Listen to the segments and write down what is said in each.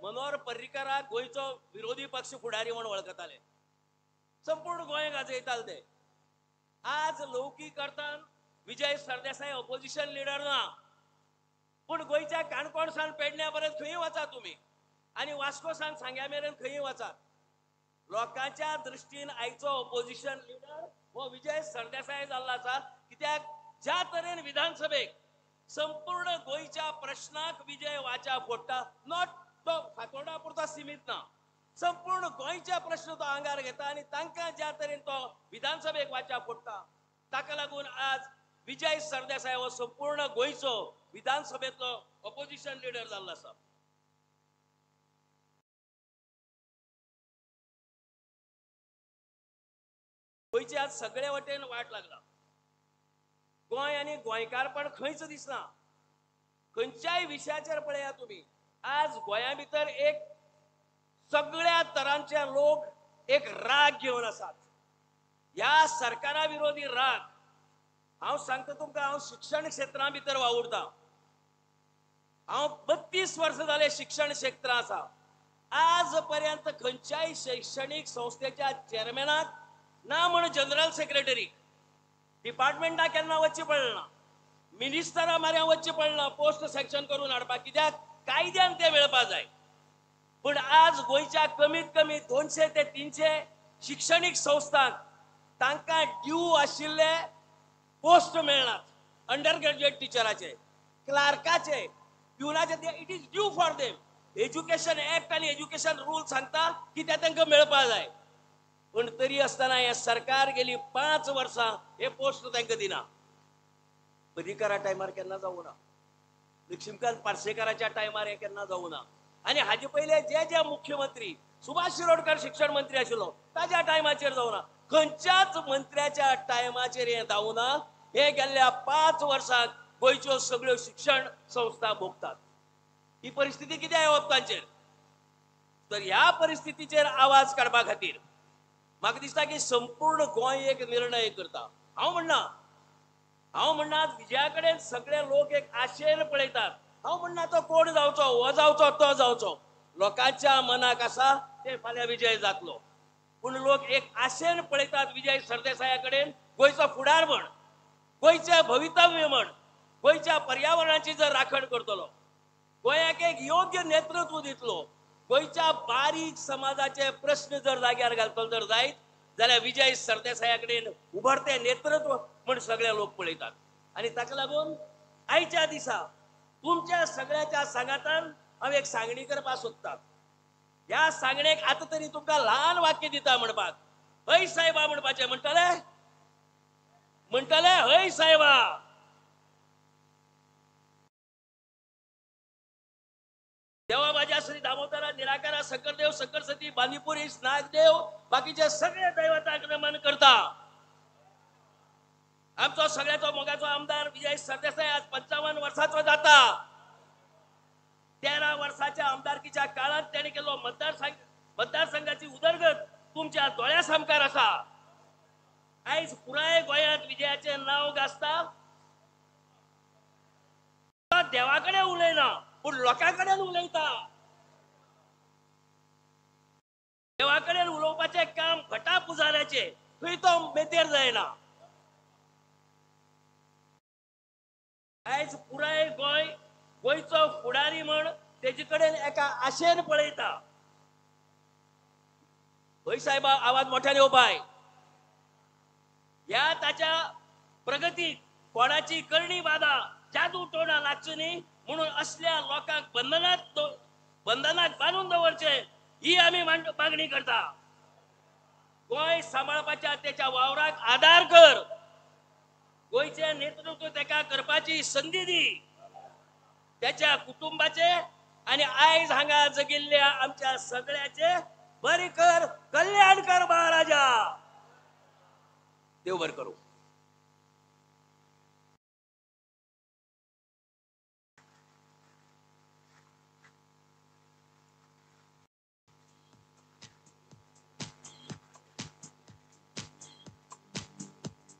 मनोहर पर्रीकाराक गोंयचो विरोधी पक्ष फुडारी म्हूण वळखताले, संपूर्ण गोंय गाजयताले ते. आज लौकीक अर्थान विजय सरदेसाय ऑपोजिशन लिडर ना, पूण गोंयच्या काणकोण सावन पेडण्या पर्यंत खंय वचात तुमी आनी वास्को सावन सांग्या मेरेन खंय वचात, लोकांच्या दृश्टीन आयचो ऑपोजिशन लिडर हो विजय सरदेसाय जाल्लो आसा. कित्याक ज्या तरेन विधानसभेक संपूर्ण गोंयच्या प्रश्नाक विजय वाचा फोडटा, not तो फातोर्डा पुरता सीमित ना, संपूर्ण गोंयच्या प्रश्न तो आंगार घेता आनी तांकां ज्या तरेन तो विधानसभेक वाचा फोडटा, ताका लागून आज विजय सरदेसाय हो संपूर्ण गोंयचो विधानसभेंतलो ऑपोजिशन लिडर जाल्लो आसा. गोंयची आज सगळे वटेन वाट लागला. गोंय आनी गोंयकारपण खंयच दिसना. खंयच्याय विशयाचेर पळया तुमी, आज गोंया भितर एक सगळ्या तरांचे लोक एक राग घेवन आसात, ह्या सरकारा विरोधी राग. हांव सांगता तुमकां, हांव शिक्षण क्षेत्रा भितर वावुरता, हांव 32 वर्सां जाले शिक्षण क्षेत्रां आसा. आज पर्यंत खंयच्याय शैक्षणीक संस्थेच्या चेअरमॅनाक ना म्हण जनरल सेक्रेटरी डिपार्टमेंटाक केन्ना वचचें पडना, मिनिस्टरा माऱ्या वचचें पडना पोस्ट सँक्शन करून हाडपाक, कित्याक कायद्यान तें मेळपा जाय. पूण आज गोंयच्या कमीत कमी 200 ते 300 शिक्षणीक संस्थांक तांकां ड्यू आशिल्ले पोस्ट मेळनात. अंडर ग्रॅज्युएट टिचराचे, क्लार्काचे, प्युनाचे, it is due for them. Education act आनी एज्युकेशन रूल सांगता की ते तांकां मेळपा जाय. पूण तरी आसतना हें सरकार गेली 5 वर्सां हे पोस्ट तांकां दिना. पर्रीकारा टायमार केन्ना जावं ना, लक्ष्मीकांत पार्सेकाराच्या टायमार हें केन्ना जावं ना, आनी हाजे पयले जे जे मुख्यमंत्री सुभाष शिरोडकर शिक्षण मंत्री आशिल्लो ताज्या टायमाचेर जावं ना, खंयच्याच मंत्र्याच्या टायमाचेर हें जावं ना. हे गेल्ल्या 5 वर्सांक गोंयच्यो सगळ्यो शिक्षण संस्था भोगतात. ही परिस्थिती कितें येवप तांचेर? तर ह्या परिस्थितीचेर आवाज काडपा खातीर म्हाका दिसता की संपूर्ण गोंय एक निर्णय करता. हांव म्हणना विजया कडेन सगळे लोक एक आशेन पळयतात. हांव म्हणना तो कोण जावचो, हो जावचो, तो जावचो, लोकांच्या मनाक आसा ते फाल्यां विजय जातलो. पूण लोक एक आशेन पळयतात विजय सरदेसाया कडेन, गोंयचो फुडार म्हण, गोंयचें भवितव्य म्हण, गोंयच्या पर्यावरणाची जर राखण करतलो, गोंयाक एक योग्य नेतृत्व दितलो, गोंयच्या बारीक समाजाचे प्रश्न जर जाग्यार घालतलो जर जायत जाल्यार विजय सरदेसाया कडेन उभरते नेतृत्व म्हण सगळे लोक पळयतात. आनी ताका लागून आयच्या दिसा तुमच्या सगळ्याच्या सांगातान हांव एक सांगणी करपाक सोदता. ह्या सांगणेक आतां तरी तुमकां ल्हान वाक्य दिता म्हणपाक, हय साहेबा म्हणपाचें. म्हणटले म्हणटले हय साहेबा. देवा माझ्या श्री दामोदरा निराकारा शंकरदेव शंकरसती बांदीपुरी नागदेव बाकीचे सगळे दैवतांक नमन करता. आमचो सगळ्याचो मोगाचो आमदार विजय सरदेसाय आज 55 वर्साचो जाता. 13 वर्साच्या आमदारकीच्या काळात त्याने केलो मतदारसंघाची उदरगत तुमच्या दोळ्या सामकार आसा. आयज पुराय गोंयांत विजयाचें नांव गाजता. देवा कडेन उलयना पूण लोकां कडेन उलयता. देवा कडेन उलोवपाचें काम घटा पुजाऱ्याचें, थंय तो मेतेर जायना. आयज पुराय गोंय गोंयचो फुडारी म्हण तेजे कडेन एका आशेन पळयता. हय साहेबा, आवाज मोठ्यान येवपाय. ह्या ताच्या प्रगतीक कोणाची करणी बादा जादू टोणा लागची न्ही म्हणून असल्या लोकांक बंधनात बांदून दवरचे ही आमी मागणी करता. गोंय सांबाळपाच्या तेच्या वावराक आदार कर, गोंयचें नेतृत्व तेका करपाची संदी दी. त्याच्या कुटुंबाचे आनी आयज हांगा जगिल्ल्या आमच्या सगळ्याचे बरी कर, कल्याण कर महाराजा. देव बर करू.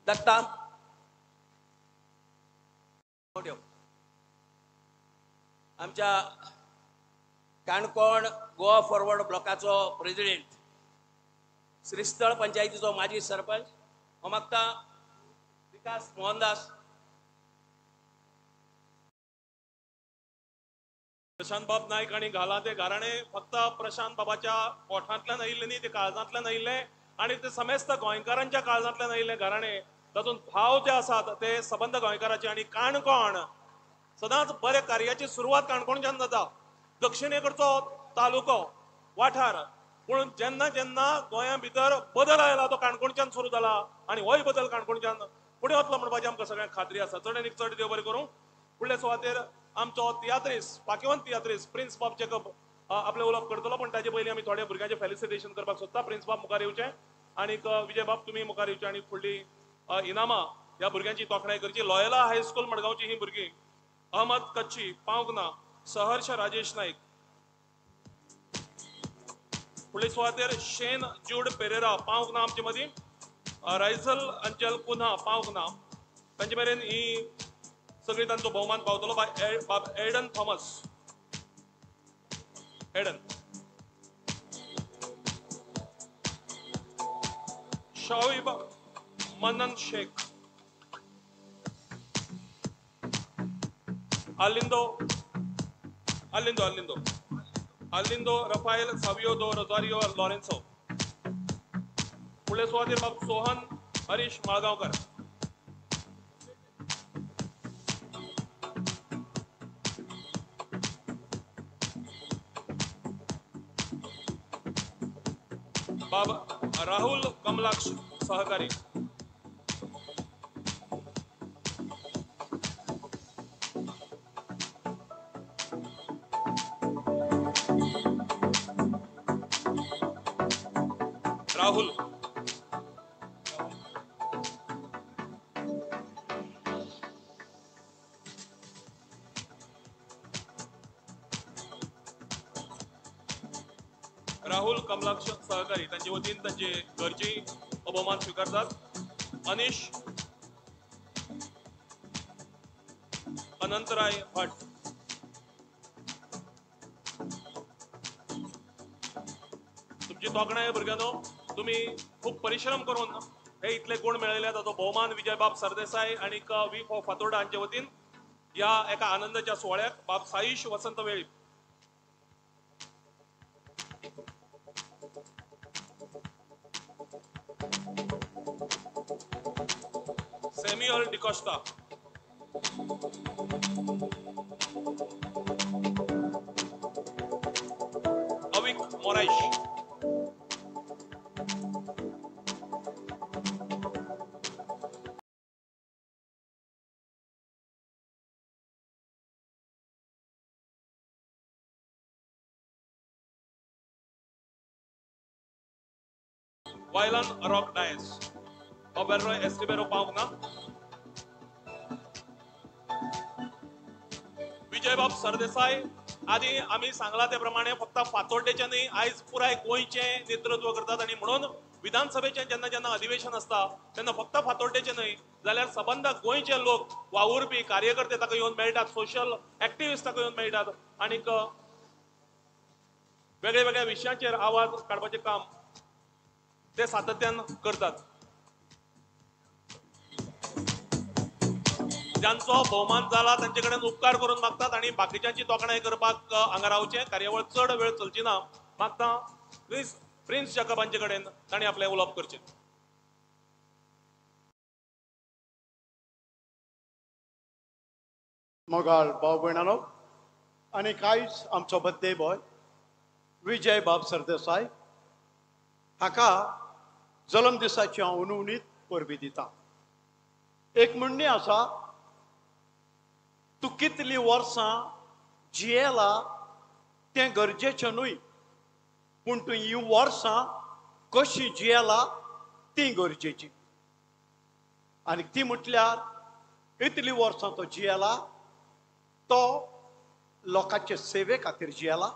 दत्ता आमच्या काणकोण गोवा फॉरवर्ड ब्लॉकाचो प्रेसिडेंट, श्रीस्थळ पंचायतीचो माजी सरपंच, हांव मागता विकास मोहनदास. प्रशांत बाब नायक आनी घाला ते घराणे फक्त प्रशांत बाबाच्या पोठांतल्यान आयिल्लें न्ही, ते काळजांतल्यान आयिल्लें आनी ते समेस्त गोंयकारांच्या काळजांतल्यान आयिल्लें घराणे. तातूंत भाव जे आसात ते सबंद गोंयकाराचे आनी काणकोण सदांच बऱ्या कार्याची सुरवात काणकोणच्यान जाता. दक्षिणेकडचो तालुको वाठार, पूण जेन्ना जेन्ना गोंया भितर बदल आयला तो काणकोणच्यान सुरू जाला आनी होय बदल काणकोणच्यान फुडें वतलो म्हणपाची आमकां सगळ्यांक खात्री आसा. चड आनी चड देव बरें करूं. फुडले सुवातेर आमचो तियात्रीस, पाकिवंत तियात्रीस प्रिन्स बाब जेकब आपलें उलोवप करतलो, पूण ताजे पयलीं आमी थोड्या भुरग्यांचें फेलिसिटेशन करपाक सोदता. प्रिन्स बाब मुखार येवचें आनीक विजय बाब तुमी मुखार येवचे आनी फुडली इनामां ह्या भुरग्यांची तोखणाय करची. लॉयला हायस्कूल मडगांवची ही भुरगीं, अहमद कच्ची पावंक ना, सहर्ष राजेश नाईक. फुडले सुवातेर शेन ज्यूड पेरेरा पावंक ना आमचे मदीं, रायझल अंजल कुन्हा पावंक ना. तांचे मेरेन ही सगळी तांचो भोवमान पावतलो बाब एडन थॉमस. एडन शोएब मनन शेख, आलिंदो आलिंदो आलिंदो आलिंदो रफायल सावियो दो रोजारियो लॉरेन्सो. फुडले सुवातेर बाब सोहन हरीश माळगांवकर. बाब राहुल कमलाक्ष सहकारी. राहुल राहुल कमलाक्ष सहकारी तांचे वतीन तांचे घरची अभोमान स्वीकारतात. अनिश अनंतराय भट. तुमची तोखणाय भुरग्यांनो, तुमी खूब परिश्रम करून हे इतले गुण मेळयले ताचो भोवमान विजयबाब सरदेसाय आनी we for Fatorda हांचे वतीन ह्या एका आनंदाच्या सुवाळ्याक बाब Saish Vasant Velip. Samuel D'Costa. Avik Morais. Waylon Rock Dias. Oberoi Estibeiro पावंक ना. विजयबाब सरदेसाय आदी आमी सांगला ते प्रमाणे फक्त फातोड्डेचें न्ही, आयज पुराय गोंयचें नेतृत्व करतात आनी म्हणून विधानसभेचें जेन्ना जेन्ना अधिवेशन आसता तेन्ना फक्त फातोड्डेचें न्हय जाल्यार सबंद गोंयचे लोक वावुरपी कार्यकर्ते ताका येवन मेळटात, सोशल एक्टिविस्ट ताका येवन मेळटात आनीक वेगळ्या वेगळ्या विशयांचेर आवाज काडपाचें काम ते सातत्यान करतात. ज्यांचो भोवमान जाला तांचे कडेन उपकार करून मागतात आनी बाकीच्यांची तोखणाय करपाक हांगा रावचें. कार्यावळ चड वेळ चलची ना, मागता प्लीज प्रिन्स जेकब हांचे कडेन तांणी आपलें उलोवप करचें. मोगाळ भाव भयणानो, आनी आयज आमचो बर्थडे बॉय विजय बाब सरदेसाय हाका जल्म दिसाची हांव उनउनीत परबी दिता. एक म्हणणी आसा, तूं कितलीं वर्सां जियेला तें गरजेचें न्हय, पूण तूं हीं वर्सां कशीं जियेला तीं गरजेचीं. आनी ती म्हटल्यार इतलीं वर्सां तो जियेला तो लोकांचे सेवे खातीर जियेला,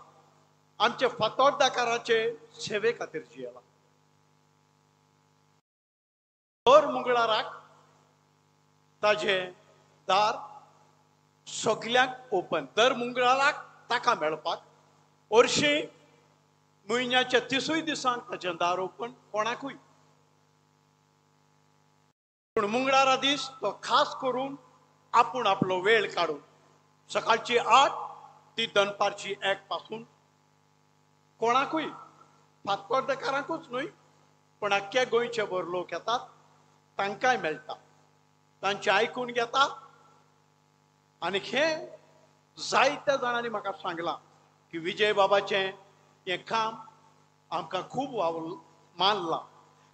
आमचे फातोर्दाकाराचे सेवे खातीर जियेला. दर मंगळाराक ताजें दार सगल्यांक ओपन, दर मंगळाराक ताका मेळपाक वर्शी म्हयन्याच्या 30 दिसांक ताचें दार ओपन कोणाकूय. पूण मंगळारा दीस तो खास करून आपूण आपलो वेळ काडून सकाळची 8 ती दनपारची 1 पासून कोणाकूय, फातोर्डेकारांकूच न्हय पण आख्ख्या गोंयचे भर लोक येतात, तांकांय मेळटा, तांचें आयकून घेता. आनी हें जायत्या जाणांनी म्हाका सांगलां की विजय बाबाचें हें काम आमकां खूब मानलां.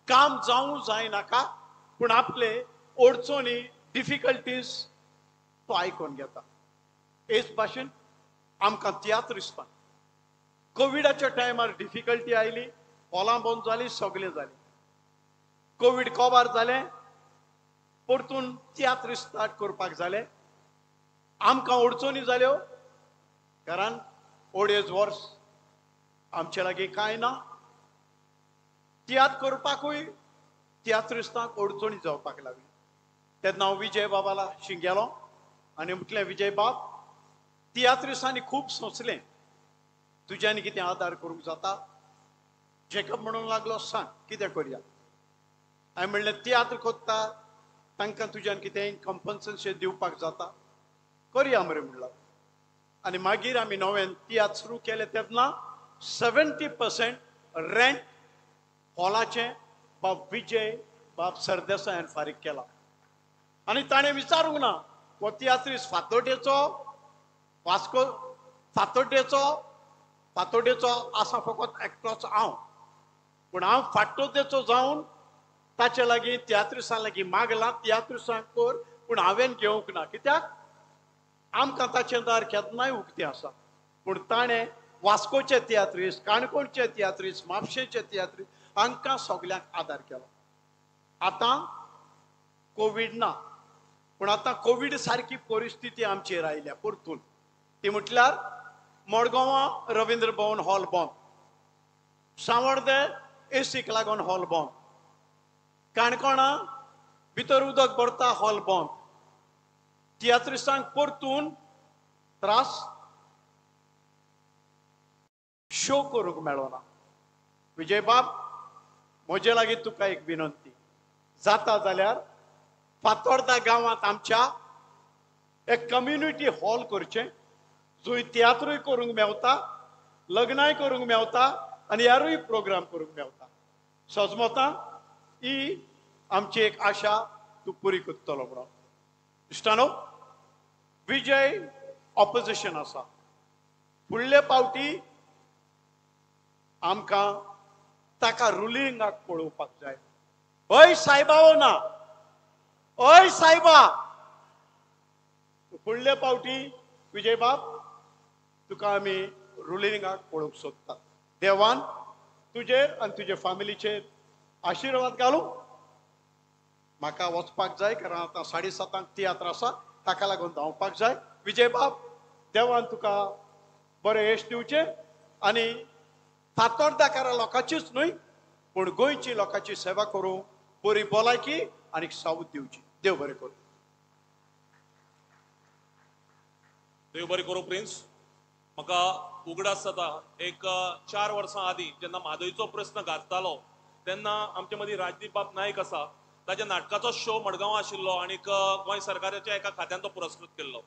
काम जावं जायनाका पूण आपले अडचणी डिफिकल्टीज तो आयकून घेता. हेच भाशेन आमकां तियात्रिस्तां कोविडाच्या टायमार डिफिकल्टी आयली, हॉलां बंद जालीं, सगळें जालें. कोवीड कबार जालें, परतून तियात्र स्टार्ट करपाक जालें. आमकां अडचणी जाल्यो कारण 2.5 वर्स आमचे लागीं कांय ना. तियात्र करपाकूय तियात्रिस्तांक अडचणी जावपाक लागली. तेन्ना हांव विजय बाबाला शिंगेलो आनी म्हटलें, विजय बाब, तियात्रिस्तांनी खूब सोंसलें, तुज्यानी कितें आदार करूंक जाता? जेकब म्हणूंक लागलो, सांग कितें करया. हांवें म्हणलें, तियात्र कोत्ता तांकां तुज्यान कितें कंपन्सेशन दिवपाक जाता, करया मरे म्हणलां. आनी मागीर आमी नव्यान तियात्र सुरू केले तेन्ना 70% रेंट हॉलाचें बाब विजय बाब सरदेसायान फारीक केला. आनी ताणें विचारूंक ना हो तियात्रीस फातोड्डेचो, वास्को फातोड्डेचो, फातोड्डेचो आसा फकत एकटोच हांव, पूण हांव फातोड्डेचो जावन ताचे लागीं तियात्रिसां लागीं मागलां, तियात्रिसांक कर, पूण हांवें घेवंक ना. कित्याक आमकां ताचें दार केन्नाय उक्तें आसा. पूण ताणें वास्कोचे तियात्रीस, काणकोणचे तियात्रीस, म्हापशेंचे तियात्रीस हांकां सगल्यांक आदार केलो. आतां कोवीड ना, पूण आतां कोवीड सारकी परिस्थिती आमचेर आयल्या परतून. ती म्हटल्यार मडगांवां रविंद्र भवन हॉल बंद, सावड्डे एसीक लागून हॉल बंद, काणकोणा भितर उदक भरता हॉल बंद. तियात्रिस्तांक परतून त्रास शो करूंक मेळना. विजय बाब, म्हजे लागीं तुका एक विनंती, जाता जाल्यार फातोर्दा गांवांत आमच्या एक कम्युनिटी हॉल करचें, जंय तियात्रूय करूंक मेवता, लग्नाय करूंक मेवता आनी ह्यारूय प्रोग्राम करूंक मेवता. सजमतां ही आमची एक आशा तूं पुरी करतलो म्हणून. इश्टानो, विजय ऑपोजिशन आसा. फुडले पावटी आमकां ताका रुलिंगाक पळोवपाक जाय. हय सायबा हो ना, हय सायबा. फुडले पावटी विजय बाब तुका आमी रुलिंगाक पळोवंक सोदतात. देवान तुजेर आनी तुजे फामिलीचेर आशिर्वाद घालूं. म्हाका वचपाक जाय कारण आतां 7:30 तियात्र आसा, ताका लागून धांवपाक जाय. विजय बाब, देवान तुका बरें यश दिवचें आनी फातोर्दाकारा लोकांचीच न्हय पूण गोंयची लोकांची सेवा करूं, बरी भलायकी आनी सावध दिवची. देव बरें करूं. देव बरें करूं प्रिन्स. म्हाका उगडास जाता एक 4 वर्सां आदीं जेन्ना म्हादयचो प्रस्न गाजतालो तेन्ना आमचे मदीं राजदीप बाब नायक आसा, ताच्या नाटकाचो शो मडगांवां आशिल्लो आनी गोंय सरकाराच्या एका खात्यान तो पुरस्कृत केल्लो.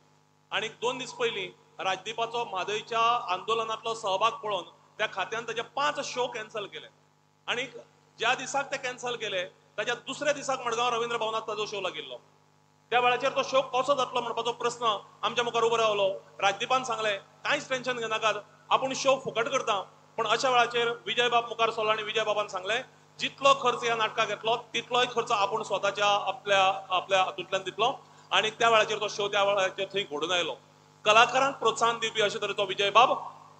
आनी 2 दीस पयलीं राजदीपाचो म्हादयच्या आंदोलनांतलो सहभाग पळोवन त्या खात्यान ताचे 5 शो कॅन्सल केले. आनी ज्या दिसाक ते कॅन्सल केले ताच्या दुसऱ्या दिसाक मडगांव रवींद्र भवनांत ताजो शो लागिल्लो. त्या वेळाचेर तो शो कसो जातलो म्हणपाचो प्रस्न आमच्या मुखार उबो रावलो. राजदीपान सांगलें, कांयच टेन्शन घेनाकात, आपूण शो फुकट करता. पूण अशा वेळाचेर विजय बाब मुखार सरलो आनी विजय बाबान सांगलें, जितलो खर्च ह्या नाटकाक येतलो तितलोय खर्च आपूण स्वताच्या आपल्या आपल्या हातूंतल्यान दितलो. आनी त्या वेळाचेर तो शो त्या वेळाचेर थंय घडून आयलो. कलाकारांक प्रोत्साहन दिवपी अशे तरेचो विजय बाब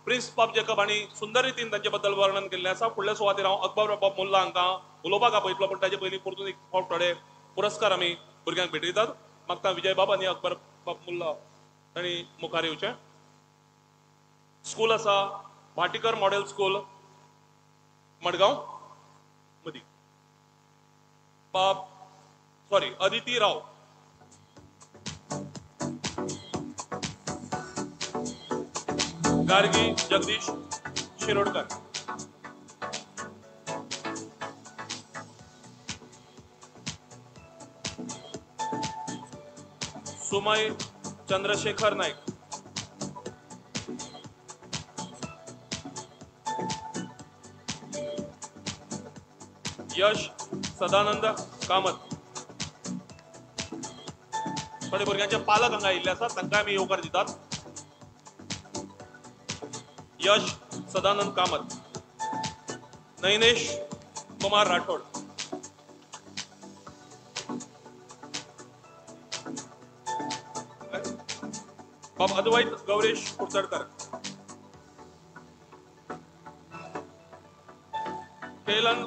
प्रिन्स बाब जेकब हांणी सुंदर रितीन तांचे बद्दल वर्णन केल्लें आसा. फुडल्या सुवातेर हांव अकबर बाब मुल्ला हांकां उलोवपाक आपयतलो, पूण ताचे पयलीं परतून एक फावट थोडे पुरस्कार आमी भुरग्यांक भेटयतात. मागता विजय बाब आनी अकबर बाब मुल्ला तांणी मुखार येवचें. स्कूल आसा भाटीकर मॉडेल स्कूल मडगांव मदीं. बाब सॉरी अदिती राव. गार्गी जगदीश. शिरोडकर. सुमय चंद्रशेखर नाईक. यश सदानंद कामत. थोडे भुरग्यांचे पालक हांगा आयिल्ले आसात, तांकां आमी येवकार दितात. यश सदानंद कामत. नैनेश कुमार राठोड. बाब अद्वैत गौरीश कुडतडकर. केलन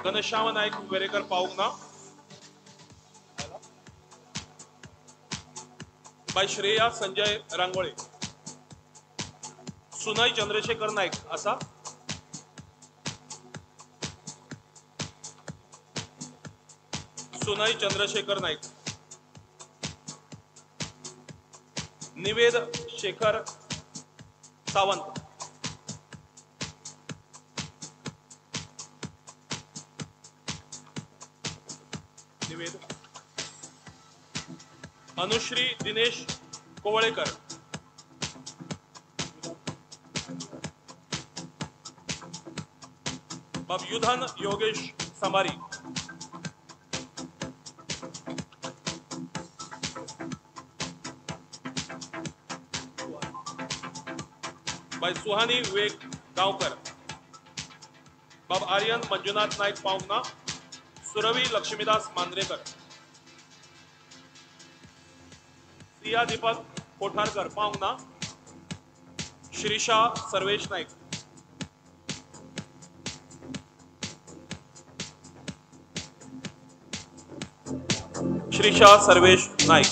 घनश्याम नाईक वेरेकर पावूंक ना. बाय श्रेया संजय रांगोळे. सुनय चंद्रशेखर नाईक असा. सुनय चंद्रशेखर नाईक. निवेद शेखर सावंत. निवेद. अनुश्री दिनेश कोवळेकर. बाब युधन योगेश संभारी. बाय सुहानी विवेक गांवकर. बाब आर्यन मंजुनाथ नाईक पावना. सुरवी लक्ष्मीदास मांद्रेकर. सिया दीपक कोठारकर पावना. श्रीषा सर्वेश नाईक. श्रीषा सर्वेश नाईक.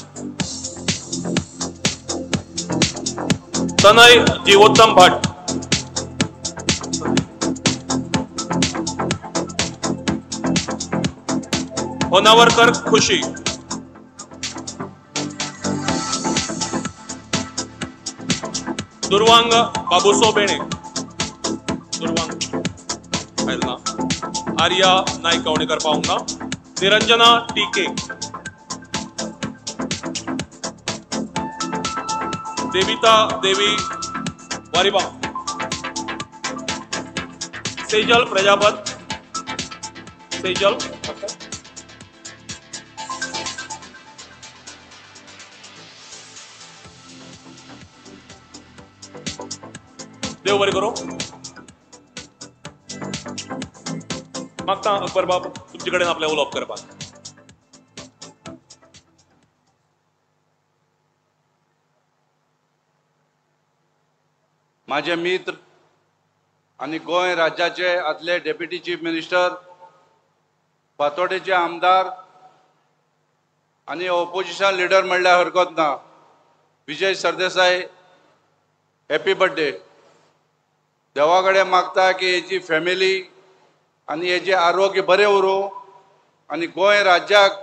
तनय जीवोत्तम भट्ट. होनावरकर खुशी. दुर्वांग बाबूसो बेणे. दुर्वांग आयला. आर्या नाईक गावणेकर पावंक ना. निरंजना टीके. देविता देवी वारिबा. सेजल प्रजापत. सेजल. देव बरें करूं. मागता अकबर बाब तुमचे कडेन आपलें उलोवप करपाक. माझे मित्र आणि गोंय राज्याचे आदले डेप्युटी चीफ मिनिस्टर, फातोडेचे आमदार आणि ऑपोजिशन लिडर म्हणल्यार हरकत ना, विजय सरदेसाय, हॅपी बर्थडे. देवा कडेन मागता की हेजी फॅमिली आनी हेजें आरोग्य बरें उरूं आनी गोंय राज्याक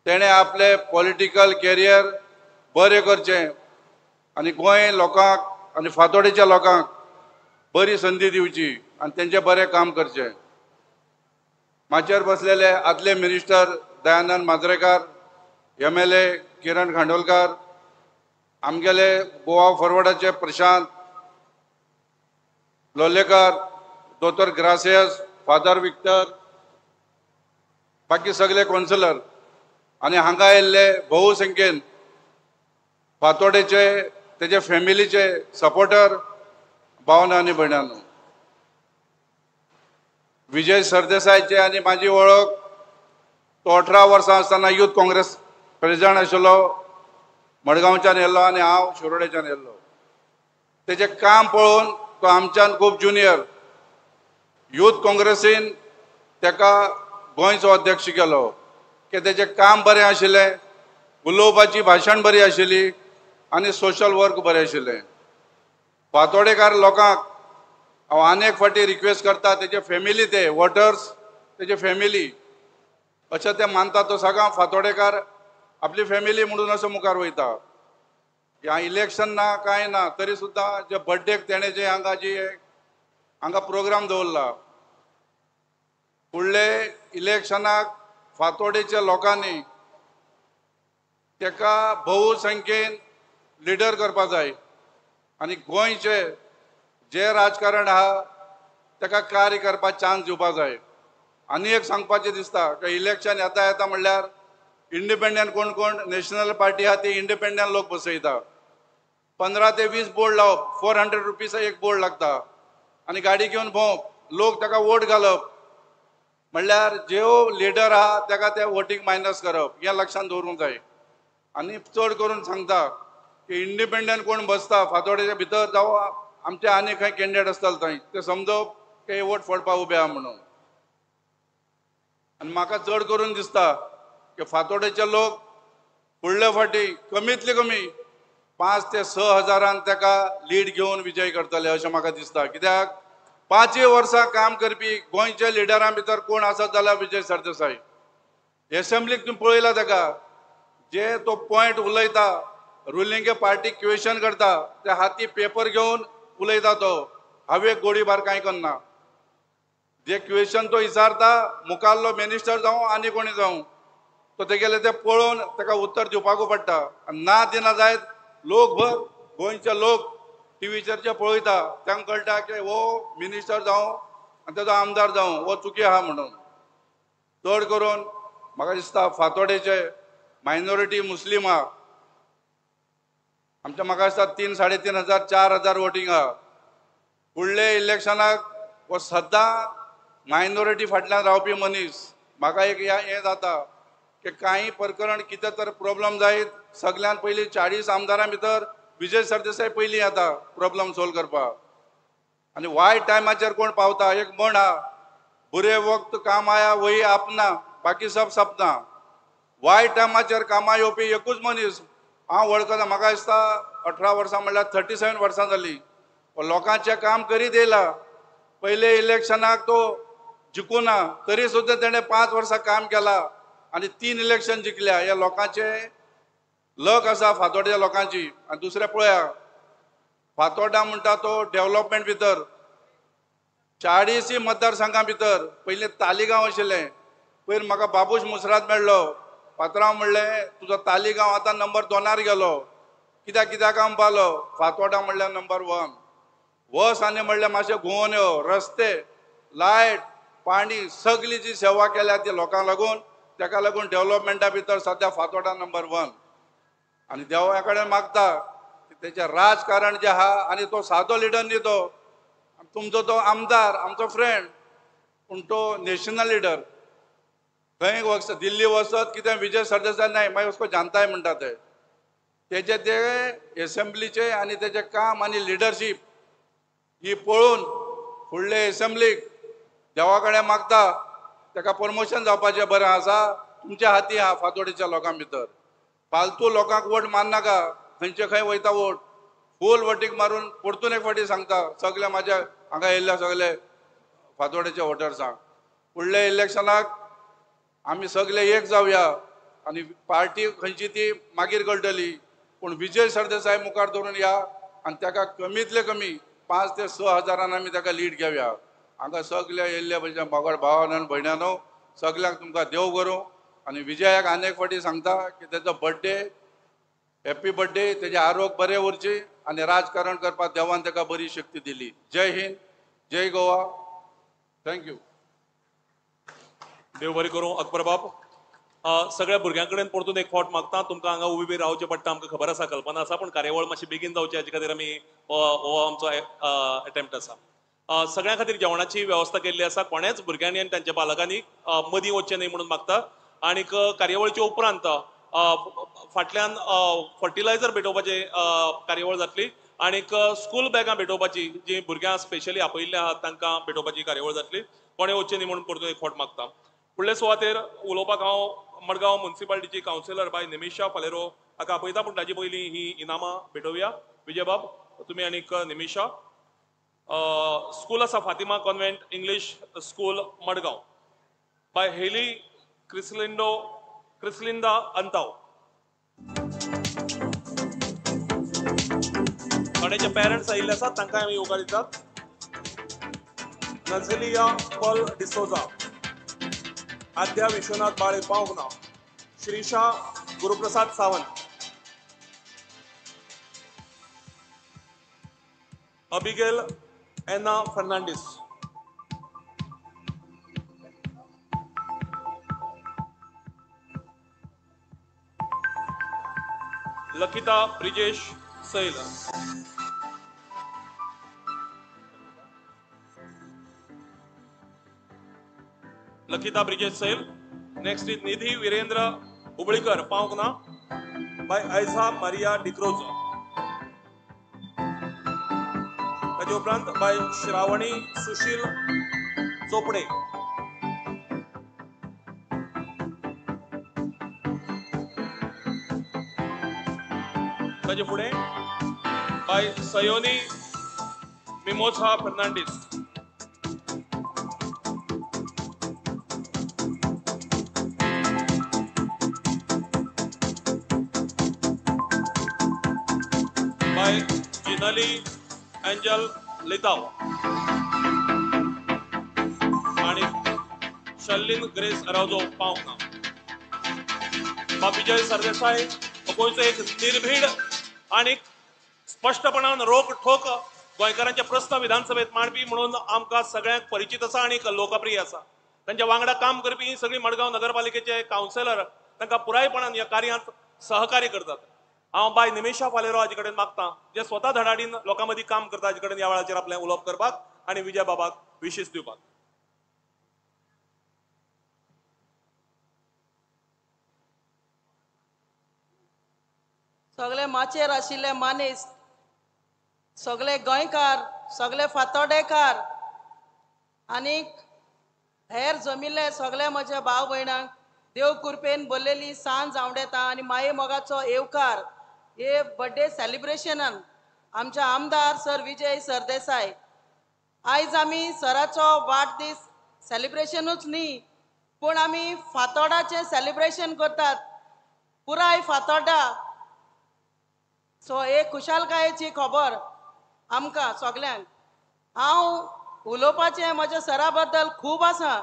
तेणें आपलें पॉलिटिकल कॅरियर बरें करचें आनी गोंय लोकांक आनी फातोडेच्या लोकांक बरी संदी दिवची आनी तेंचें बरें काम करचें. माचयेर बसलेले आदले minister Dayanand Mandrekar, MLA Kiran Kandolkar, आमगेले गोवा फॉरवर्डाचे प्रशांत लोलेकर, दोतोर ग्रासियस, फादर विक्टर, बाकी सगळे कौन्सिलर आनी हांगा आयिल्ले बहुसंख्येन फातोडेचे तेजे फॅमिलीचे सपोर्टर भावना आनी भयणांनो, विजय सरदेसायचे आनी म्हाजी वळख तो 18 वर्सां आसतना यूथ काँग्रेस प्रेसिडेंट आशिल्लो, मडगांवच्यान येयल्लो आनी हांव शिरोडेच्यान येयल्लो. तेजें काम पळोवन तो आमच्यान खूब ज्युनियर, यूथ काँग्रेसीन तेका गोंयचो अध्यक्ष केलो की तेजें काम बरें आशिल्लें, उलोवपाची भाशण बरी आशिल्ली आनी सोशल वर्क बरें आशिल्लें. फातोडेकार लोकांक हांव अनेक फावटी रिक्वेस्ट करता, तेजे फॅमिली, ते वोटर्स तेजे फॅमिली अशें ते मानता, तो सगळ्या फातोडेकार आपली फॅमिली म्हणून असो मुखार वयता. ह्या इलेक्शन ना कांय ना तरी सुद्दां जे बड्डेक तेणें जे हांगा जी हांगा प्रोग्राम दवरला. फुडले इलेक्शनाक फातोडेच्या लोकांनी ताका बहुसंख्येन लिडर करपा जाय आनी गोंयचे जे राजकारण आहा ताका कार्य करपाक चान्स दिवपा जाय. आनी एक सांगपाचें दिसता की इलेक्शन येता येता म्हणल्यार इंडिपेंडंट कोण कोण नॅशनल पार्टी आहा ती इंडिपेंडंट लोक बसयता. 15 ते 20 बोर्ड लावप, 400 रुपीज एक बोर्ड लागता आनी गाडी घेवन भोंवप, लोक ताका वोट घालप म्हणल्यार ज्यो लिडर आहा ताका ते वोटींग मायनस करप, हें लक्षांत दवरूंक जाय. आनी चड करून सांगता की इंडिपेंडंट कोण बसता फातोडेच्या भितर जावं आमचे आनी खंय कॅन्डिडेट आसतले थंय ते समजप की वोट फोडपाक उबे आहा म्हणून. आनी म्हाका चड करून दिसता की फातोडेचे लोक फुडले फावटी कमीतले कमी 5 ते 6 हजारान ताका लीड घेवन विजय करतले अशें म्हाका दिसता. कित्याक 5 वर्सां काम करपी गोंयच्या लिडरां भितर कोण आसत जाल्यार विजय सरदेसाय. एसेंब्लीक तुमी पळयला ताका जे तो पॉयंट उलयता, रुलिंग पार्टी क्वेश्चन करता, ते हाती पेपर घेवन उलयता, तो हांवें गोळीबार कांय करना. जे क्वेश्चन तो विचारता मुखाल्लो मिनिस्टर जावं आनी कोणी जावं तो तेगेले ते पळोवन ताका उत्तर दिवपाकू पडटा. ना दिना जायत लोकभर गोंयचे लोक टिवीचेर जे पळयता तांकां कळटा की हो मिनिस्टर जावं आनी तेजो आमदार जावं हो चुकी आहा म्हणून. चड करून म्हाका दिसता फातोडेचे मायनॉरिटी मुस्लीम आहा आमच्या, म्हाका दिसता 3 3.5 हजार 4 हजार वोटींग आहा. फुडले इलेक्शनाक हो सद्दां मायनॉरिटी फाटल्यान रावपी मनीस. म्हाका एक हें जाता की कांय प्रकरण कितें तर प्रॉब्लम जायत सगळ्यान पयलीं 40 आमदारां भितर विजय सरदेसाय पयलीं येता प्रॉब्लम सोल्व करपाक. आनी वायट टायमाचेर कोण पावता, एक म्हण आहा, बुरे वक्त काम आया वही आपना बाकी सब सपना. वायट टायमाचेर कामां येवपी एकूच मनीस हांव वळखता. म्हाका दिसता 18 वर्सां म्हणल्यार 37 वर्सां जालीं लोकांचें काम करीत येयला. पयले इलेक्शनाक तो जिखूना तरी सुद्दां तेणें 5 वर्सां काम केलां आनी 3 इलेक्शन जिखल्या. ह्या लोकांचें लक आसा फातोड्या लोकांची. आनी दुसरें पळया फातोर्डा म्हणटा तो डेवलपमेंट भितर 40 मतदारसंघां भितर पयलीं तालिगांव आशिल्लें, पयर म्हाका बाबूश मुसराद मेळ्ळो, पात्रांव म्हणलें तुजो तालिगांव आतां नंबर 2 गेलो, कित्याक कित्याक आम पावलो. फातोर्डा म्हणल्यार नंबर 1. वस आनी म्हणल्यार मातशें घुंवोन यो, रस्ते लायट पाणी सगळी जी सेवा केल्या ती लोकांक लागून, ताका लागून डेवलपमेंटा भितर सद्या फातोर्डा नंबर 1. आनी देवा कडेन मागता तेचें राजकारण जें आहा, आनी तो सादो लिडर न्ही, तो तुमचो तो आमदार आमचो फ्रेंड, पूण तो नॅशनल लिडर. खंय वचत दिल्ली वचत कितें विजय सरदेसाय नाही मागीर उसको जानताय म्हणटा ते. तेजे ते एसेंब्लीचे आनी तेजें काम आनी लिडरशीप ही पळोवन फुडले एसेंब्लीक देवा कडेन मागता ताका प्रमोशन जावपाचें बरें आसा. तुमच्या हाती आहा फातोडेच्या लोकां भितर. फालतू लोकांक वोट मारनाका, खंयचे खंय वयता वोट फूल वोटीक मारून. परतून एक फावटी सांगता सगळे म्हाज्या हांगा येयल्ल्या सगळे फातोडेच्या वोटर्सांक, फुडल्या इलेक्शनाक आमी सगळे एक जावया आनी पार्टी खंयची ती मागीर कळटली, पूण विजय सरदेसाय मुखार दवरून या आनी ताका कमीतले कमी 5 ते 6 हजारान आमी ताका लीड घेवया. हांगा सगळे येयल्ले भशेन भावड भावान आनी भयणानो सगळ्यांक तुमकां देव करूं. आनी विजयाक आनी एक फावटी सांगता की तेजो बर्थडे हॅप्पी बर्थडे, तेजें आरोग्य बरें उरचें आनी राजकारण करपाक देवान ताका बरी शक्ती दिली. जय हिंद, जय गोवा, thank you. देव बरें करूं अकबर बाब. सगळ्या भुरग्यां कडेन परतून एक फावट मागता, तुमकां हांगा उबी बी रावचें पडटा, आमकां खबर आसा, कल्पना आसा, पूण कार्यावळ मातशी बेगीन जावची हाचे खातीर आमी हो आमचो एटेम्प्ट आसा. सगळ्यां खातीर जेवणाची वेवस्था केल्ली आसा, कोणेच भुरग्यांनी आनी तांच्या पालकांनी मदीं वचचें न्हय म्हणून मागता. आनीक कार्यावळीच्या उपरांत फाटल्यान फर्टिलायझर भेटोवपाची कार्यावळ जातली आनीक स्कूल बॅगां भेटोवपाची जी भुरग्यां स्पेशली आपयिल्लीं आहात तांकां भेटोवपाची कार्यावळ जातली. कोणें वचचें न्हय म्हणून परतून एक फावट मागता. फुडले सुवातेर उलोवपाक हांव मडगांव मुन्सिपालिटीची कावन्सिलर बाय निमिषा फालेरो हाका आपयता, पूण ताजे पयलीं ही इनामां भेटोवया. विजयबाब तुमी आनीक निमिषा. स्कूल आसा Fatima convent English school Madgaon, by Heli Crislindo Crislinda Antao. थोड्याचे parents आयिल्ले आसात तांकां आमी येवकार दितात. नझलिया पॉल डिसोजा, आद्या विश्वनाथ बाळे पावंक ना, Shrisha Guruprasad Sawant, Abigail Ana Fernandes, Lakita Brijesh Sail, Lakita Brijesh Sail. Next is Nidhi Virendra Hublikar पावंक ना, बाय ऐझा मारिया डिक्रोज. ताजे उपरांत बाय श्रावणी सुशील चोपडे, ताजे फुडें बाय सयोनी मिमोझा फर्नांडीस, बाय जिनली एंजल लिताव आणि शर्लिन ग्रेस अरावजो पावंक ना. विजय सरदेसाय गोंयचो एक निर्भीड आनी स्पश्टपणान रोख ठोक गोंयकारांचे प्रस्न विधानसभेत मांडपी म्हणून आमकां सगळ्यांक परिचित आसा आनी लोकप्रिय आसा. तांच्या वांगडा काम करपी ही सगळी मडगांव नगरपालिकेचे कावन्सिलर तांकां पुरायपणान ह्या कार्यांत सहकार्य करतात. हांव बाय निमेशा फालेरो हाजे कडेन मागता, जे स्वता धडाडीन लोकां मदीं काम करता, हाजे कडेन ह्या वेळाचेर आपलें उलोवप करपाक आनी विजय बाबाक विशीस दिवपाक. सगळे माचयेर आशिल्ले मानेस्त, सगळे गोंयकार, सगळे फातोडेकार आनी हेर जमिल्ले सगळे म्हज्या भाव भयणांक देव कृपेन भरलेली सांज आवडेता आनी माये मोगाचो येवकार हे बर्थडे सेलिब्रेशनान आमच्या आमदार सर विजय सरदेसाय. आयज आमी सराचो वाडदीस सेलिब्रेशनूच न्ही, पूण आमी फातोडाचें सेलिब्रेशन करतात, पुराय फातोडा. सो एक खुशालकायेची खबर आमकां सगल्यांक. हांव उलोवपाचें म्हज्या सरा बद्दल खूब आसा,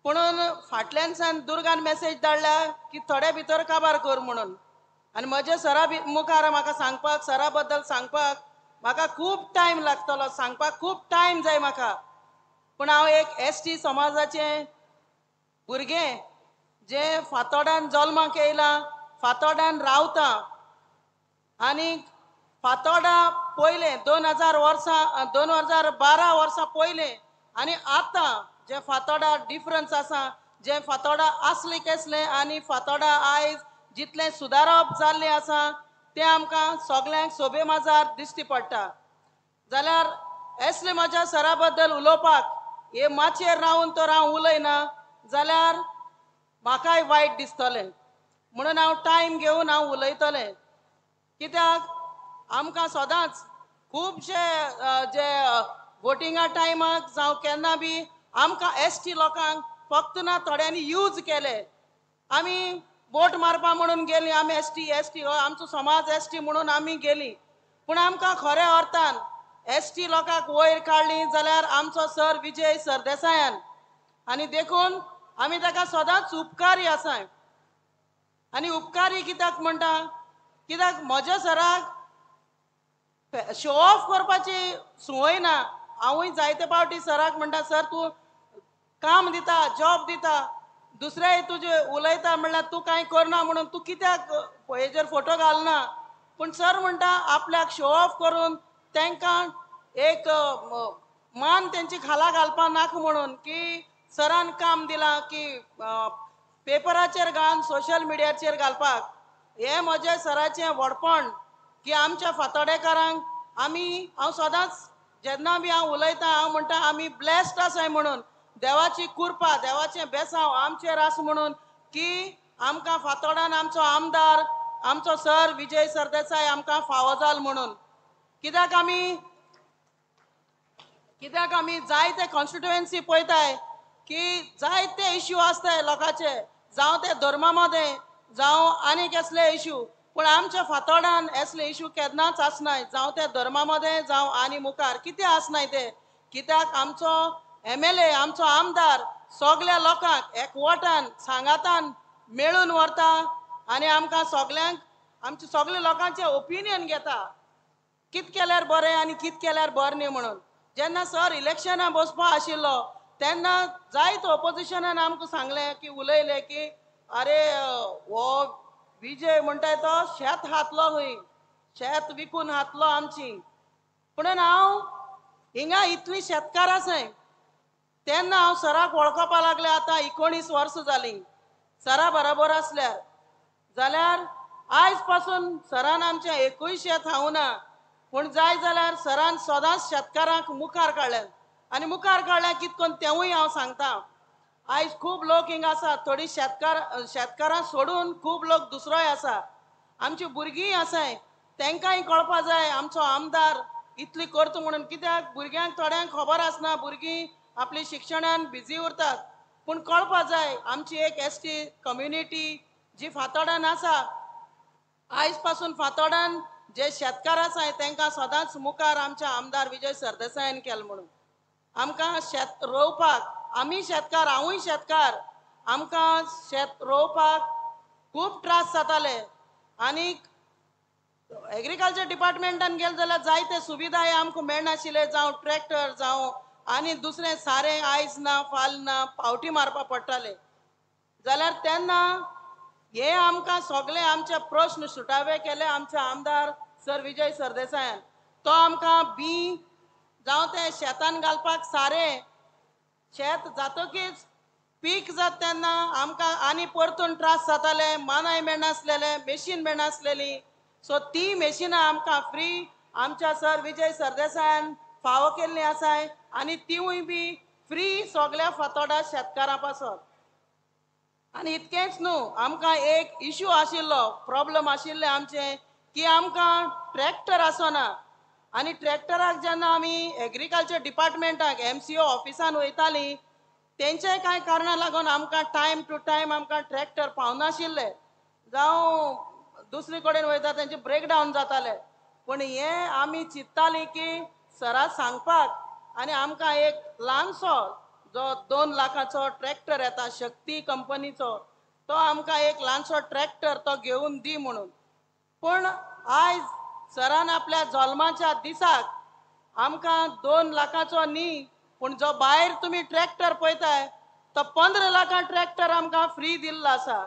पुणून फाटल्यान सान दुर्गान मेसेज धाडल्या की थोडे भितर काबार कर म्हणून, आनी म्हज्या सरा मुखार म्हाका सांगपाक, सरा बद्दल सांगपाक म्हाका खूब टायम लागतलो, सांगपाक खूब टायम जाय म्हाका. पूण हांव एक एस टी समाजाचें भुरगें जें फातोडान जल्माक येयलां, फातोडान रावता आनी फातोडा पयलें 2000 वर्सां 2012 वर्सां पयलें आनी आतां जे फातोडा डिफरन्स आसा, जे फातोडा आसले केसले आनी फातोडा आयज जितलें सुदारप जाल्लें आसा तें आमकां सगल्यांक सोबे माजार दिश्टी पडटा. जाल्यार एसले म्हज्या सरा बद्दल उलोवपाक हे माचयेर रावन तर हांव उलयना जाल्यार म्हाकाय वायट दिसतलें, म्हणून हांव टायम घेवन हांव उलयतलें. कित्याक आमकां सदांच खुबशे जे वोटिंगा टायमाक जावं केन्ना बी आमकां एस टी लोकांक फक्त ना थोड्यांनी यूज केले. आमी वोट मारपा म्हणून गेली, आमी एस टी एस टी आमचो समाज एस टी म्हणून आमी गेली, पूण आमकां खऱ्या अर्थान एस टी लोकांक वयर काडली जाल्यार आमचो सर विजय सरदेसायान, आनी देखून आमी ताका सदांच उपकारी आसा. आनी उपकारी कित्याक म्हणटा, कित्याक म्हज्या सराक शो ऑफ करपाची संवय ना. हांवूय जायते फावटी सराक म्हणटा, सर तूं काम दिता, जॉब दिता, दुसरेय तुजे उलयता म्हणल्यार तूं कांय करना म्हणून तूं कित्याक हेजेर फोटो घालना. पूण सर म्हणटा आपल्याक शो ऑफ करून तांकां एक मान तेंची खाला घालपा नाका म्हणून की सरान काम दिलां की पेपराचेर घालून सोशल मिडियाचेर घालपाक. हें म्हजें सराचें व्हडपण की आमच्या फातोडेकारांक आमी, हांव सदांच जेन्ना बी हांव उलयतां हांव म्हणटा आमी ब्लेस्ड आसाय म्हणून, देवाची कृपा देवाचें बेसांव आमचेर आसा म्हणून की आमकां फातोडान आमचो आमदार आमचो सर विजय सरदेसाय आमकां फावो जाल म्हणून. कित्याक आमी जायते कॉन्स्टिट्युएन्सी पळयताय की जायते इश्यू आसताय लोकांचे, जावं ते धर्मा मदें जावं आनी कसले इश्यू, पूण आमच्या फातोडान असले इश्यू केन्नाच आसनाय, जावं ते धर्मा मदें जावं आनी मुखार कितें आसनाय ते. कित्याक आमचो MLA आमचो आमदार सगल्या लोकांक एकवटान सांगातान मेळून व्हरता आनी आमकां सगल्यांक आमचे सगळे लोकांचे ओपिनियन घेता कित केल्यार बरें आनी कित केल्यार बरें न्ही म्हणून. जेन्ना सर इलेक्शनाक बसपा आशिल्लो तेन्ना जायत ओपोजिशनान आमकां सांगलें की उलयलें की अरे हो विजय म्हणटाय तो शेत हातलो खंय, शेत विकून हातलो आमची. पूण हांव हिंगा इतली शेतकार आसाय तेन्ना हांव सराक वळखपा लागलें. आतां 19 वर्सां जालीं सरा बरोबर आसल्यार, जाल्यार आयज पासून सरान आमचें एकूय शेत हावना, पूण जाय जाल्यार सरान सदांच शेतकारांक मुखार काडल्यात आनी मुखार काडल्यार कित करून तेवूय हांव सांगता. आयज खूब लोक हिंगा आसा, थोडी शेतकारां सोडून खूब लोक दुसरोय आसा, आमची भुरगींय आसाय, तेंकांय कळपा जाय आमचो आमदार इतली करता म्हणून. कित्याक भुरग्यांक थोड्यांक खबर आसना, भुरगीं आपली शिक्षणान बिजी उरतात, पूण कळपा जाय आमची एक ST community जी फातोडान आसा, आयज पासून फातोडान जे शेतकार आसाय तेंकां सदांच मुखार आमच्या आमदार विजय सरदेसायान केलें म्हणून. आमकां शेत रोवपाक, आमी शेतकार, हांवूय शेतकार, आमकां शेत रोवपाक खूब त्रास जाताले आनी एग्रीकल्चर डिपार्टमेंटान गेले जाल्यार जायते सुविधाय आमकां मेळनाशिल्ले, जावं ट्रॅक्टर जावं आनी दुसरें सारें आयज ना फाल ना पावटी मारपा पडटाले. जाल्यार तेन्ना हे आमकां सगळे आमचे प्रश्न सुटावे केले आमचे आमदार सर विजय सरदेसायान. तो आमकां बी जावं तें शेतान घालपाक सारें, शेत जातकीच पीक जाता तेन्ना आमकां आनी परतून त्रास जाताले, मानाय मेळनासलेले, मेशीन मेळनासलेली. सो ती मेशिनां आमकां फ्री आमच्या सर विजय सरदेसायान फावो केल्ली आसाय आनी तिवूय बी फ्री सगल्या फातोडा शेतकारां पासत. आनी इतकेंच न्हू, आमकां एक इशू आशिल्लो, प्रॉब्लम आशिल्ले आमचें की आमकां ट्रॅक्टर आसना आनी ट्रॅक्टराक जेन्ना आमी एग्रीकल्चर डिपार्टमेंटाक MCO ऑफिसान वयतालीं तेंचे कांय कारणां लागून आमकां टायम टू टायम आमकां ट्रॅक्टर पावनाशिल्ले, जावं दुसरे कडेन वयता तेंचे ब्रेकडावन जाताले. पूण हें आमी चिंत्तालीं की सरा सांगपाक आनी आमकां एक ल्हानसो जो 2 लाखाचो ट्रॅक्टर येता शक्ती कंपनीचो, तो आमकां एक ल्हानसो ट्रॅक्टर तो घेवन दी म्हणून. पूण आयज सरान आपल्या जल्माच्या दिसाक आमकां 2 लाखाचो न्ही, पूण जो भायर तुमी ट्रॅक्टर पळयताय तो 15 लाखां ट्रॅक्टर आमकां फ्री दिल्लो आसा.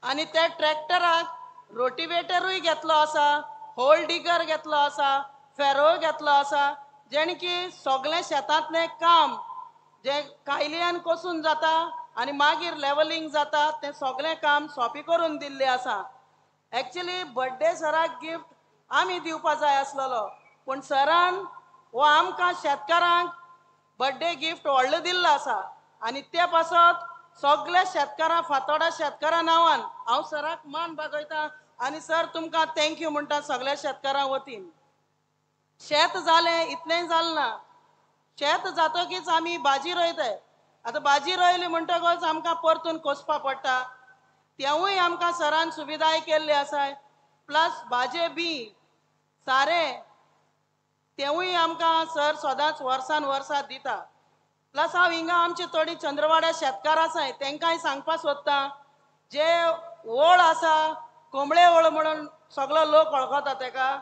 आनी त्या ट्रॅक्टराक रोटिवेटरूय घेतलो आसा, होल डिगर घेतलो आसा, फेरोय घेतलो आसा, जेणे की सगळें शेतांतलें काम जें कायल्यान कसून जाता आनी मागीर लेवलिंग जाता तें सगळें काम सोंपें करून दिल्लें आसा. एक्चुली बर्थडे सराक गिफ्ट आमी दिवपा जाय आसलेलो, पूण सरान हो आमकां शेतकारांक बर्थडे गिफ्ट व्हडलो दिल्लो आसा आनी ते पासत सगळे शेतकारां फातोडा शेतकारां नांवान हांव सराक मान बागयता आनी सर तुमकां thank you म्हणटा सगळ्या शेतकारां वतीन. शेत जालें इतलेंय जालें ना, शेत जातकीच आमी भाजी रोयताय. आतां भाजी रोयली म्हणटकच आमकां परतून कोसपा पडटा, तेवूय आमकां सरान सुविधाय केल्ली आसाय. प्लस भाजये बी सारें तेवूय आमकां सर सदांच वर्सान वर्सा दिता. प्लस हांव हिंगा आमची थोडी चंद्रवाड्या शेतकार आसाय तेंकांय सांगपा सोदता, जे ओळ आसा कोंबळे ओळ म्हणून सगळो लोक वळखता तेका,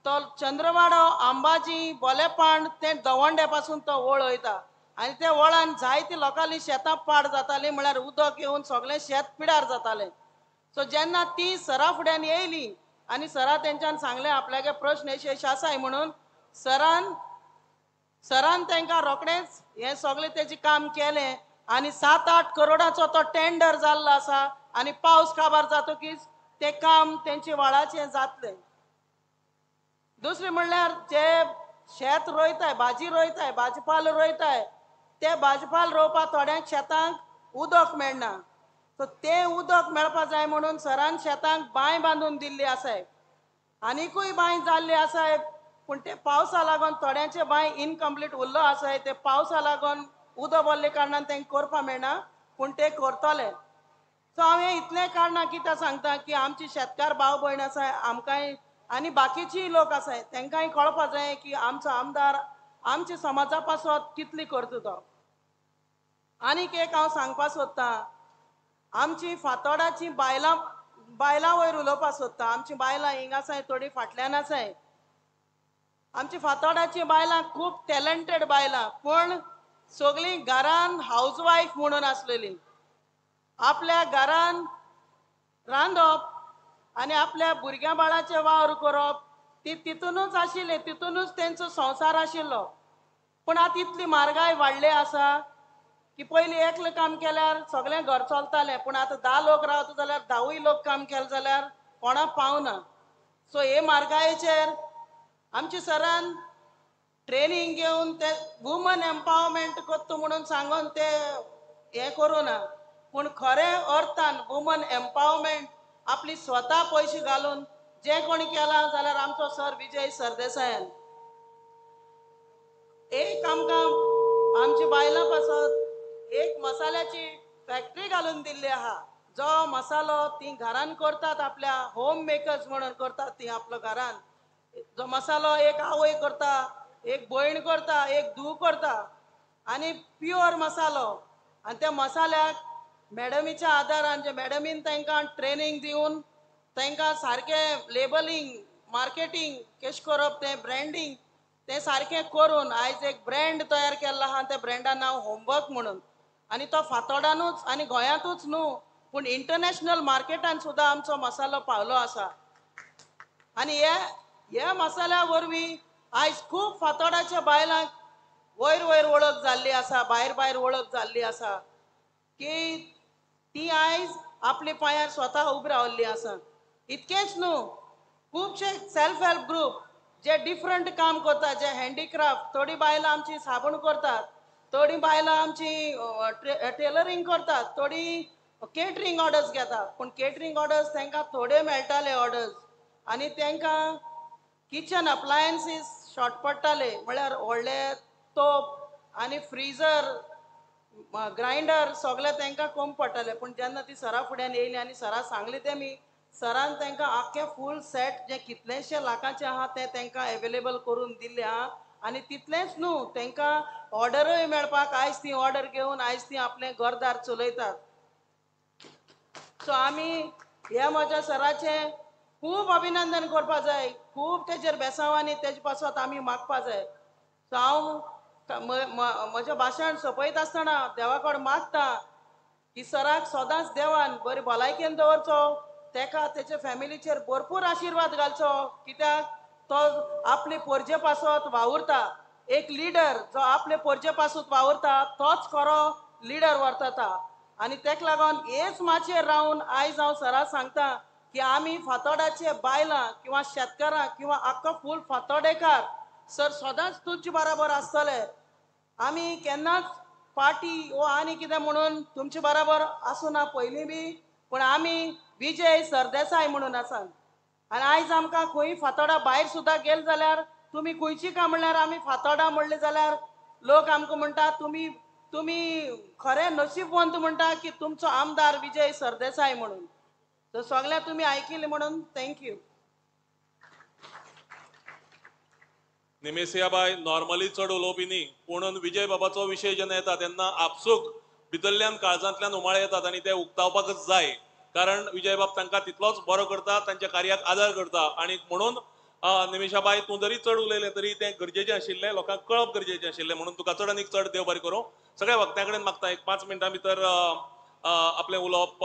तो चंद्रवाडो आंबाजी बोलेपांड तें दवंडे पासून तो ओळ वयता आनी त्या ओळान जायती लोकांली शेतां पाड जातालीं, म्हळ्यार उदक येवन सगळें शेत पिडार जातालें. सो जेन्ना ती सरा फुड्यान येयली आनी सरा तेंच्यान सांगलें आपल्यागे प्रश्न अशे अशे आसाय म्हणून, सरान तांकां रोखडेंच हें सगळें तेजें काम केलें आनी 7-8 करोडाचो तो टेंडर जाल्लो आसा आनी पावस काबार जातकीच तें काम तेंचे व्हाळाचें जातलें. दुसरें म्हणल्यार जे शेत रोयताय, भाजी रोयताय, भाजपाल रोयताय, ते भाजपाल रोवपाक थोड्यांक शेतांक उदक मेळना, सो तें उदक मेळपा जाय म्हणून सरान शेतांक बांय बांदून दिल्ली आसाय. आनिकूय बांय जाल्ली आसाय, पूण ते पावसा लागून थोड्यांचे बांय इनकम्प्लीट उरलो आसाय, ते पावसा लागून उदक भरले कारणान तेंकां करपाक मेळना, पूण ते करतले. सो हांव हें इतलें कारणां कित्याक सांगता की आमची शेतकार भाव भयण आसाय आमकांय आनी बाकीचीय लोक आसाय तेंकांय कळपा जाय की आमचो आमदार आमच्या समाजा पासत कितली करता तो. आनीक एक हांव सांगपा सोदतां, आमची फातोडाची बायलां बायलां वयर उलोवपा सोदता. आमची बायलां हिंगा आसाय, थोडीं फाटल्यान आसाय. आमची फातोडाची बायलां खूब टॅलंटेड बायलां, पूण सगळीं घरान हावज वायफ म्हणून आसलेली. आपल्या घरान रांदप आनी आपल्या भुरग्यां बाळाचे वावर करप ती तितूनच आशिल्ली, तितूनच तेंचो संवसार आशिल्लो. पूण आतां इतली म्हारगाय वाडली आसा की पयलीं एकलें काम केल्यार सगळें घर चलतालें, पूण आतां 10 लोक रावता जाल्यार 10 लोक काम केलें जाल्यार कोणाक पावना. सो हे म्हारगायेचेर आमच्या सरान ट्रेनींग घेवन ते वुमन एम्पावरमेंट करता म्हणून सांगून ते हें करूं ना, पूण खरें अर्थान वुमन एम्पावरमेंट आपली स्वता पयशे घालून जे कोणी केलां जाल्यार आमचो सर विजय सरदेसायान. एक आमकां आमच्या बायलां पासत एक मसाल्याची फॅक्टरी घालून दिल्ली आहा, जो मसालो ती घरान करतात, आपल्या होम मेकर्स म्हणून करतात ती आपल्या घरान. जो मसालो एक आवय करता, एक भयण करता, एक धूव करता आनी प्युअर मसालो. आनी त्या मसाल्याक मॅडमीच्या आदारान, जे मॅडमीन तांकां ट्रेनींग दिवन तांकां सारकें लेबलिंग, मार्केटींग कशें करप, तें ब्रँडींग तें सारकें करून आयज एक ब्रँड तयार केल्लो आहा. त्या ब्रँडा नांव होमवर्क म्हणून. आनी तो फातोडानूच आनी गोंयांतूच न्हू पूण इंटरनॅशनल मार्केटान सुद्दां आमचो मसालो पावलो आसा. आनी ह्या मसाल्या वरवीं आयज खूब फातोडाच्या बायलांक वयर वयर वळख जाल्ली आसा, भायर भायर वळख जाल्ली आसा की ती आयज आपल्या पांयार स्वता उबी रावल्ली आसा. इतकेंच न्हू, खुबशे सेल्फ हेल्प ग्रूप जे डिफरंट काम करता, जे हँडीक्राफ्ट, थोडीं बायलां आमची साबण करतात, थोडीं बायलां आमची टेलरींग करतात, थोडीं केटरींग ऑर्डर्स घेतात. पूण केटरींग ऑर्डर्स तांकां थोडे मेळटाले ऑर्डर्स आनी तांकां किचन अप्लायन्सीस शॉर्ट पडटाले, म्हळ्यार व्हडले तोप आनी फ्रिजर, ग्रायंडर सगळे तांकां कम पडटाले. पूण जेन्ना ती सरा फुड्यान येयली आनी सरा सांगली तेमी, सरान तांकां आख्खें फूल सेट जे कितलेशे लाखांचे आहा ते तांकां एवेलेबल करून दिल्ले आहा. आनी तितलेंच न्हू, तांकां ऑर्डरूय मेळपाक आयज ती ऑर्डर घेवन आयज ती आपलें घरदार चलयतात. सो आमी ह्या म्हज्या सराचें खूब अभिनंदन करपा जाय, खूब तेजेर बेसांवांनी तेजे पासत आमी मागपा जाय. सो हांव म्हजें भाशण सोंपयता आसतना देवा कडेन मागता की सराक सदांच देवान बरी भलायकेन दवरचो, तेका तेच्या फॅमिलीचेर भरपूर आशिर्वाद घालचो, कित्याक तो आपले पोरजे पासत वावुरता. एक लिडर जो आपले पोरजे पासत वावुरता तोच खरो लिडर वर्तता. आनी तेका लागून हेच माचयेर रावन आयज हांव सरा सांगता की आमी फातोडाचे बायलां किंवा शेतकारां किंवा आख्खो फूल फातोडेकार सर सदांच तुमचे बराबर आसतले. आमी केन्नाच पार्टी वो आनी कितें म्हणून तुमचे बराबर आसूना पयलीं बी, पूण आमी विजय सरदेसाय म्हणून आसात. आनी आयज आमकां खंय फातोडा भायर सुद्दां गेले जाल्यार तुमी खंयची काय म्हणल्यार आमी फातोडा म्हणलें जाल्यार लोक आमकां म्हणटा तुमी तुमी खरें नशीबवंत म्हणटा की तुमचो आमदार विजय सरदेसाय म्हणून. सो सगळ्या तुमी आयकिलें म्हणून thank you. निमेसियाबाय नॉर्मली चड उलोवपी न्ही, पूण विजय बाबाचो विशय जेन्ना येता तेन्ना आपसूक भितरल्यान काळजांतल्यान उमाळे येतात आनी ते उक्तावपाकच जाय, कारण विजय बाब तांकां तितलोच बरो करता, तांच्या कार्याक आदार करता. आनी म्हणून निमिषाबाय तूं जरी चड उलयलें तरी तें गरजेचें आशिल्लें, लोकांक कळप गरजेचें आशिल्लें, म्हणून तुका चड आनीक चड देव बरें करूं. सगळ्या वक्त्यां कडेन मागता एक 5 मिनटां भितर आपलें उलोवप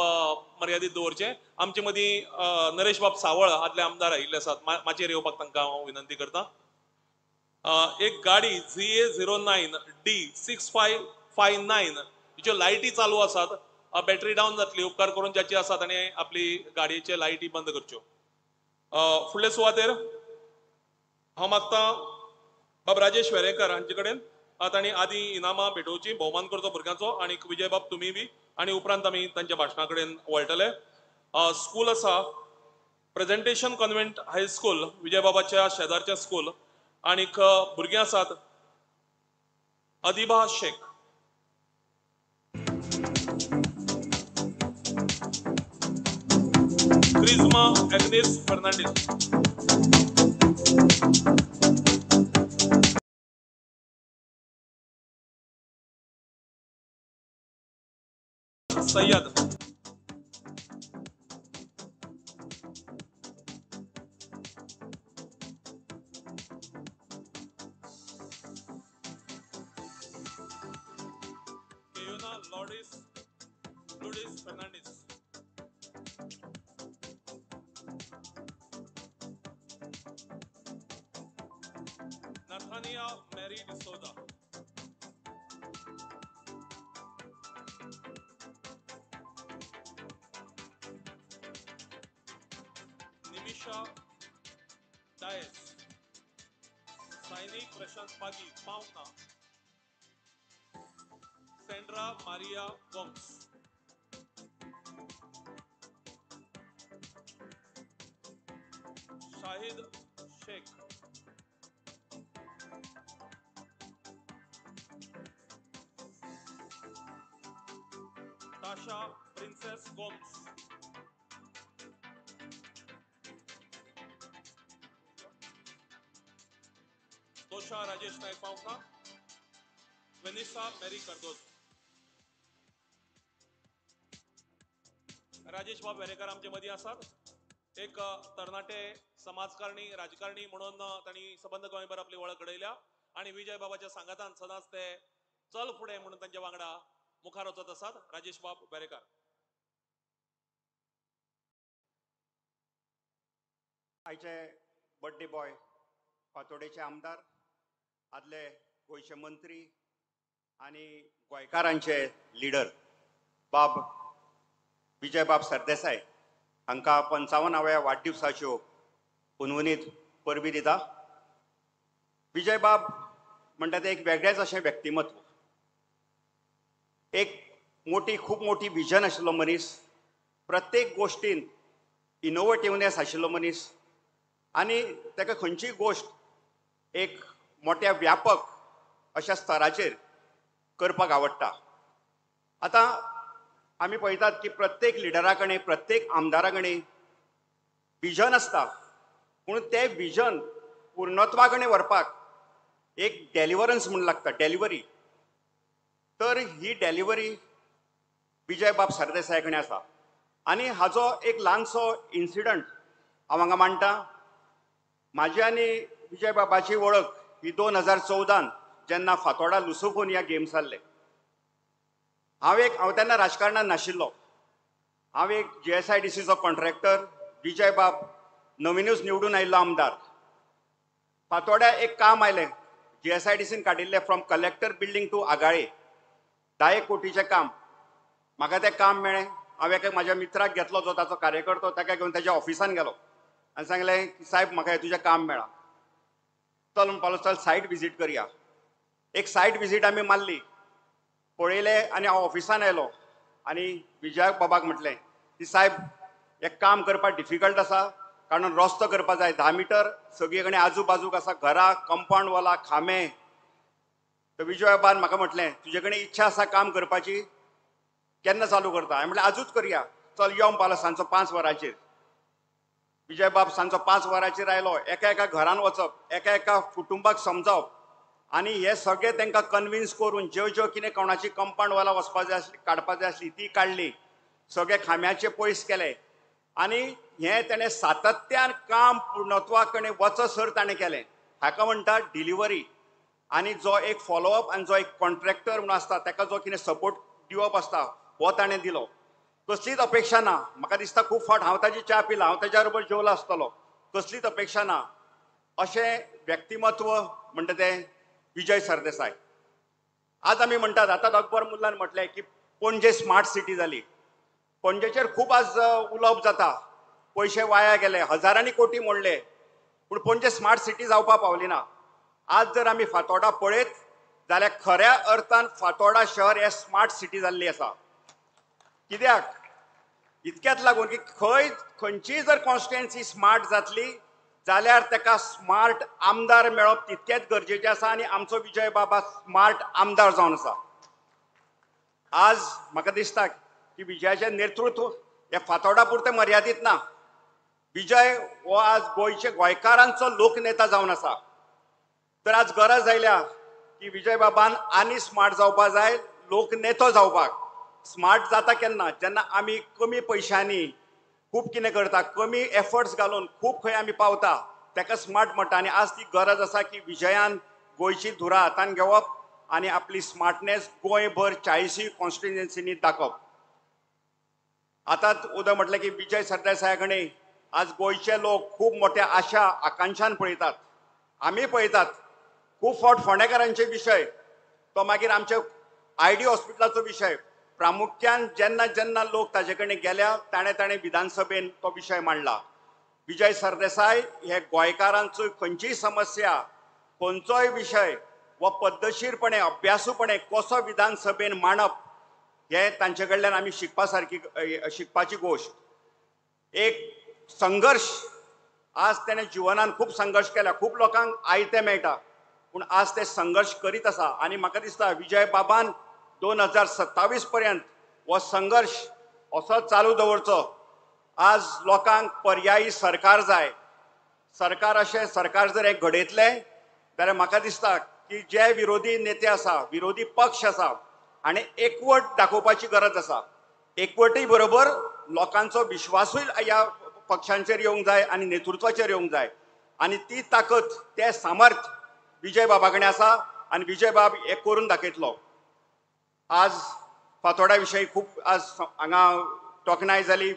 मर्यादीत दवरचें. आमचे मदीं नरेश बाब सावळ आदले आमदार आयिल्ले आसात, माचयेर येवपाक तांकां हांव विनंती करता. एक गाडी ZA 09 D 6559 हिच्यो लायटी चालू आसात, बॅटरी डावन जातली, उपकार करून ज्याची आसा ताणें आपली गाडयेचे लायटी बंद करच्यो. फुडले सुवातेर हांव मागता बाब राजेश वेरेंकर हांचे कडेन, तांणी आदी इनामां भेटोवची, भोवमान करचो भुरग्यांचो, आनी विजय बाब तुमी बी, आनी उपरांत आमी तांच्या भाशणा कडेन वळटले. स्कूल आसा प्रेजेंटेशन कॉन्व्हेंट हायस्कूल, विजय बाबाच्या शेजारचें स्कूल, आनीक भुरगीं आसात Adiba Sheikh. Crisma Agnes Fernandes. Syed. Keyona Lodis Ludis Fernandes. Nathania Mary D'Souza. Nimisha Dias. Saini Prashant Pagi Pavna. Sandra Maria Gomes. Shahid Shaikh. Tasha Princess Gomes. Tosha Rajesh Naik Pavna. Vanessa Mary Cardozo. Rajesh बाब वेरेकर आमचे मदीं आसात. एक तरणाटे समाजकारणी राजकारणी म्हणून तांणी सबंद गोंयभर आपली वळख घडयल्या आनी विजय बाबाच्या सांगातान सदांच ते चल फुडें म्हणून तांच्या वांगडा मुखार वचत आसात. राजेश बाब वेरेकर. आयचे बर्थडे बॉय फातोडेचे आमदार, आदले गोंयचे मंत्री आनी गोंयकारांचे लिडर बाब विजय बाब सरदेसाय हांकां 55व्या वाडदिवसाच्यो हुनहुनीत परबी दिता. विजय बाब म्हणटा तें एक वेगळेंच अशें व्यक्तिमत्व, एक मोठी खूब मोठी विजन आशिल्लो मनीस, प्रत्येक गोश्टीन इनोवेटिवनेस आशिल्लो मनीस आनी ताका खंयचीय गोश्ट एक मोठ्या व्यापक अशा स्तराचेर करपाक आवडटा. आतां आमी पळयतात की प्रत्येक लिडरा कडेन, प्रत्येक आमदारा कडेन विजन आसता, पूण तें विजन पूर्णत्वा कडेन व्हरपाक एक डेलिवरन्स म्हूण लागता, डेलिवरी. तर ही डेलिवरी विजय बाब सरदेसाय कडेन आसा. आनी हाजो एक ल्हानसो इन्सिडंट हांव हांगा मांडटा. म्हाजी आनी विजय बाबाची वळख ही 2014 जेन्ना फातोडा लुसोफोनिया गेम्स जाल्ले. हांव तेन्ना राजकारणान नाशिल्लो. हांव एक GSIDCचो कॉन्ट्रॅक्टर, विजय बाब नविनूच निवडून आयिल्लो आमदार. फातोड्या एक काम आयलें, GSIDCन काडिल्लें from collector building to Agale, 10 कोटीचें काम. म्हाका तें काम मेळ्ळें. हांव एका म्हाज्या मित्राक घेतलो जो ताचो कार्यकर्तो, ताका घेवन ताच्या ऑफिसान गेलो आनी सांगलें की साहेब म्हाका हें तुजें काम मेळ्ळां, चल म्हणपालो चल सायट विजीट करया. एक सायट विजीट आमी मारली, पळयलें आनी हांव ऑफिसान आयलो आनी विजय बाबाक म्हटलें की साहेब हें काम करपाक डिफिकल्ट आसा, कारण रस्तो करपाक जाय 10 मिटर, सगळे कडेन आजू बाजूक आसा घरां, कंपाउंड वाला, खांबे. तर विजय बाबान म्हाका म्हटलें तुजे कडेन इच्छा आसा काम करपाची, केन्ना चालू करता? हांवें म्हटलें आजूच करया, चल यो म्हणपालो सांजचो 5 वरांचेर. विजय बाब सांजचो 5 वरांचेर आयलो. एका एका घरान वचप, एका एका कुटुंबाक समजावप आनी हे सगळे तांकां कन्विन्स करून ज्यो ज्यो कितें कोणाची कंपाउंड वाला वचपा जाय आसली, काडपा जाय आसली ती काडली, सगळे खांब्याचे पयस केले आनी हें ताणें सातत्यान काम पूर्णत्वा कडेन वचसर ताणें केलें. हाका म्हणटा डिलिवरी. आनी जो एक फॉलोअप आनी जो एक कॉन्ट्रॅक्टर म्हणून आसता ताका जो कितें सपोर्ट दिवप आसता हो ताणें दिलो. कसलीच अपेक्षा ना. म्हाका दिसता खूब फावट हांव ताजी च्या पिला, हांव ताज्या बरोबर जेवला आसतलो, कसलीच अपेक्षा ना. अशें व्यक्तिमत्व म्हणटा तें विजय सरदेसाय. आज आमी म्हणटात, आतां अकबर मुल्लान म्हटलें की पणजे स्मार्ट सिटी जाली. पणजेचेर खूब आज उलोवप जाता, पयशे वाया गेले, हजारांनी कोटी मोडले, पूण पणजे स्मार्ट सिटी जावपाक पावली ना. आज जर आमी फातोडा पळयत जाल्यार खऱ्या अर्थान फातोडा शहर हें स्मार्ट सिटी जाल्ली आसा. कित्याक? इतक्यात लागून की खंय खंयचीय जर कॉन्स्टिट्युएन्सी स्मार्ट जातली जाल्यार ताका स्मार्ट आमदार मेळप तितकेंच गरजेचें आसा आनी आमचो विजय बाबा स्मार्ट आमदार जावन आसा. आज म्हाका दिसता की विजयाचें नेतृत्व हें फातोडा पुरतें मर्यादीत ना. विजय हो आज गोंयचे गोंयकारांचो लोकनेता जावन आसा. तर आज गरज आयल्या की विजय बाबान आनी स्मार्ट जावपा जाय, लोकनेतो जावपाक. स्मार्ट जाता केन्ना, जेन्ना आमी कमी पयशांनी खूब कितें करता, कमी एफर्ट्स घालून खूब खंय आमी पावता, ताका स्मार्ट म्हणटा. आनी आज ती गरज आसा की विजयान गोंयची धुरा हातान घेवप आनी आपली स्मार्टनेस गोंयभर 40 कॉन्स्टिट्युएन्सीनी दाखोवप. आतां उदक म्हटलें की विजय सरदेसाया कडेन आज गोंयचे लोक खूब मोठ्या आशा आकांक्षान पळयतात, आमी पळयतात. खूब फावट फोंडेकारांचे विशय, तो मागीर आमचे आयडी हॉस्पिटलाचो विशय, प्रामुख्यान जेन्ना जेन्ना लोक ताजे कडेन गेल्या ताणें ताणें विधानसभेन तो विशय मांडला. विजय सरदेसाय हे गोंयकारांचो खंयचीय समस्या, खंयचोय विशय व पद्दशीरपणे अभ्यासूपणे कसो विधानसभेन मांडप हे तांचे कडल्यान आमी शिकपा सारकी शिकपाची गोश्ट. एक संघर्श आज तेणें जिवनान खूब संघर्श केला, खूब लोकांक आयतें मेळटा, पूण आज ते संघर्श करीत आसा. आनी म्हाका दिसता विजय बाबान 2027 पर्यंत हो संघर्श असो चालू दवरचो. आज लोकांक पर्यायी सरकार जाय. सरकार अशें सरकार जर हें घडयतलें जाल्यार म्हाका दिसता की जे विरोधी नेते आसा, विरोधी पक्ष आसा, आनी एकवट दाखोवपाची गरज आसा. एकवटी बरोबर लोकांचो विश्वासूय ह्या पक्षांचेर येवंक जाय आनी नेतृत्वाचेर येवंक जाय. आनी ती ताकद, तें सामर्थ्य विजय बाबा कडेन आसा आनी विजय बाब हें करून दाखयतलो. आज फातोडा विशयी खूब आज हांगा तोखणाय जाली.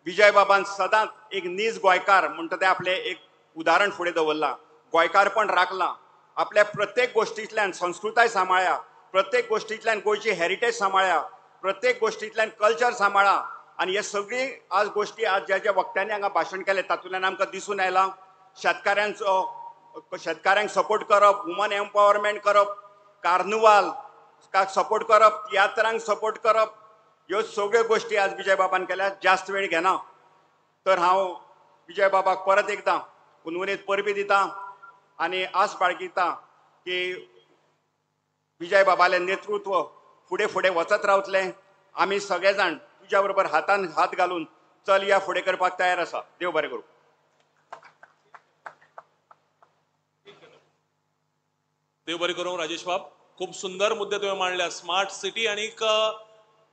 विजय बाबान सदांच एक नीज गोंयकार म्हणटा तें आपलें एक उदाहरण फुडें दवरलां, गोंयकारपण राखलां, आपल्या प्रत्येक गोश्टींतल्यान संस्कृताय सांबाळ्या, प्रत्येक गोश्टींतल्यान गोंयची हेरिटेज सांबाळ्या, प्रत्येक गोश्टींतल्यान कल्चर सांबाळा. आनी हे सगळी आज गोश्टी आज ज्या ज्या वक्त्यांनी हांगा भाशण केलें तातूंतल्यान आमकां दिसून आयलां. शेतकाऱ्यांक सपोर्ट करप, वुमन एम्पावरमेंट करप, कार्नुवाल सपोर्ट करप, तियात्रांक सपोर्ट करप, ह्यो सगळ्यो गोश्टी आज विजय बाबान केल्या. जास्त वेळ घेना तर हांव विजय बाबाक परत एकदां उनवुनीत परबी दिता आनी आस बाळगिता की विजय बाबालें नेतृत्व फुडें फुडें वचत रावतलें. आमी सगळे जाण तुज्या बरोबर हातान हात घालून चल या फुडें करपाक तयार आसा. देव बरें करूं. देव बरें करूं राजेश बाब. खूब सुंदर मुद्दे तुवें मांडल्या. स्मार्ट सिटी आनी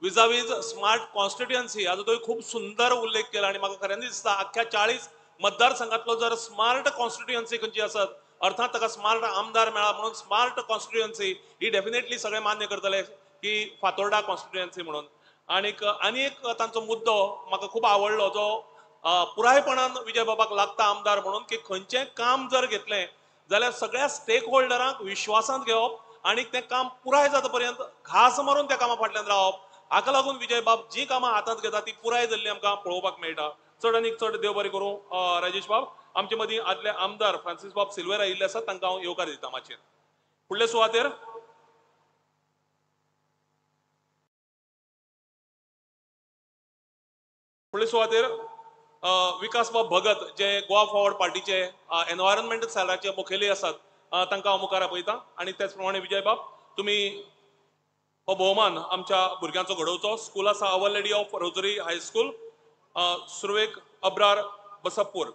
विजावीज स्मार्ट कॉन्स्टिट्युएन्सी हाजो तुवें खूब सुंदर उल्लेख केला. आनी म्हाका खऱ्यांनी दिसता आख्ख्या 40 मतदारसंघातलो जर स्मार्ट कॉन्स्टिट्युएन्सी खंयची आसत, अर्थात ताका स्मार्ट आमदार मेळा म्हणून स्मार्ट कॉन्स्टिट्युएन्सी ही डेफिनेटली सगळे मान्य करतले की फातोर्डा कॉन्स्टिट्युएन्सी म्हणून. आनीक आनी एक तांचो मुद्दो म्हाका खूब आवडलो जो पुरायपणान विजय बाबाक लागता आमदार म्हणून, की खंयचें काम जर घेतलें जाल्यार सगळ्या स्टेक होल्डरांक विश्वासांत घेवप आनी तें काम पुराय जाता पर्यंत घास मारून त्या कामा फाटल्यान रावप. हाका लागून विजय बाब जी कामां हातांत घेता ती पुराय जाल्ली आमकां पळोवपाक मेळटा. चड आनीक चड देव बरें करूं राजेश बाब. आमचे मदीं आदले आमदार फ्रांसीस बाब सिल्वेरा आयिल्ले आसात, तांकां हांव येवकार दिता माचयेर. फुडले सुवातेर विकास बाब भगत जे गोवा फॉरवर्ड पार्टीचे एनवायरमेंटल सेलाचे मुखेली आसात तांकां हांव मुखार आपयता. आनी तेच प्रमाणे विजय बाब तुमी हो भोवमान आमच्या भुरग्यांचो घडोवचो. स्कूल आसा Our Lady of Rosary High School, सुरवेक अब्रार बसप्पूर.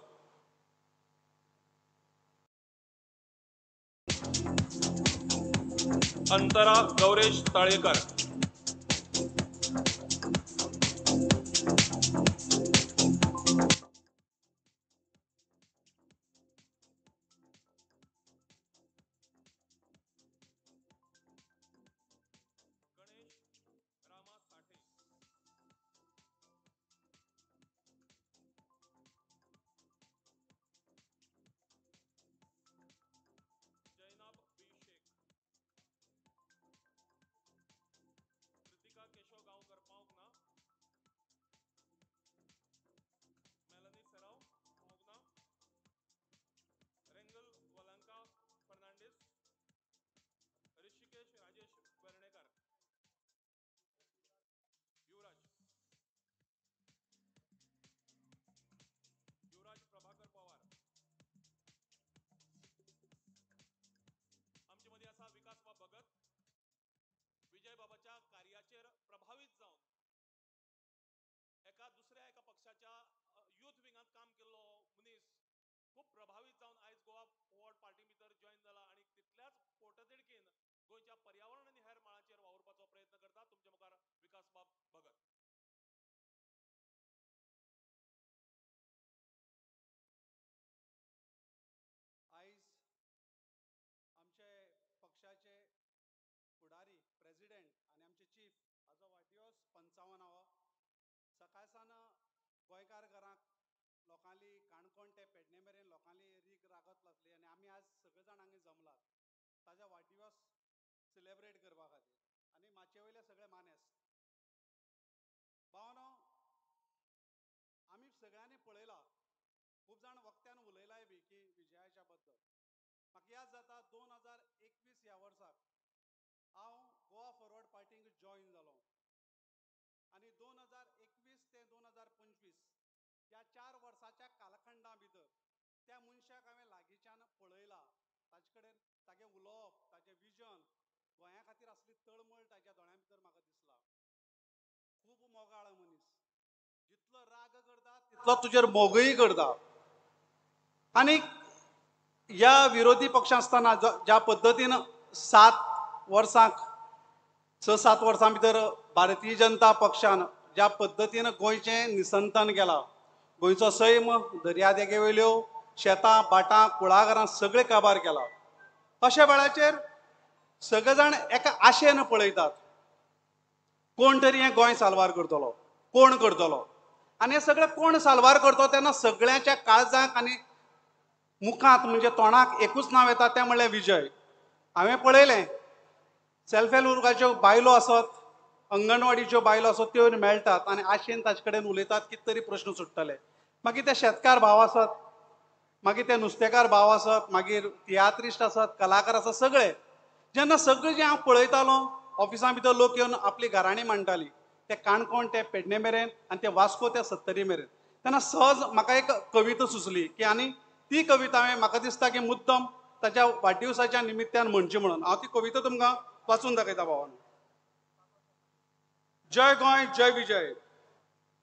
अंतरा गौरेश ताळेकर. विजय बाबाच्या कार्याचेर प्रभावीत जावन एका दुसऱ्या एका पक्षाच्या यूथ विंगांत काम केल्लो मनीस खूब प्रभावीत जावन आयज गोवा फॉरवर्ड पार्टी भितर जॉयन जाला आनी तितल्याच पोटतिडकीन गोंयच्या पर्यावरण आनी हेर मळाचेर वावुरपाचो प्रयत्न करता. तुमच्या मुखार विकास बाब 55 सकाळसान गोंयकार घरांक लोकांली काणकोण ते पेडणे मेरेन लोकांली रीग रागत लागली आनी आमी आज सगळे जाण हांगा जमलात ताज्या वाडदिवस सेलेब्रेट करपा खातीर आनी माचये वयले सगळे मानेस्त. भावानो, आमी सगळ्यांनी पळयला, खूब जाण वक्त्यान उलयलाय बी की विजयाच्या बद्दल. म्हाका याद जाता 2021 ह्या वर्साक हांव गोवा फॉरवर्ड पार्टीक जॉयन जालो आनी 2021 ते 2025 ह्या 4 वर्साच्या कालखंडा भितर त्या मनशाक हांवें लागींच्यान पळयला. ताजे कडेन तागें उलोवप, ताजें विजन, गोंया खातीर आसली तळमळ ताज्या दोळ्यां भितर म्हाका दिसला. खूब मोगाळ मनीस, जितलो राग करता तितलो तुजेर मोगूय करता. आनी ह्या विरोधी पक्ष आसतना ज्या पद्दतीन 7 वर्सांक 6-7 वर्सां भितर भारतीय जनता पक्षान ज्या पद्दतीन गोंयचें निसंतन केलां, गोंयचो सैम, दर्यादेगे वयल्यो शेतां, भाटां, कुळागरां सगळें काबार केलां. अशा वेळाचेर सगळे जाण एका आशेन पळयतात, कोण तरी हें गोंय साल्वार करतलो, कोण करतलो. आनी हें सगळें कोण साल्वार करतलो तेन्ना सगळ्यांच्या काळजाक आनी मुखांत म्हणजे तोंडाक एकूच नांव येता, तें म्हणल्यार विजय. हांवें पळयलें, सेल्फ हेल्प ग्रुपाच्यो बायलो आसत, अंगणवाडीच्यो बायलो आसत, त्यो मेळटात आनी आशेन ताचे कडेन उलयतात, कितें तरी प्रश्न सुट्टले. मागीर ते शेतकार भाव आसत, मागीर ते नुस्तेकार भाव आसत, मागीर तियात्रिस्ट आसत, कलाकार आसत, सगळे. जेन्ना सगळें जें हांव पळयतालो, ऑफिसां भितर लोक येवन आपली घराणी मांडटाली, ते काणकोण ते पेडणे मेरेन आनी ते वास्को ते सत्तरी मेरेन. तेन्ना सहज म्हाका एक कविता सुचली की, आनी ती कविता हांवें म्हाका दिसता की मुद्दम ताच्या वाडदिवसाच्या निमित्यान म्हणची म्हणून हांव ती कविता तुमकां वाचून दाखयता भावांनो. जय गोंय, जय विजय,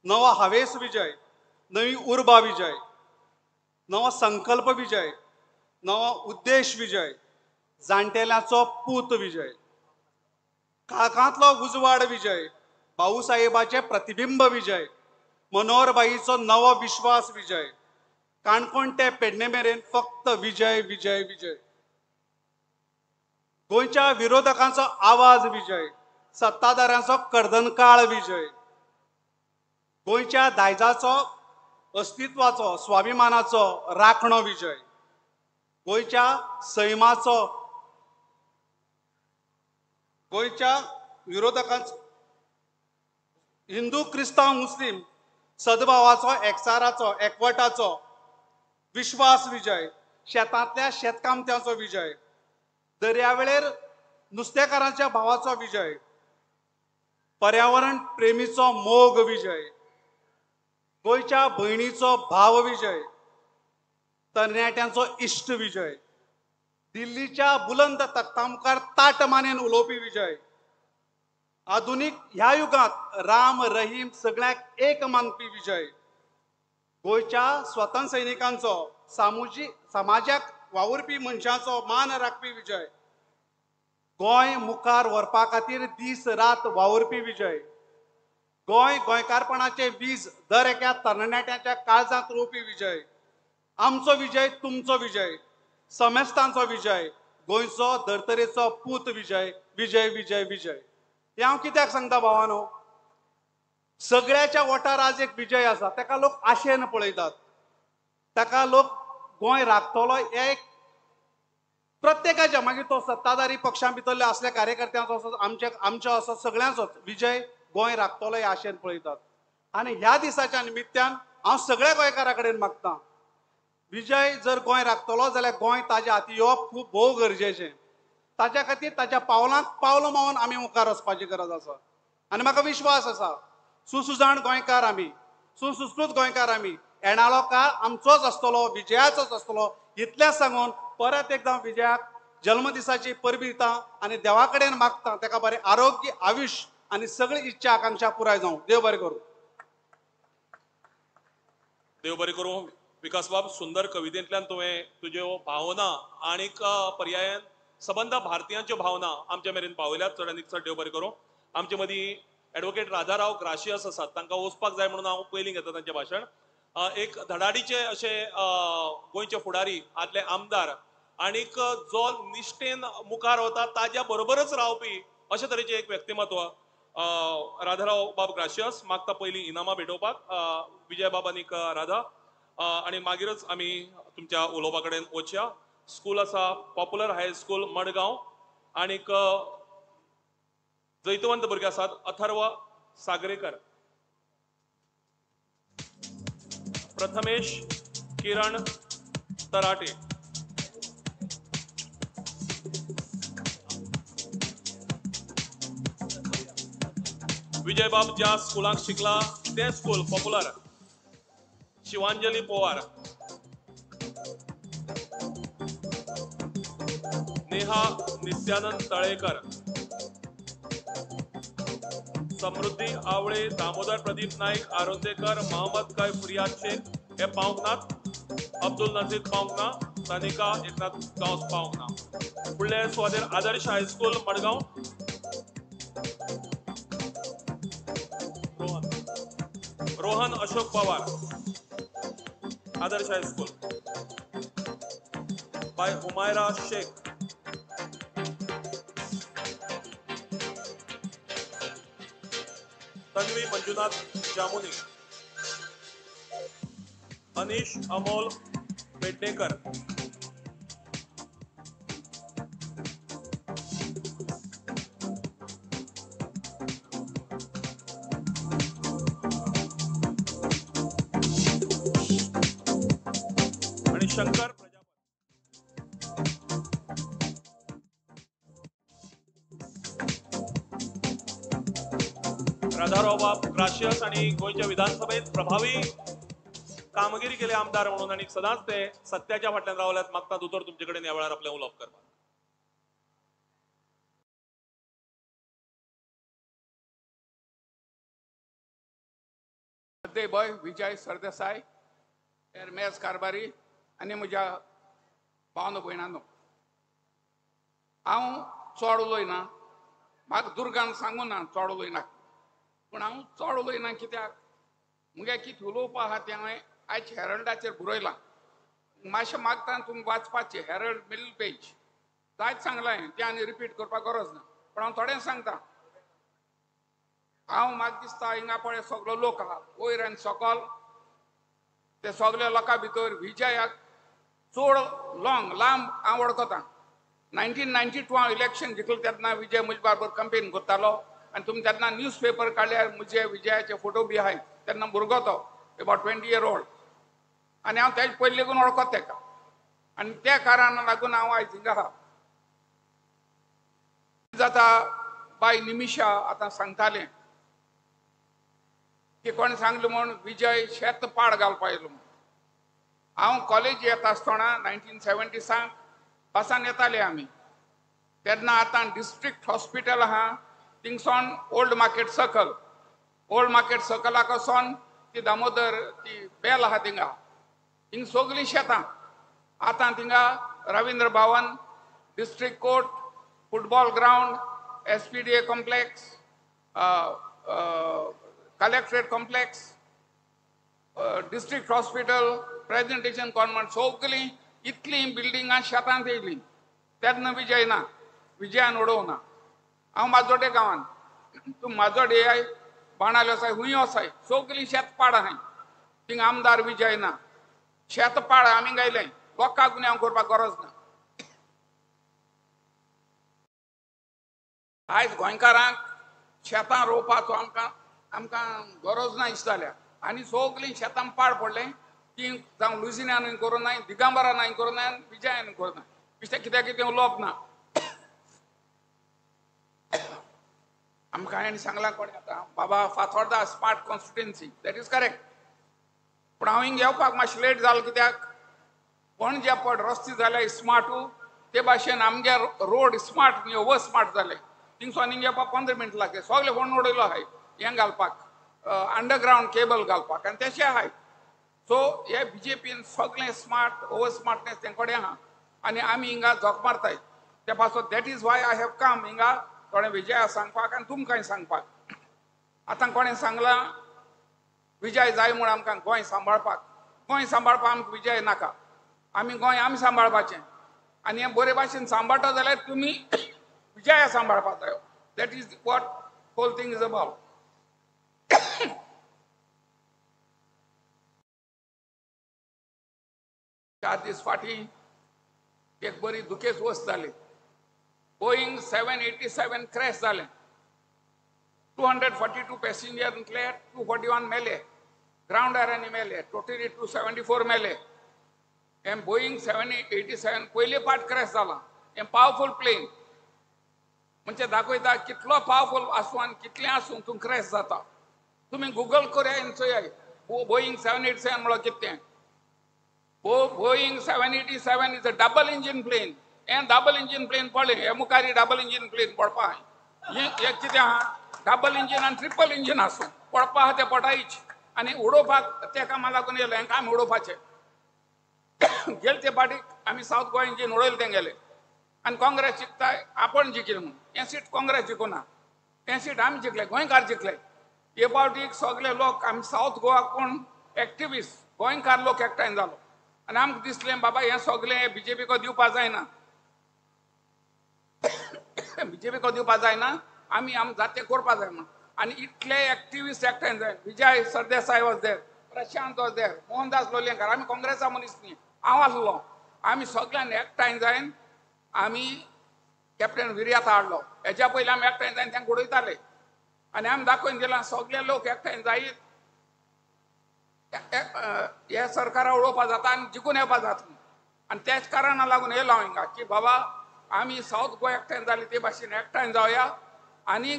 नवो हावेस विजय, नवी उर्बा विजय, नवो संकल्प विजय, नवो उद्देश विजय, जाणटेल्याचो पूत विजय, काळखांतलो उजवाड विजय, भाऊसाहेबाचें प्रतिबिंब विजय, मनोहरबाईचो नवो विश्वास विजय, काणकोण ते पेडणे मेरेन फक्त विजय विजय विजय, गोंयच्या विरोधकांचो आवाज विजय, सत्ताधाऱ्यांचो कर्दनकाळ विजय, गोंयच्या दायजाचो, अस्तित्वाचो, स्वाभिमानाचो राखणो विजय, गोंयच्या सैमाचो, गोंयच्या विरोधकांचो, हिंदू क्रिस्तांव मुस्लीम सद्भावाचो, एकचाराचो, एकवटाचो विश्वास विजय, शेतांतल्या शेतकामत्यांचो विजय, दर्यावेळेर नुस्तेकारांच्या भावाचो विजय, पर्यावरण प्रेमीचो मोग विजय, गोंयच्या भयणीचो भाव विजय, तरणाट्यांचो इश्ट विजय, दिल्लीच्या बुलंद तख्ता मुखार ताट मानेन उलोवपी विजय, आधुनीक ह्या युगांत राम रहीम सगळ्यांक एक मानपी विजय, गोंयच्या स्वतंत्र सैनिकांचो, समाजाक वावुरपी मनशांचो मान राखपी विजय, गोंय मुखार व्हरपा खातीर दीस रात वावुरपी विजय, गोंय गोंयकारपणाचे वीज दर एका तरणाट्याच्या काळजांत रोवपी विजय, आमचो विजय तुमचो विजय, समेस्तांचो विजय, गोंयचो धर्तरेचो पूत विजय, विजय विजय विजय. हें हांव कित्याक सांगता भावानो, सगळ्याच्या वटार आज एक विजय आसा, ताका लोक आशेन पळयतात, ताका लोक गोंय राखतलो हे एक प्रत्येकाच्या, मागीर तो सत्ताधारी पक्षां भितरले असल्या कार्यकर्त्यांचो असो, आमचो असो, सगळ्यांचोच विजय गोंय राखतलो हे आशेन पळयतात. आनी ह्या दिसाच्या निमित्यान हांव सगळ्या गोंयकारां कडेन मागता, विजय जर गोंय राखतलो जाल्यार गोंय ताज्या हाती येवप खूब भोव गरजेचें. ताज्या खातीर ताज्या पावलांक पावलो मावन आमी मुखार वचपाची गरज आसा. आनी म्हाका विश्वास आसा, सुसुजाण गोंयकार आमी, सुसंस्कृत गोंयकार आमी, येणारो काळ आमचोच आसतलो, विजयाचोच आसतलो. इतलेंच सांगून परत एकदां विजयाक जल्मदिसाची परबी दिता आनी देवा कडेन मागता ताका बरें आरोग्य, आयुश्य आनी सगळी इच्छा आकांक्षा पुराय जावं. देव बरें करूं. देव बरें करूं. विकास बाब, सुंदर कवितेंतल्यान तुवें तुज्यो भावना आनीक पर्यायान सबंद भारतीयांच्यो भावना आमच्या मेरेन पावयल्यात. चड आनीक चड देव बरें करूं. आमचे मदीं एडवोकेट राजाराव ग्राशियस आसात, तांकां वचपाक जाय म्हणून हांव पयलीं घेता तांचें भाशण. एक धडाडीचे अशे गोंयचे फुडारी, आदले आमदार आनीक जो निश्ठेन मुखार वता ताज्या बरोबरच रावपी अशे तरेचें एक व्यक्तिमत्व. राधाराव बाब ग्राशियस मागता पयलीं इनामां भेटोवपाक विजय बाब आनीक राधा आनी मागीरच आमी तुमच्या उलोवपा कडेन वचया. स्कूल आसा पॉप्युलर हायस्कूल मडगांव आनीक जैतवंत भुरगे आसात अथर्व सागरेकर, प्रथमेश किरण तराटे, विजय बाब ज्या स्कुलाक शिकला तें स्कूल पॉप्युलर, शिवांजली पोवार, नेहा नित्यानंद तळेकर, समृद्धी आवळे, दामोदर प्रदीप नाईक आरोंदेकर, मोहम्मद कैफ रियाद शेख हे पावंक नात, अब्दुल नजीर पावंक ना, तानिका एकनाथ गांवस पावंक ना. फुडले सुवातेर आदर्श हायस्कूल मडगांव, रोहन अशोक पवार, आदर्श high school by Humaira Shaikh, Tanvi Manjunath Jamuni, Anish Amol Pednekar, आणि शंकर प्रजापती. राधाराव बाब ग्राशियस आणि गोंयच्या विधानसभेत प्रभावी कामगिरी केली आमदार म्हणून आणि सदांच ते सत्याच्या फाटल्यान रावल्यात. मागता दोतोर तुमचे कडेन ह्या वेळार आपलें उलोवप करपाक. बर्थडे बॉय विजय सरदेसाय, एरमेस कारभारी आनी म्हज्या भावनो भयणानो, हांव चड उलयना, म्हाका दुर्गान सांगू ना चड उलयना, पूण हांव चड उलयना कित्याक मुगे कितें उलोवपा आहा तें हांवें आयज हेरल्डाचेर बरयलां. मातशें मागता तुमी वाचपाचें, हेरल्ड मिडल पेज जायत सांगलां हांवें, तें आनी रिपीट करपाक गरज ना, पूण हांव थोडें सांगता. हांव म्हाका दिसता हिंगा पळय सगलो लोक आहा वयर आनी सकल, ते सगल्या लोकां भितर विजयाक चड लॉंग लांब हांव वळखता. 1992 हांव इलेक्शन जिखलें तेन्ना विजय म्हजे बरोबर कंपेन करतालो आनी तुमी तेन्ना न्यूज पेपर काडल्यार म्हजे विजयाचे फोटो बी आहाय, तेन्ना भुरगो तो अबाउट 20 इयर ओल्ड, आनी हांव तेजे पयलीं लेगून वळखत तेका, आनी त्या कारणान लागून हांव आयज हिंगा आहा. जाता बाय निमिशा आतां सांगतालें की कोणें सांगलें म्हूण विजय शेत पाड घालपा येयलो म्हूण. हांव कॉलेज येता आसतना 1970 बसान येताले आमी, तेन्ना आतां डिस्ट्रिक्ट हॉस्पिटल आहा थिंगसोन old market circle, old market सर्कलाक वचोन ती दामोदर ती बेल आहा थिंगा, थिंग सगळीं शेतां. आतां थिंगा Ravindra Bhavan, district court, football ground, SPDA complex, collectorate complex, district hospital, presentation convent, सगळीं इतलीं बिल्डिंगां शेतांत येयलीं. तेन्ना विजय ना, विजयान उडोवना. हांव माजोडे गांवान, तूं माजोडे येय, बाणाले वसाय, हुंय वसाय, सगळीं शेत पाड आहाय, थिंगा आमदार विजय ना. शेत पाड आमी गायलें, लोकांक गुन्यांव करपाक गरज ना. आयज गोंयकारांक शेतां रोवपाचो आमकां आमकां गरज ना दिसता जाल्या, आनी सगळीं शेतां पाड पडलें ती जावं लुजिन्यानूय करूं नाय, दिगंबरानूय करूं नाय, विजयानूय करूं नाय, बेश्टें कित्याक कितें उलोवप ना. आमकां हांवें सांगलां कोणें आतां बाबा Fatorda smart constituency, that is correct, पूण हांव हिंग येवपाक मातशें लेट जालो कित्याक पणजे पड रस्ते जाले स्मार्टू, ते भाशेन आमगे रोड स्मार्ट न्ही ओवर स्मार्ट जाले, थिंगसोन हिंग येवपाक 15 मिनटां लागले, सगळे फोंड उडयलो आहाय हें घालपाक, अंडरग्रावंड केबल घालपाक, आनी तेशें आहाय. सो हे बीजेपीन सगळें स्मार्ट ओवर स्मार्टनेस तें कडेन आहा आनी आमी हिंगा झोक मारताय ते पासत. That is why I have come हिंगा थोडें विजया सांगपाक आनी तुमकांय सांगपाक. आतां कोणें सांगलां विजय जाय म्हूण आमकां गोंय सांबाळपाक, गोंय सांबाळपाक आमकां विजय नाका, आमी गोंय आमी सांबाळपाचें, आनी हें बरे भाशेन सांबाळटा जाल्यार तुमी विजया सांबाळपाक जायो. That is what whole thing is about. 4 दीस फाटीं एक बरी दुखेच वस्त जाली. बोईंग 787 क्रॅश जालें. 242 पॅसेंजरांतले 241 मेले, ग्रावंडार आनी मेले, टोटली 274 मेले. हें बोईंग 787 पयले पाट क्रॅश जाला. हें पावरफूल प्लेन म्हणजे दाखयता कितलो पावरफूल आसूं आनी कितलें आसूं तूं क्रॅश जाता. तुमी गुगल करया आनी चोया बोईंग 787 म्हणल्यार कितें. Boeing 787 is a double engine plane. हें डबल इंजीन प्लेन पळय, हे मुखार डबल इंजीन प्लेन पडपा हें कितें आहा, डबल इंजीन आनी ट्रिपल इंजीन आसूं पडपा आहा तें पडायच आनी उडोवपाक त्या कामा लागून येयलें. हें काम उडोवपाचें. गेले ते पाटी आमी सावथ गोवा इंजीन उडयलें तें गेलें आनी काँग्रेस जिखता आपण जिखले म्हणून. हें सीट काँग्रेस जिखूना, हें सीट आमी जिखले, गोंयकार जिखले. हे फावटी सगळे लोक आमी सावथ गोवा कोण एक्टिविस्ट गोंयकार लोक एकठांय जालो आनी आमकां दिसलें बाबा हें सगळें बीजेपीक दिवपा जायना, बीजेपीक दिवपा जायना, आमी आम जाते करपा जाय म्हूण. आनी इतले एक्टिविस्ट एकठांय जाय. Vijay Sardesai was there, Prashant was there, Mohandas Lolyekar, आमी काँग्रेसा मनीस न्ही, हांव आसलो. आमी सगळ्यांनी एकठांय जायन आमी कॅप्टन विर्यात हाडलो. हेज्या पयलीं आमी एकठांय जायन तांकां उडयताले आनी आमी दाखोवन दिलां सगळे लोक एकठांय जायत हे सरकारा उडोवपा जाता आनी जिखून येवपा जाता. आनी त्याच कारणाक लागून येयलो हांव हिंगा की बाबा आमी सावथ गोवा एकठांय जाली ते भाशेन एकठांय जावया आनी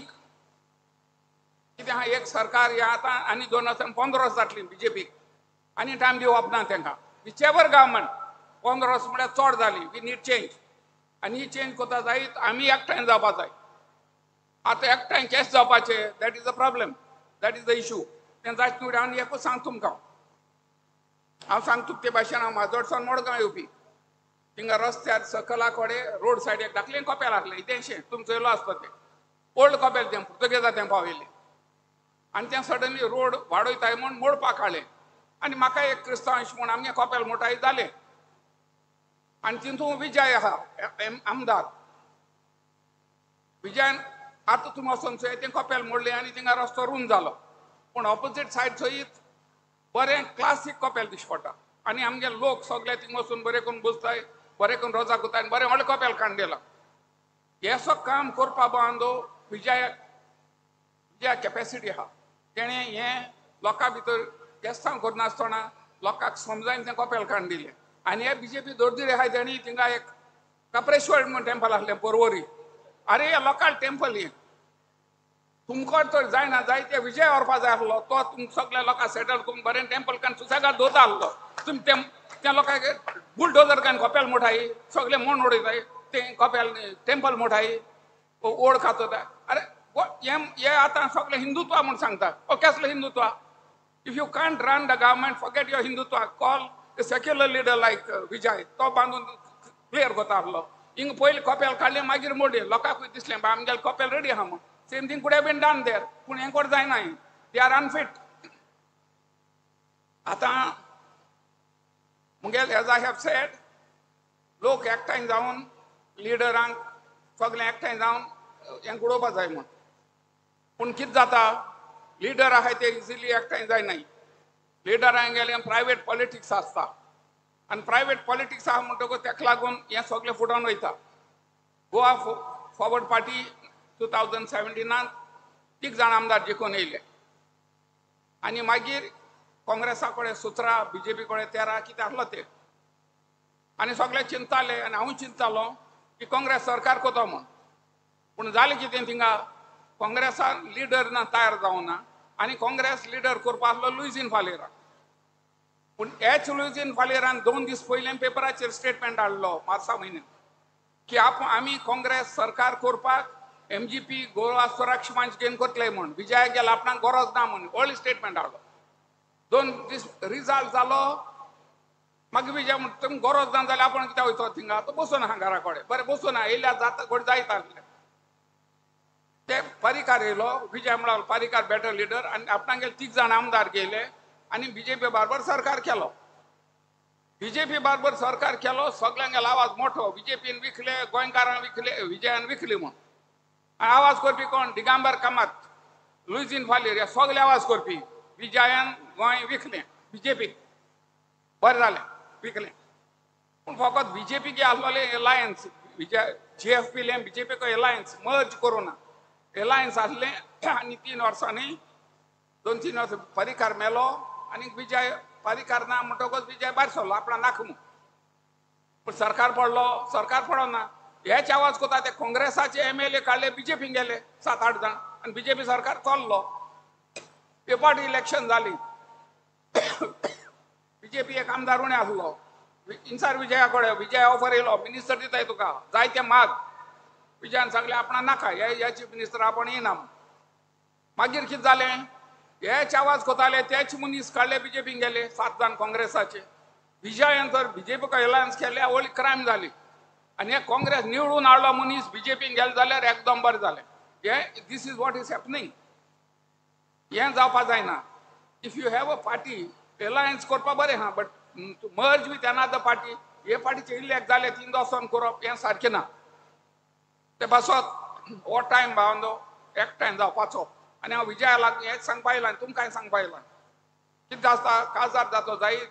कितें आहा एक सरकार हें आतां आनी 2015 वर्सां जातली बीजेपीक आनी टायम दिवप ना तांकां. Which ever government 15 वर्सां म्हळ्यार चड जाली, we need change. आनी ही चेंज करता जायत आमी एकठांय जावपा जाय. आतां एकठांय कशें जावपाचें, that is the problem, that is the issue. तें जायत न्हू. हांव एकूच सांगता तुमकां, हांव सांगता ते भाशेन. हांव माजोडसान मडगांव येवपी, थिंगा रस्त्यार सकला कडेन रोड सायडीक धाकलें कपेल आसलें, इदेंशें तुमचो येयलो आसता तें ओल्ड कपेल, तें पुर्तुगेजा तें पावयलें आनी तें सडनली रोड वाडयताय म्हूण मोडपाक काडलें आनी म्हाका एक क्रिस्तांव म्हूण आमगें कपेल मोटाय जालें. आनी तितूंत विजय आहा आमदार विजयान आतां तुमी वचोन चोय तें कपेल मोडलें आनी थिंगा रस्तो रूंद जालो, पूण ऑपोजीट सायड चोयत बरें क्लासीक कपेल दिश्टी पडटा आनी आमगे लोक सगळे थिंग वचून बरें करून बसताय, बरें करून रोजा करताय आनी बरें व्हडलें कपेल काडून दिलां. हें सगळें काम करपा बांदो विजयाक विजया कॅपेसिटी आहा. तेणें हें लोकां भितर केस्तांव करनासतना लोकांक समजायन तें कपेल काडून दिलें. आनी हे बीजेपी दोरदिरे आहाय तेणी थिंगा एक कपरेश्वर म्हूण टेम्पल आसलें पोरवरी. आरे हे लोकल टेम्पल हें तुमकां तर जायना जाय ते विजय व्हरपा जाय आसलो, तो तुमकां सगल्या लोकांक सेटल करून बरें टेम्पल काडून सुसेगाद दवरता आसलो. तुमी ते त्या लोकांक बुलडोजर काडून कपेल मोठाय, सगळें मोड उडयताय, तें कपेल टेम्पल मोठाय, ओड खातो. अरे हे आतां सगळें हिंदुत्व म्हूण सांगता. ओ कसलें Hindutva? If you can't run the government, forget your Hindutva, call a secular leader like Vijay. तो बांदून क्लियर करता आसलो. हिंगा पयलीं कपेल काडलें मागीर मोडलें, लोकांकूय दिसलें बा आमगेलें कपेल रेडी आहा म्हूण. Same thing could have been done there, पूण हें कोण जायना, they are unfit. आतां मुगेल एज I have said, लोक एकठांय जावन लिडरांक सगळें एकठांय जावन हें उडोवपा जाय म्हूण. पूण कितें जाता, लिडर आहाय ते इजिली एकठांय जायनाय. लिडरांक गेले प्रायवेट पॉलिटिक्स आसता आनी प्रायवेट पॉलिटिक्स आहा म्हणटकूच तेका लागून हें सगळें फुटोवन वयता. गोवा फॉरवर्ड पार्टी 2017 3 जाण आमदार जिखून येयले आनी मागीर काँग्रेसा कडेन 17, बीजेपी कडेन 13 कितें आसलो ते. आनी सगळे चिंताले आनी हांवूय चिंतालो की काँग्रेस सरकार कोतो म्हूण. पूण जालें कितें, थिंगा काँग्रेसान लिडर ना तयार जावना आनी काँग्रेस लिडर करपा आसलो लुईझीन फालेरा. पूण एच लुईझीन फालेरान 2 दीस पयलीं पेपराचेर स्टेटमेंट हाडलो मार्सा म्हयन्यान की आमी काँग्रेस सरकार करपाक एमजीपी गोवा सुरक्षा मंच घेवन करतले म्हूण, विजय गेला आपणाक गरज ना म्हूण व्हडलो स्टेटमेंट हाडलो. 2 दीस रिजल्ट जालो, मागीर विजय म्हणटा तुमकां गरज ना जाल्यार आपूण कित्याक वयतो थिंगा, तो बसून आहा घरा कडेन, बरें बसून आहा, येयल्यार जाता कोण जायत आसलें. ते पारीकार येयलो, विजय म्हणलो पारीकार बेटर लिडर आनी आपणागेर 3 जाण आमदार गेले आनी बीजेपी बरोबर सरकार केलो. बीजेपी बरोबर सरकार केलो, सगळ्यांगेलो आवाज मोठो, बीजेपीन विकले, गोंयकारान विकले, विजयान विकली म्हूण. आनी आवाज करपी कोण? दिगंबर कामत. लुईझीन फालेर हे सगळे आवाज करपी. विजयान गोंय विकलें बीजेपीक, बरें जालें विकलें. पूण फकत बीजेपीक आसलोले एलायन्स, विजय जीएफपीले बीजेपीक एलायन्स मर्ज करूं ना, एलायन्स आसलें. आनी 3 वर्सांनी 2-3 वर्सां पर्रीकार मेलो आनी विजय पर्रीकार ना म्हणटकच विजय भायर सरलो आपणा नाका म्हूण. पूण सरकार पडलो, सरकार पडना. हेच आवाज करता ते काँग्रेसाचे एमएलए काडले बीजेपीन गेले 7-8 जाण आनी बीजेपी सरकार चल्लो. हे पाटी इलेक्शन जाली, बीजेपी एक आमदार उणें आसलो. इन्सार विजया कडेन विजय ऑफर येयलो, मिनिस्टर दिताय तुका जाय ते माग. विजयान सांगलें आपणा नाका, हे चीफ मिनिस्टर आपण येना. मागीर कितें जालें, हेच आवाज करताले तेच मनीस काडले बीजेपीन गेले 7 जाण काँग्रेसाचे. विजयान तर बीजेपीक एलायन्स केले, व्हडली क्रायम जाली. आनी हे काँग्रेस निवडून हाडलो मनीस बीजेपीन गेले जाल्यार एकदम बरें जालें. हे this is what is happening. हें जावपा जायना. If you have a party alliance करपा बरें आहा, but merge with another party, हे पार्टीचे इलेक्ट जाले 3 वर्सां करप हें सारकें ना. ते पासत हो टायम भावंदो एकठांय जावपाचो. आनी हांव विजया लागून हेंच सांगपा येयलां, तुमकांय सांगपा येयलां. कितें आसता काजार जातो जायत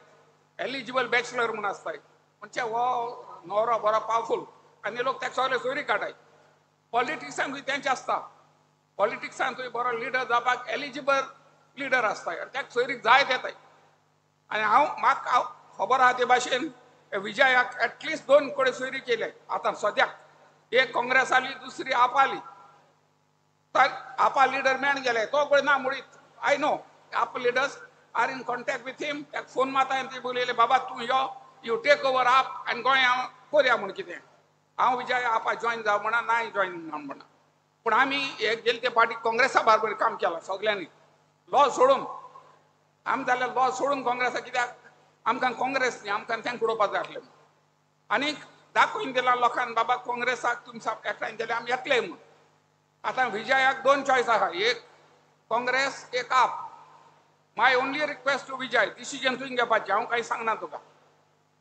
एलिजिबल बॅचलर म्हूण आसताय, म्हणजे हो न्हवरो बरो पावरफूल आनी लोक तेका सगळे सोयरी काडाय. पॉलिटिक्सान तेंचें आसता, पॉलिटिक्सान तुवें बरो लिडर जावपाक एलिजिबल लिडर आसताय आनी तेका सोयरीक जायत येताय. आनी हांव म्हाका खबर आहा ते भाशेन विजयाक एटलिस्ट 2 कडेन सोयरी केले आतां सद्याक. एक काँग्रेस आली, दुसरी आप आली. आपा लिडर मेळून गेले तो कडेन ना मुळीत. I know AAP leaders are in contact with him. ताका फोन मारता आनी ते उलयले, बाबा तूं यो, you take over आप आनी गोंय हांव करया म्हूण कितें. हांव विजय आपा जॉयन जावं म्हणा, ना जॉयन ना म्हणा. पूण आमी एक गेले ते पार्टी काँग्रेसा बरोबर काम केलां सगल्यांनी, लॉ सोडून. आमी जाल्यार लॉ सोडून काँग्रेसा, कित्याक आमकां काँग्रेस न्ही, आमकां तेंकां उडोवपाक जाय आसलें. आनी दाखोवन दिलां लोकांक बाबा काँग्रेसाक तुमी एकठांय केले आमी येतले म्हूण. आतां विजयाक 2 चॉयस आहा, एक काँग्रेस एक आप. My only request to Vijay, decision तुवें घेवपाचें, हांव कांय सांगना तुका,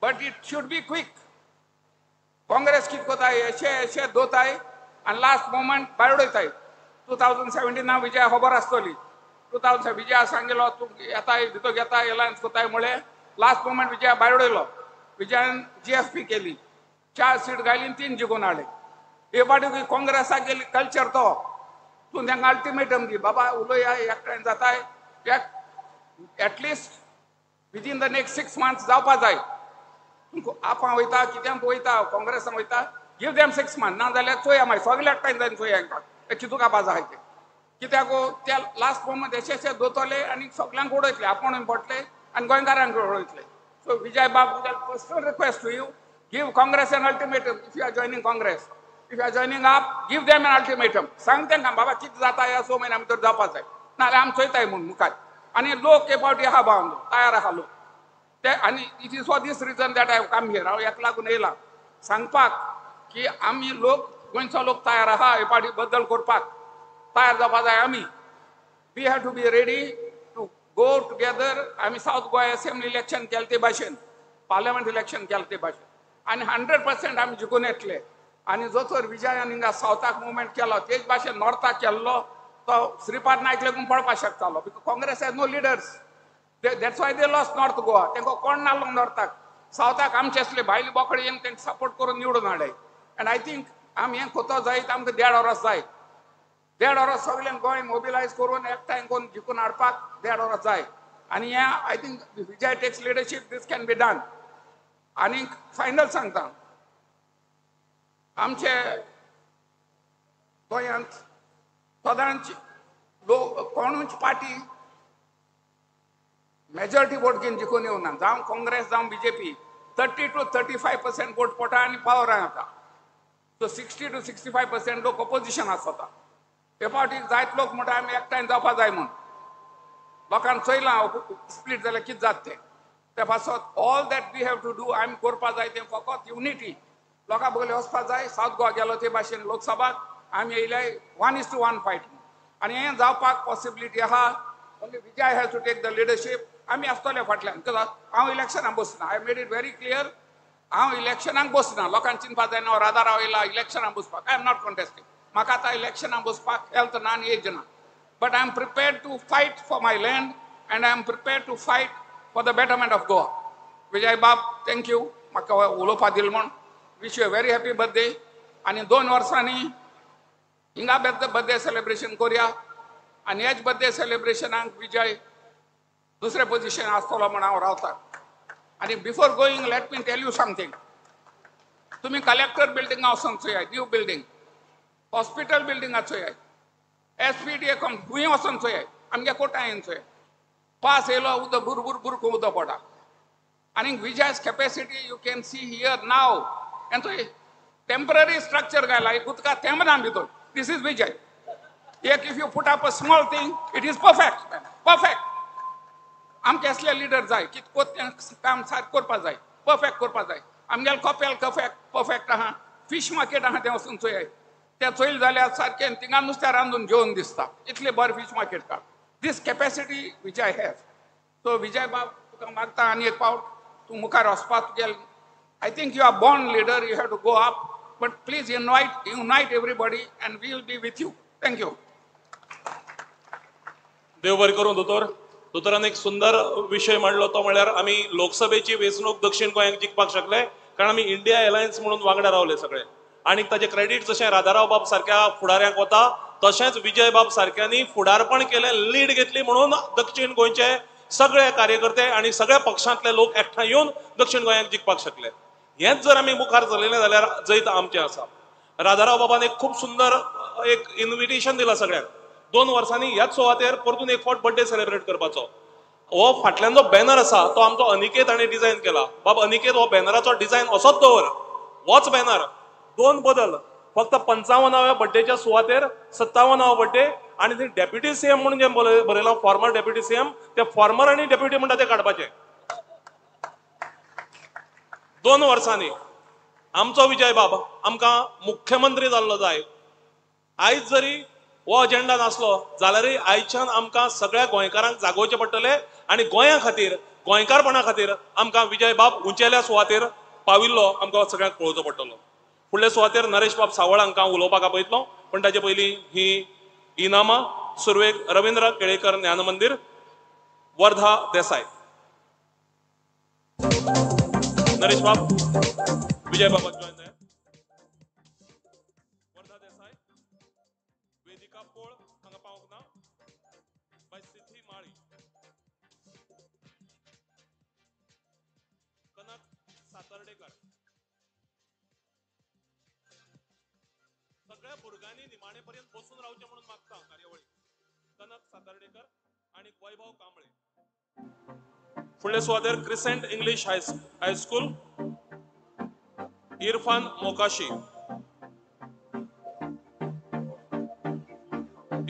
but it should be quick. Congress कितें करताय, अशें अशें दोताय आनी लास्ट मोमेंट भायर उडयताय. 2017 विजया खबर आसतली. 2000 विजया सांगिल्लो तूं येताय भितर घेताय एलायन्स करताय म्हळें, लास्ट मोमेंट विजया भायर उडयलो. विजयान जीएफपी केली, 4 सीट घाली, 3 जिखून हाडले. हे फाटी काँग्रेसाक गेली कल्चर तो, तूं तांकां अल्टिमेटम दी, बाबा उलया एकठांय जाताय, at least within the next 6 months जावपा जाय. आपां वयता कित्याक वयता काँग्रेसान वयता, गिव देम 6 मंथ्स, ना जाल्यार चोया मागीर सगळे एकठांय जायन चोया हांकां कितू कापा जाय तें. कित्याक त्या लास्ट मोमेंट अशें अशें दोतले आनी सगल्यांक उडयतले, आपूण पडटले आनी गोंयकारांक उडयतले. सो विजय बाब, personal request to you, give Congress an ultimatum. If you are joining Congress, if you are joining AAP, give them an ultimatum. सांग तांकां बाबा कितें जाता ह्या 6 म्हयन्या भितर जावपा जाय, नाजाल्यार आमी चोयताय म्हूण मुखार. आनी लोक हे फावटी आहा भावंदो तयार आहा लोक ते. आनी it is for this reason that I have come here. हांव हेका लागून येयलां सांगपाक की आमी लोक, गोंयचो लोक तयार आहा हे फावटी बदल करपाक, तयार जावपा जाय आमी. We have to be ready to go together. आमी सावथ गोवा असेंब्ली इलेक्शन केलें ते भाशेन, पार्लमेंट इलेक्शन केलें ते भाशेन, आनी 100% आमी जिखून येतले. आनी जो तर विजयान हिंगा सावथाक मुवमेंट केलो तेच भाशेन नॉर्थाक केल्लो तो श्रीपाद नायक लागून पळोवपाक शकतालो. Because Congress has no leaders, that's why they lost North Goa. तांकां कोण नासलो नॉर्थाक, सावथाक आमचे आसले भायले बोकडे येवन तांकां सपोर्ट करून निवडून हाडले. एंड I think आमी हें कोतो जायत आमकां 1.5 वर्स जाय. 1.5 वर्स सगळ्यांक गोंय मोबिलायज करून एकठांय करून जिखून हाडपाक 1.5 वर्स जाय. आनी हें I think Vijay takes leadership, this can be done. आनी फायनल सांगता, आमचे गोंयांत सदांच लोक कोणूच पार्टी मेजॉरिटी वोट घेवन जिखून येवना, जावं काँग्रेस जावं बीजेपी. 30 to 35% vote पडटा आनी पावरान येता. सो 60 to 65% लोक ऑपोजिशन आसता. हे फावटी जायत लोक म्हणटा आमी एकठांय जावपा जाय म्हूण. लोकांक चोयलां स्प्लीट जाल्यार कितें जाता तें. ते पासत all that we have to do, आमी करपा जाय तें फकत युनिटी. लोकां बगले वचपा जाय. सावथ गोवा गेलो ते भाशेन लोकसभाक आमी येयले 1:1 फायट. आनी हें जावपाक पॉसिबिलिटी आहा. Only Vijay has to take the leadership. आमी आसतले फाटल्यान, because हांव इलेक्शनाक बसना. I made it very clear, हांव इलेक्शनाक बसना. लोकांक चिंतपा जायना हांव राधा राव येयला इलेक्शनाक बसपाक. I am not contesting. म्हाका आतां इलेक्शनाक बसपाक हेल्थ ना आनी एज ना. But I am prepared to fight for my land and I am prepared to fight for the betterment of Goa. Vijay Bab, thank you म्हाका उलोवपा दिल म्हूण. Wish you a very happy birthday. आनी 2 वर्सांनी हिंगा birthday celebration करुया आनी ह्याच birthday सेलिब्रेशनाक Vijay दुसरे पोजिशन आसतलो म्हूण हांव रावता. आनी before going let me tell you something. तुमी कलेक्टर बिल्डिंगा वचून चोयाय, न्यू बिल्डींग, हॉस्पिटल बिल्डिंगा चोयाय, एस पी डी ए खंय वचून चोयाय, आमगे कोटायेन चोयाय. पास येयलो उदक बुरबुर बुरको उदक पडटा. आनी Vijay's capacity you can see here now. हेंचो टेम्पररी स्ट्रक्चर घायला, एक उदका थेंबना भितर. This is Vijay. एक if you put up a small thing it is perfect, perfect. आमकां असले लिडर जाय कितको तें काम सारकें करपा जाय, परफेक्ट करपा जाय. आमगेले कपेल परफेक्ट आहा, फिश मार्केट आहा तें वचून चोयाय, तें चोयलें जाल्यार सारकें थिंगा नुस्तें रांदून जेवन दिसता, इतलें बरें फिश मार्केट काड. This capacity Vijay has. So Vijay बाब तुका मागता आनी एक पावट तूं मुखार वचपा तुगेल. I think you are born leader, you have to go up, but please unite everybody and we will be with you. Thank you. देव बरें करूं दोतोर. दोतोरान एक सुंदर विशय मांडलो तो म्हळ्यार आमी लोकसभेची वेंचणूक दक्षिण गोंयांक जिखपाक शकले कारण आमी इंडिया अलायन्स म्हणून वांगडा रावले सगळे. आनी ताजें क्रेडीट जशें राधाराव बाब सारक्या फुडाऱ्यांक वता तशेंच विजय बाब सारक्यांनी फुडारपण केलें, लीड घेतली म्हणून दक्षिण गोंयचे सगळे कार्यकर्ते आनी सगळ्या पक्षांतले लोक एकठांय येवन दक्षिण गोंयांक जिखपाक शकले. हेंच जर आमी मुखार चलयलें जाल्यार जैत आमचें आसा. राधाराव बाबान एक खूब सुंदर एक इन्विटेशन दिलां सगळ्यांक. 2 वर्सांनी ह्याच सुवातेर परतून एक फावट बर्थडे सेलिब्रेट करपाचो. हो फाटल्यान जो बॅनर आसा तो आमचो अनिकेत हाणें डिझायन केला. बाब अनिकेत, हो बॅनराचो डिझायन असोच दवर, होच बॅनर, 2 बदल, फक्त 55व्या बर्थडेच्या सुवातेर 57वो बर्थडे आनी ते डेप्युटी सीएम म्हणून जें बरयलां फॉर्मर डेप्युटी सीएम, ते फॉर्मर आनी डेप्युटी म्हणटा ते काडपाचे. 2 वर्सांनी आमचो विजय बाब आमकां मुख्यमंत्री जाल्लो जाय. आयज जरी हो अजेंडा नासलो जाल्यारय आयच्यान आमकां सगळ्या गोंयकारांक जागोवचें पडटलें आनी गोंया खातीर, गोंयकारपणा खातीर आमकां विजय बाब उंचेल्या सुवातेर पाविल्लो आमकां सगळ्यांक पळोवचो पडटलो. फुडले सुवातेर नरेश बाब सावळ हांकां उलोवपाक आपयतलो, पूण ताचे पयलीं ही इनामां. सुरवेक रवींद्र केळेकर ज्ञान मंदीर, वर्धा देसाय. नरेश बाब, विजय बाबाक जॉयन जाय. वर्धा देसाय, वेदिका पोळ हांगा पावंक ना, बाय सिद्धी माळी, कनक सातर्डेकर. सगळ्या भुरग्यांनी निमाणे पर्यंत बसून रावचें म्हणून मागता कार्यावळी. कनक सातार्डेकर आनी वैभव कांबळे. फुडले सुवातेर Crescent English high school, Irfan Mokashi.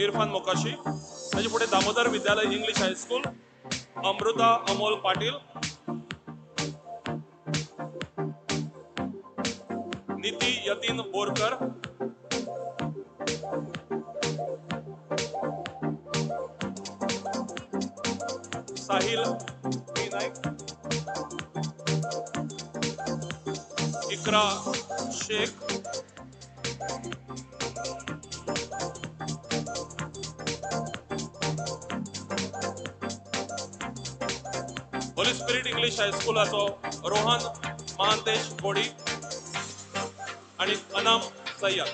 Irfan Mokashi. ताजे फुडें Damodar Vidyalaya English high school, Amruta Amol Patil, Niti Yatin Borkar, Sahil P Naik, Iqra Shaikh, Holy Spirit English हायस्कुलाचो Rohan Mahantesh बोडी आनी अनाम सय्यद.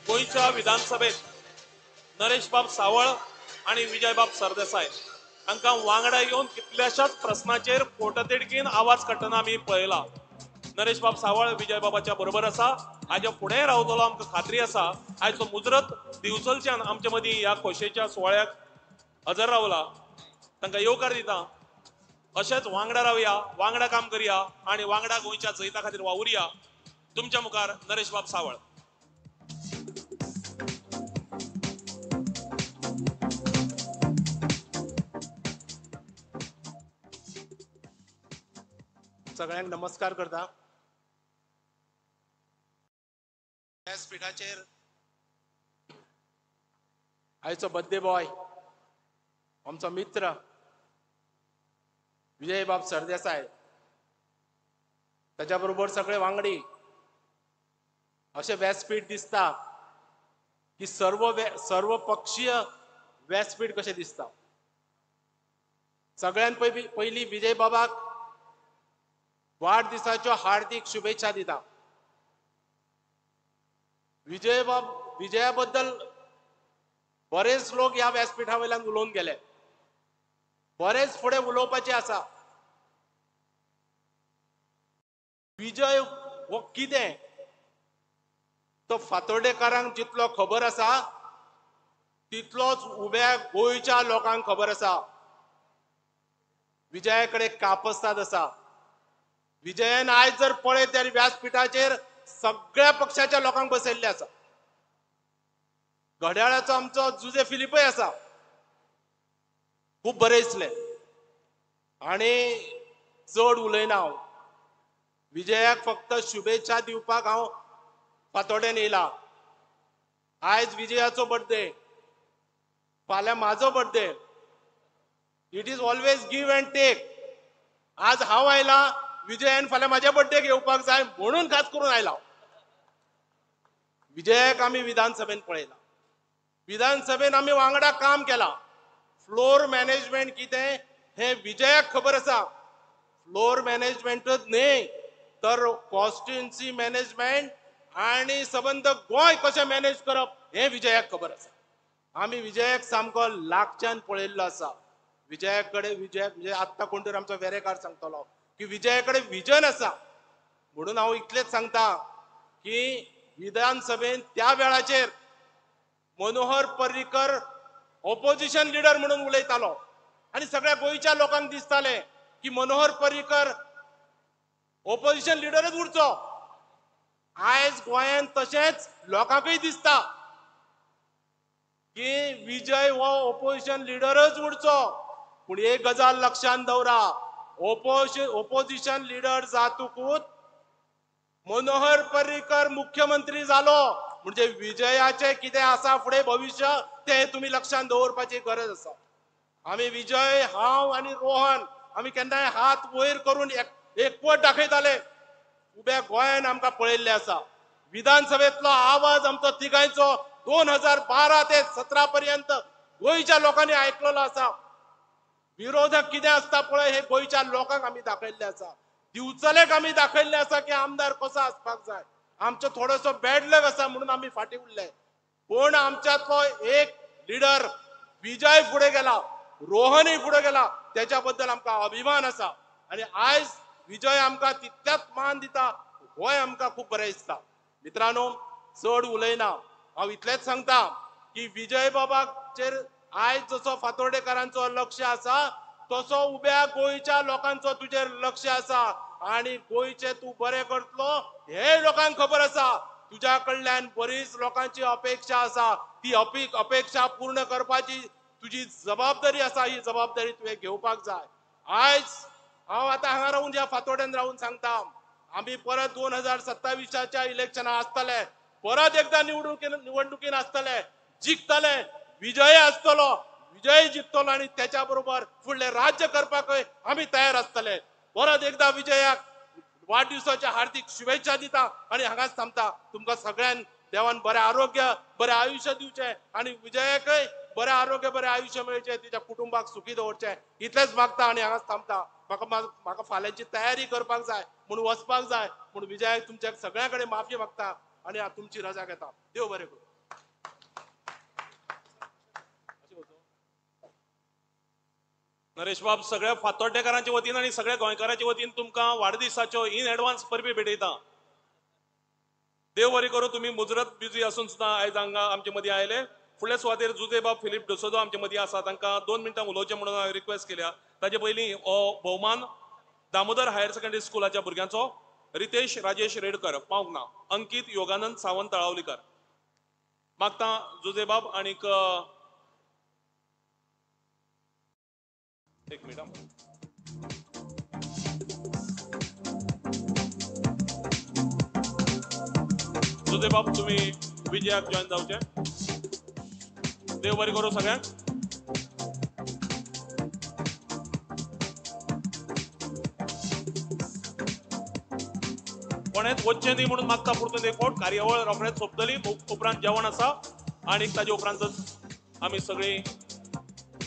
गोंयच्या विधानसभेत नरेशबाब सावळ आनी विजयबाब सरदेसाय हांकां वांगडा येवन कितल्याशाच प्रस्नाचेर पोटतिडकीन आवाज काडटना आमी पळयला. नरेशबाब सावळ विजयबाबाच्या बरोबर आसा, हाज्या फुडें रावतलो आमकां खात्री आसा. आयज तो मुजरत दिवचलच्यान आमचे मदीं ह्या खोशयेच्या सुवाळ्याक हजर रावला, तांकां येवकार दिता. अशेंच वांगडा रावया, वांगडा काम करया आनी वांगडा गोंयच्या जैता खातीर वावुरया. तुमच्या मुखार नरेशबाब सावळ. सगळ्यांक नमस्कार करता. व्यासपीठाचेर आयचो बर्थडे बॉय आमचो मित्र विजयबाब सरदेसाय, ताच्या बरोबर सगळे वांगडी, अशें व्यासपीठ दिसता की सर्व पक्षीय व्यासपीठ कशें दिसता. सगळ्यान पयलीं विजय बाबाक वाडदिसाच्यो हार्दिक शुभेच्छा दिता. विजय बाब विजया बद्दल बरेच लोक ह्या व्यासपीठा वयल्यान उलोवन गेले, बरेच फुडें उलोवपाचें आसा. विजय हो कितें तो फातोर्डेकारांक जितलो खबर आसा तितलोच उब्या गोंयच्या लोकांक खबर आसा. विजया कडेन कापस्ताद आसा. विजयान आयज जर पळयत जाल्यार व्यासपीठाचेर सगळ्या पक्षाच्या लोकांक बसयल्ले आसा. घड्याळाचो आमचो जुजे फिलिपय आसा. खूब बरें दिसलें आनी चड उलयना हांव. विजयाक फक्त शुभेच्छा दिवपाक हांव फातोड्यान येयला. आयज विजयाचो बर्थडे, फाल्यां म्हाजो birthday. It is always give and take. आज हांव आयला, विजयान फाल्यां म्हाज्या बर्थडेक येवपाक जाय म्हणून खास करून आयला. विजयाक आमी विधानसभेन पळयला, विधानसभेन आमी वांगडा काम केला. फ्लोर मॅनेजमेंट कितें हें विजयाक खबर आसा. फ्लोर मॅनेजमेंटच न्हय तर कॉन्स्टिट्युएन्सी मॅनेजमेंट आनी सबंद गोंय कशें मॅनेज करप हें विजयाक खबर आसा. आमी विजयाक सामको लागच्यान पळयल्लो आसा. विजया कडेन विजयाक म्हणजे आत्तां कोण तरी आमचो वेरेकार सांगतलो की विजया कडेन विजन आसा. म्हणून हांव इतलेंच सांगता की विधानसभेन त्या वेळाचेर मनोहर पर्रीकर ऑपोजिशन लिडर म्हणून उलयतालो आनी सगळ्या गोंयच्या लोकांक दिसतालें की मनोहर पर्रीकर ऑपोजिशन लिडरच उरचो. आयज गोंयांत तशेंच लोकांकूय दिसता की विजय हो ऑपोजिशन लिडरच उरचो. पूण एक गजाल लक्षांत दवरा, ओपोजिशन लिडर जातकूच मनोहर पर्रीकर मुख्यमंत्री जालो म्हणजे विजयाचे कितें आसा फुडें भविश्य तें तुमी लक्षांत दवरपाची गरज आसा. आमी विजय, हांव आनी रोहन आमी केन्नाय हात वयर करून एकवट दाखयताले. उब्या गोंयान आमकां पळयल्लें आसा. विधानसभेंतलो आवाज आमचो तिगांयचो 2012 ते 17 पर्यंत गोंयच्या लोकांनी आयकलेलो आसा. विरोधक कितें आसता पळय हे गोंयच्या लोकांक आमी दाखयल्लें आसा. दिवचलेक आमी दाखयल्लें आसा की आमदार कसो आसपाक जाय. आमचो थोडोसो बॅड लक आसा म्हणून आमी फाटीं उरले. पूण आमच्यांतलो एक लिडर विजय फुडें गेला, रोहनूय फुडें गेला, तेच्या बद्दल आमकां अभिमान आसा. आनी आयज विजय आमकां तितल्याच मान दिता, होय आमकां खूब बरें दिसता. मित्रांनो, चड उलयना, हांव इतलेंच सांगता की विजय बाबाचेर आयज जसो फातोर्डेकारांचो लक्ष आसा तसो उब्या गोंयच्या लोकांचो तुजेर लक्ष आसा आनी गोंयचे तूं बरें करतलो हे लोकांक खबर आसा. तुज्या कडल्यान बरीच लोकांची अपेक्षा आसा, ती अपेक्षा पूर्ण करपाची तुजी जबाबदारी आसा. ही जबाबदारी तुवें घेवपाक जाय. आयज हांव आतां हांगा रावून ह्या फातोड्यान रावून सांगता, आमी परत 2027च्या इलेक्शनाक आसतले, परत एकदां निवडणुकीन आसतले, जिखतले, विजय आसतलो, विजय जिखतलो आनी त्याच्या बरोबर फुडलें राज्य करपाकय आमी तयार आसतले. परत एकदां विजयाक वाडदिवसाच्या हार्दिक शुभेच्छा दिता आनी हांगाच थांबता. तुमकां सगळ्यांक देवान बरें आरोग्य, बरें आयुश्य दिवचें आनी विजयाकय बरें आरोग्य, बरें आयुश्य मेळचें, तिच्या कुटुंबाक सुखी दवरचें इतलेंच मागता आनी हांगाच थांबता. म्हाका फाल्यांची तयारी करपाक जाय म्हूण वचपाक जाय म्हूण विजयाक तुमच्या सगळ्यां कडेन माफी मागता आनी तुमची रजा घेता. देव बरें करूं. नरेश बाब, सगळ्या फातोड्डेकारांच्या वतीन आनी सगळ्या गोंयकारांच्या वतीन तुमकां वाडदिसाच्यो इन एडवान्स परबी भेटयता. देव बरें करूं. तुमी मुजरत बिजी आसून सुद्दां आयज हांगा आमचे मदीं आयले. फुडल्या सुवातेर जुजे बाब फिलीप डोसोदो आमचे मदीं आसा, तांकां 2 मिनटां उलोवचें म्हणून हांवें रिक्वेस्ट केल्या. ताचे पयलीं हो भोवमान दामोदर हायर सेकंडरी स्कुलाच्या भुरग्यांचो रितेश राजेश रेडकर पावंक ना, अंकीत योगानंद सावंत तळावलीकर. मागता जुजे बाब आनीक एक मिनट. जुजे बाब तुम्ही विजयाक जॉईन जावचे. देव बरें करूं सगळ्यांक. कोणेच वचचें न्ही म्हणून मागता पुरतून एक फावट. कार्यावळ रोखडेच सोंपतली, उपरांत जेवण आसा आनी ताजे उपरांतच आमी सगळीं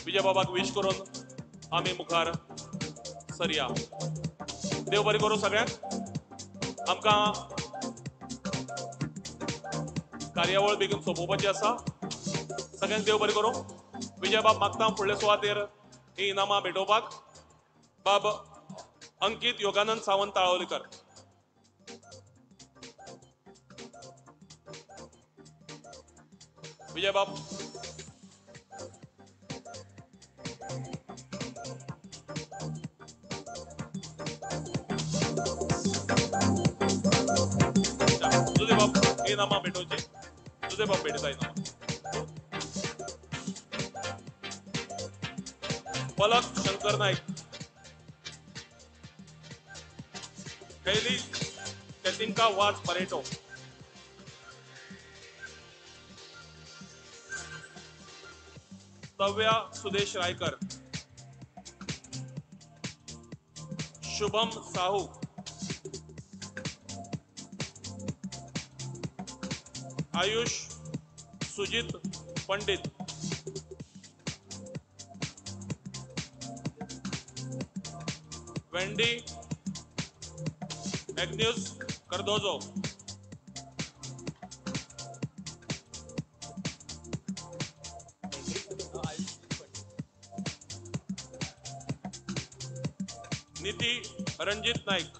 विजय बाबाक विश करून आमी मुखार सरया. देव बरें करूं सगळ्यांक. आमकां कार्यावळ बेगीन सोंपोवपाची आसा. सगळ्यांक देव बरें करूं. विजय बाब मागता फुडले सुवातेर ही इनामां भेटोवपाक. बाब अंकित योगानंद सावंत ताळवलीकर. विजय बाब जुजे बाब इनामां भेटोवची. जुजे बाब भेटयता इनामां. पलक शंकर नाईक, कैली कैतिंका वाज परेटो, तव्या सुदेश रायकर, शुभम साहू, आयुष सुजित पंडित, वेंडी एग्न्यूज कर्दोजो, नीति रंजित नाईक,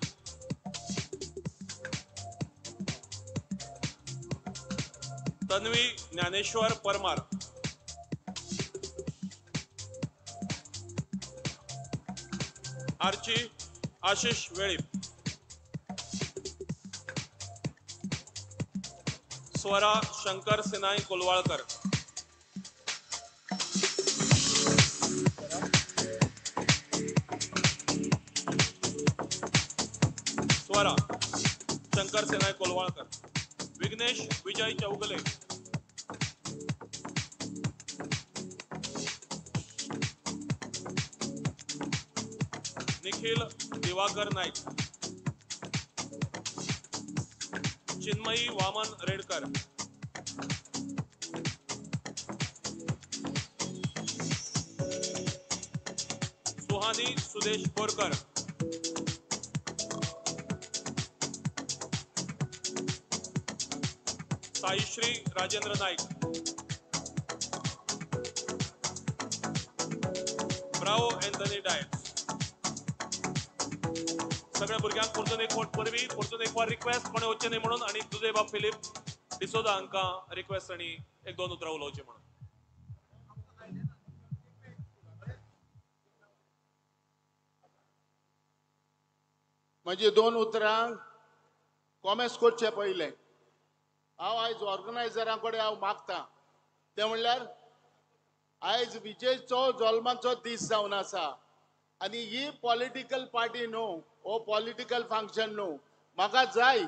तन्वी ज्ञानेश्वर परमार, आर्ची आशिष वेळीप, स्वरा शंकर सिनाई कोलवाळकर, स्वरा शंकर सिनाई कोलवाळकर, विघ्नेश विजय चौगले, निखिल दिवाकर नाईक, चिन्मयी वामन रेडकर, सुहानी सुदेश बोरकर, साईश्री राजेंद्र नाईक, ब्रावो एंथनी डायस. सगळ्या भुरग्यांक परतून एक फावट परबी, परतून एक फावट रिक्वेस्ट कोणें वचचें न्ही म्हणून. आनी जुजे बाब फिलीप डिसोदा हांकां रिक्वेस्ट आनी एक दोन उतरां उलोवचीं म्हणून. म्हजी दोन उतरां कॉमेस करचे पयलें हांव आयज ऑर्गनायझरां कडेन हांव मागता तें म्हणल्यार आयज विजयचो जल्माचो दीस जावन आसा आनी ही पॉलिटिकल पार्टी न्हू, हो पॉलिटिकल फंक्शन न्हू. म्हाका जाय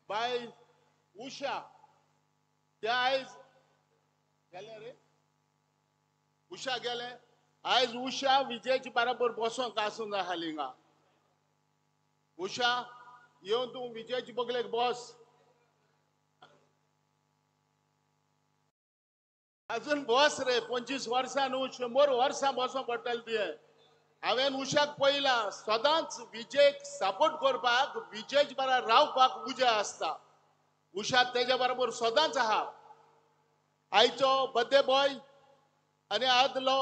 बाय उषा त्या आयज गेले रे, उषा गेले आयज उषा विजयचे बराबर बसोंक आसूंक जाय हालीं. उषा येवन तूं विजयचे बगलेक बस, अजून बस रे. 25 वर्सां न्हू, 100 वर्सां बसोंक पडटलें तुवें. हांवें उषाक पळयलां सदांच विजयक सपोर्ट करपाक, विजयच बराबर रावपाक उजा आसता. उषा तेज्या बरोबर सदांच आहा. आयचो बर्थडे बॉय आनी आदलो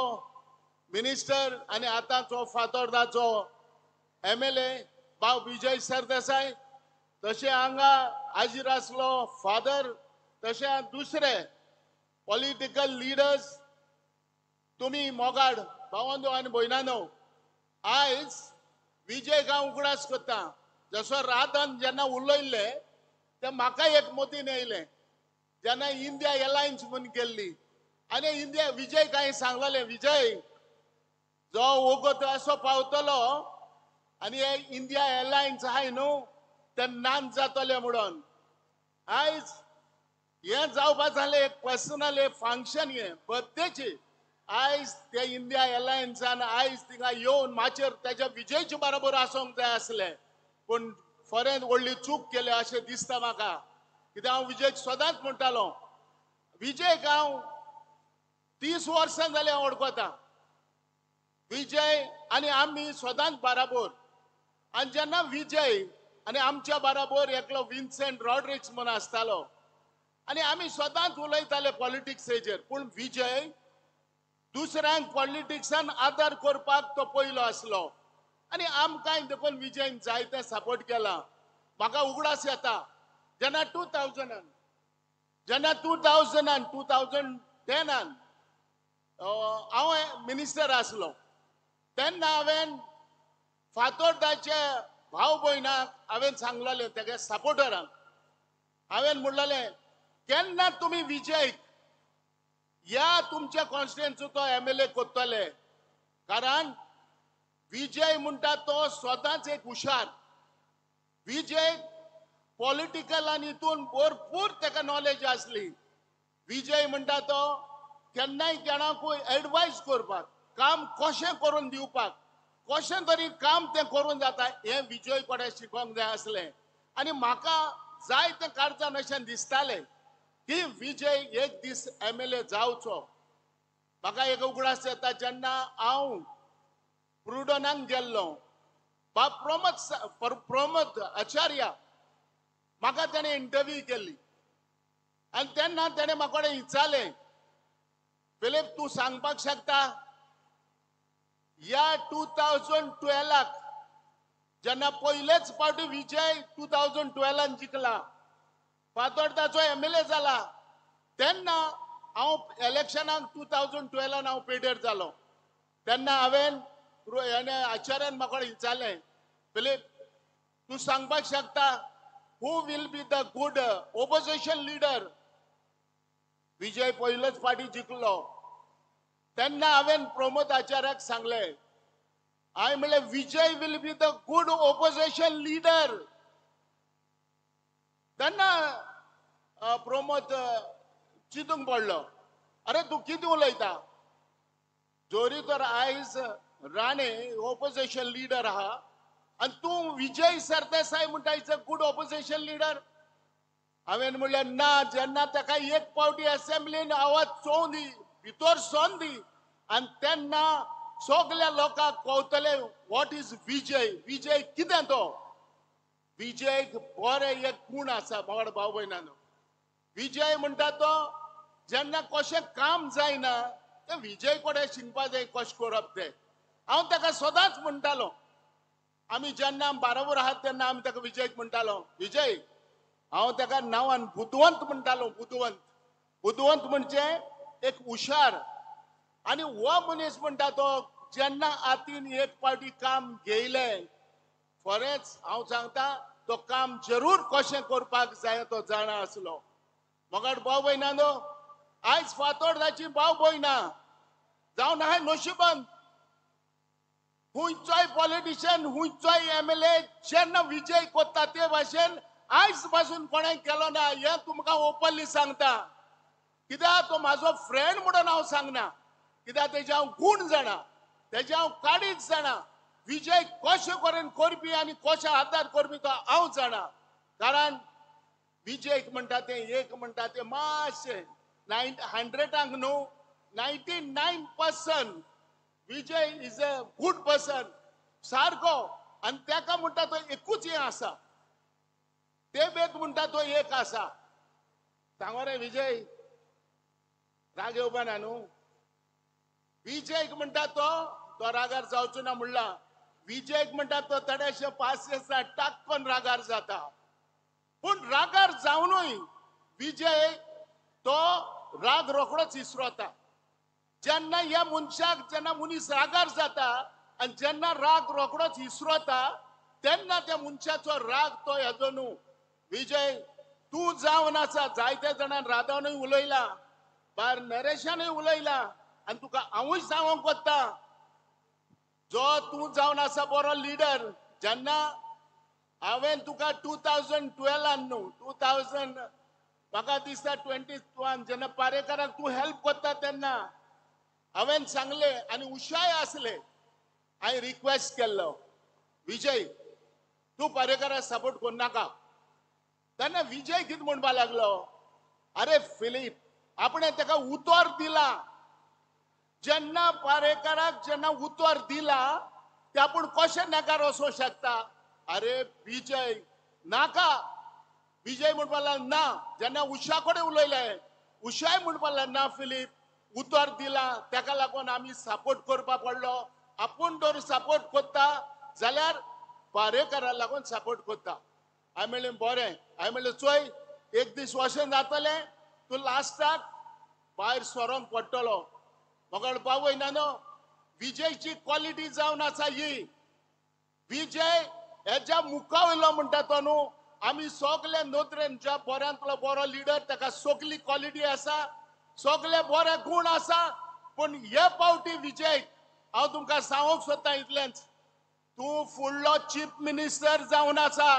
मिनिस्टर आनी आतांचो फातोर्दाचो MLA बाब विजय सरदेसाय, तशें हांगा हाजीर आसलो फादर, तशें दुसरे पॉलिटिकल लिडर्स, तुमी मोगाड भावंदो आनी भयणानो, आयज विजय गांव उगडास करता. जसो राधान जेन्ना उलयल्लें तें म्हाका एक मतीन येयलें जेन्ना इंडिया एलायन्स म्हूण केल्ली आनी इंडिया विजय कांय सांगलेलें, विजय जो वगत असो पावतलो आनी हे इंडिया एलायन्स आहाय न्हू ते नान जातले म्हणून. आयज हें जावपा जालें एक पर्सनल एक फंक्शन हें बर्थडेची. आयज ते इंडिया एलायन्सान आयज थिंगा येवन माचेर तेज्या विजयचे बरोबर आसूंक जाय आसलें, पूण फरेंत व्हडली चूक केल्या अशें दिसता म्हाका. कित्याक हांव विजयक सदांच म्हणटालो, विजयक हांव 30 वर्सां जालीं हांव वळखता. विजय आनी आमी सदांच बाराबोर. आनी जेन्ना विजय आनी आमच्या बाराबोर एकलो विन्सेंट रॉड्रिक्स म्हूण आसतालो आनी आमी सदांच उलयताले पॉलिटिक्सेचेर. पूण विजय दुसऱ्यांक पॉलिटिक्सान आदार करपाक तो पयलो आसलो आनी आमकांय देखून विजयन जायते सपोर्ट केला. म्हाका उगडास येता जेन्ना 2000 2010 हांव मिनिस्टर आसलो तेन्ना हांवें फातोर्डाचे भाव भयणाक हांवें सांगलेलें, तेगे सपोर्टरांक हांवें म्हणलेलें, केन्ना तुमी विजयक ह्या तुमच्या कॉन्स्टिट्युएन्सीचो MLA करतले, कारण विजय म्हणटा तो स्वताच एक हुशार. विजय पॉलिटिकल आनी हितून भरपूर ताका नॉलेज आसली. विजय म्हणटा तो केन्नाय कोणाकूय एडवायज करपाक, काम कशें करून दिवपाक, कशें तरी काम तें करून जाता हें विजय कडेन शिकोंक जाय आसलें. आनी म्हाका जाय तें काळजान अशें दिसतालें की विजय एक दीस MLA जावचो. म्हाका एक उगडास येता जेन्ना हांव प्रुडनाक गेल्लो, बाब प्रमोद आचार्य म्हाका तेणें इंटरव्यू केल्ली आनी तेन्ना तेणें म्हाका कडेन विचारलें, फिलीप तूं सांगपाक शकता ह्या 2012 जेन्ना पयलेच फावटी विजय 2012 जिखला, फातोर्डाचो MLA जाला, तेन्ना हांव इलेक्शनाक 2012 हांव पेडेर जालो. तेन्ना हांवें आचार्यान म्हाका विचारलें, फिलीप तूं सांगपाक शकता who will be the good opposition leader? Vijay पयलोच फावटी जिखलो. तेन्ना हांवें प्रमोद आचार्याक सांगलें, हांवें म्हणलें Vijay will be the good opposition leader. तेन्ना प्रमोद चिंतूंक पडलो, अरे तूं कितें उलयता, जोरी तर आयज राणे ओपोजिशन लिडर आहा आनी तूं विजय सरदेसाय म्हणटा is a good opposition leader. हांवें म्हणलें ना, जेन्ना ताका एक फावटी असेंब्लीन आवाज चोवं दी, भितर सोन दी आनी तेन्ना सगल्या लोकांक कळटलें what is Vijay, Vijay कितें तो. विजयक बरें एक गूण आसा भाव भाव भयणांनो, विजय म्हणटा तो जेन्ना कशें काम जायना तें विजय कडेन शिकपा जाय कशें करप तें. हांव ताका सदांच म्हणटालो, आमी जेन्ना बाराबर आहात तेन्ना आमी ताका विजयक म्हणटालो, विजय, हांव ताका नांवान बुदवंत म्हणटालो. बुदवंत, बुदवंत म्हणजे एक हुशार. आनी हो मनीस म्हणटा तो जेन्ना हातीन एक पावटी काम घेयलें, खरेंच हांव सांगता तो काम जरूर कशें करपाक जाय तो जाणा आसलो. मगर भाव भयणांनो, आयज फातोर्डाची भाव भयणां जावन आहाय नशिबान, खंयचोय पॉलिटिशियन, खंयचोय MLA जेन्ना विजय करता ते भाशेन आयज पासून कोणें केलो ना हें तुमकां ओपनली सांगता. कित्याक तो म्हाजो फ्रेंड म्हणून हांव सांगना, कित्याक तेजे हांव गूण जाणा, तेजे हांव काडीच जाणा, विजय कशें करून करपी आनी कशें आदार करपी तो हांव जाणा. कारण विजयक म्हणटा तें एक म्हणटा तें मातशें 100 न्हू 99% Vijay is a good person सारको. आनी ताका म्हणटा तो एकूच हें आसा, ते बेत म्हणटा तो एक आसा. सांगो रे विजय, राग येवपा ना न्हू. विजयक म्हणटा तो तो रागार जावचो ना म्हणला. विजयक म्हणटा तो थोडेशे पास टाकून रागार जाता, पूण रागार जावनूय विजय तो राग रोखडोच इसरोता. जेन्ना ह्या मनशाक जेन्ना मनीस रागार जाता आनी जेन्ना राग रोखडोच इसरोता तेन्ना त्या मनशाचो राग तो हेजो न्हू. विजय तूं जावन आसा, जायत्या जाणान राधानूय उलयला, बार नरेशानूय उलयला, आनी तुका हांवूय सांगूंक वता, जो तूं जावन आसा बरो लिडर. जेन्ना हांवें तुका 2012 न्हू 2000 म्हाका दिसता 21 जेन्ना पारेकाराक तूं हेल्प करता तेन्ना हांवें सांगलें आनी उशाय आसलें, हांवें रिक्वेस्ट केल्लो, विजय तूं पर्रेकाराक सपोर्ट करनाका. तेन्ना विजय कितें म्हणपाक लागलो, अरे फिलीप आपणें ताका उतर दिला, जेन्ना पर्रेकाराक जेन्ना उतर दिला ते आपूण कशें नाकार वचूंक शकता. अरे विजय नाका, विजय म्हणपाक लागलो ना. जेन्ना उषा कडेन उलयलें, उषाय म्हणपाक लागलो ना फिलीप उतर दिला ताका लागून आमी सपोर्ट करपाक पडलो, आपूण जर सपोर्ट करता जाल्यार पर्रेकारा लागून सपोर्ट करता. हांवें म्हणलें बरें, हांवें म्हणलें चोय एक दीस अशें जातलें तूं लास्टाक भायर सरोंक पडटलो. मगळ बावय ना न्हू विजयची क्वॉलिटी जावन आसा ही, विजय हेज्या मुखा वयलो म्हणटा तो न्हू, आमी सगळे नदरेन ज्या बऱ्यांतलो बरो लिडर, ताका सगली क्वॉलिटी आसा, सगळे बरे गूण आसा. पूण हे फावटी विजय हांव तुमकां सांगूंक सोदता इतलेंच, तूं फुडलो चीफ मिनिस्टर जावन आसा,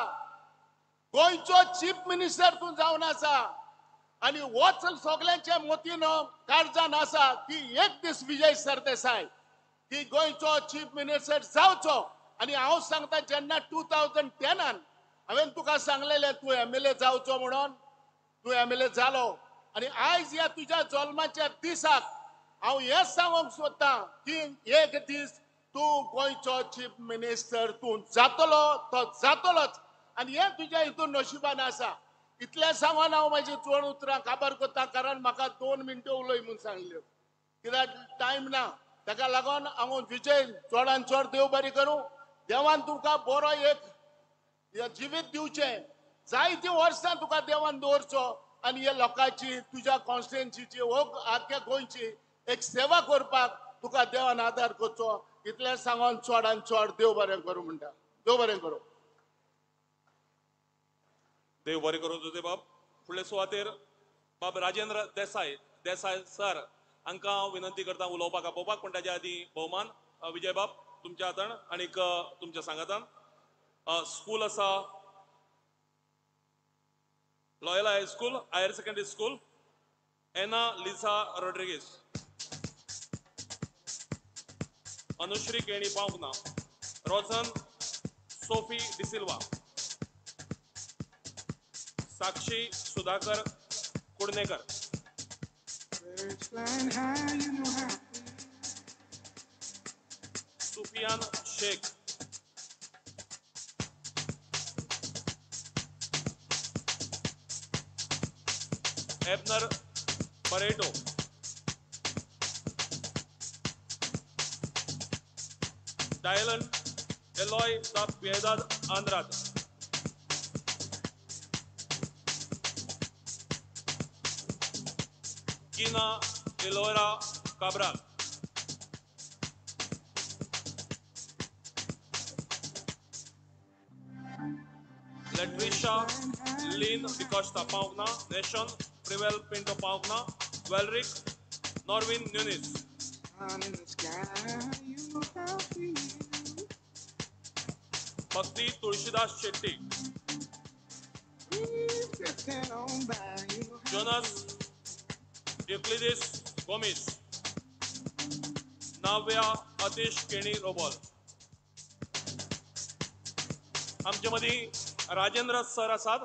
गोंयचो चीफ मिनिस्टर तूं जावन आसा. आनी होच सगळ्यांच्या मतीन काळजान आसा की एक दीस विजय सरदेसाय की गोंयचो चीफ मिनिस्टर जावचो. आनी हांव सांगता जेन्ना 2010 हांवें तुका सांगलेलें तूं एमएलए जावचो म्हणून, तूं एमएलए जालो. आनी आयज ह्या तुज्या जल्माच्या दिसाक हांव हें सांगूंक सोदता की एक दीस तूं गोंयचो चीफ मिनिस्टर तूं जातलो, तो जातलोच. आनी हें तुज्या हितून नशिबान आसा. इतलें सांगून हांव म्हाजी चड उतरां काबार करता, कारण म्हाका 2 मिनटां उलय म्हूण सांगल्यो, कित्याक टायम ना. ताका लागून हांव विजय चडान चड देव बरी करूं, देवान तुका बरो एक जिवीत दिवचें, जायतीं वर्सां तुका देवान दवरचो आनी ह्या लोकांची तुज्या कॉन्स्टिट्युएन्सीची हो आख्ख्या गोंयची एक सेवा करपाक तुका देवान आदार करचो. इतलें सांगून चडान चड देव बरें करूं म्हणटा. देव बरें करूं. देव बरें करूं जुझे बाब. फुडले सुवातेर बाब राजेंद्र देसाय, देसाय सर हांकां हांव विनंती करता उलोवपाक आपोवपाक, पूण ताच्या आदीं भोवमान विजय बाब तुमच्या हातान आनीक तुमच्या सांगातान. स्कूल आसा Loyola high school, higher secondary school, Anna Lisa Rodrigues, Anushree Keni पावंक ना, Rozen Sophie D'Silva, Sakshi Sudhakar Kudnekar, Sufiyan Sheikh, Abner Barreto, Dylan Eloy da Piedade Andrade, Gina Elora Cabral, Latricia Lynn D'Costa पावंक ना, नेशन प्रिवेल पिंटो पावंक ना, वेलरिक नॉर्विन न्युनिस, भक्ती तुळशीदास शेट्टी, जोनस युक्लिदीस गोमीस, नाव्या अतिश केणी रोबोल. आमचे मदीं Rajendra sir आसात.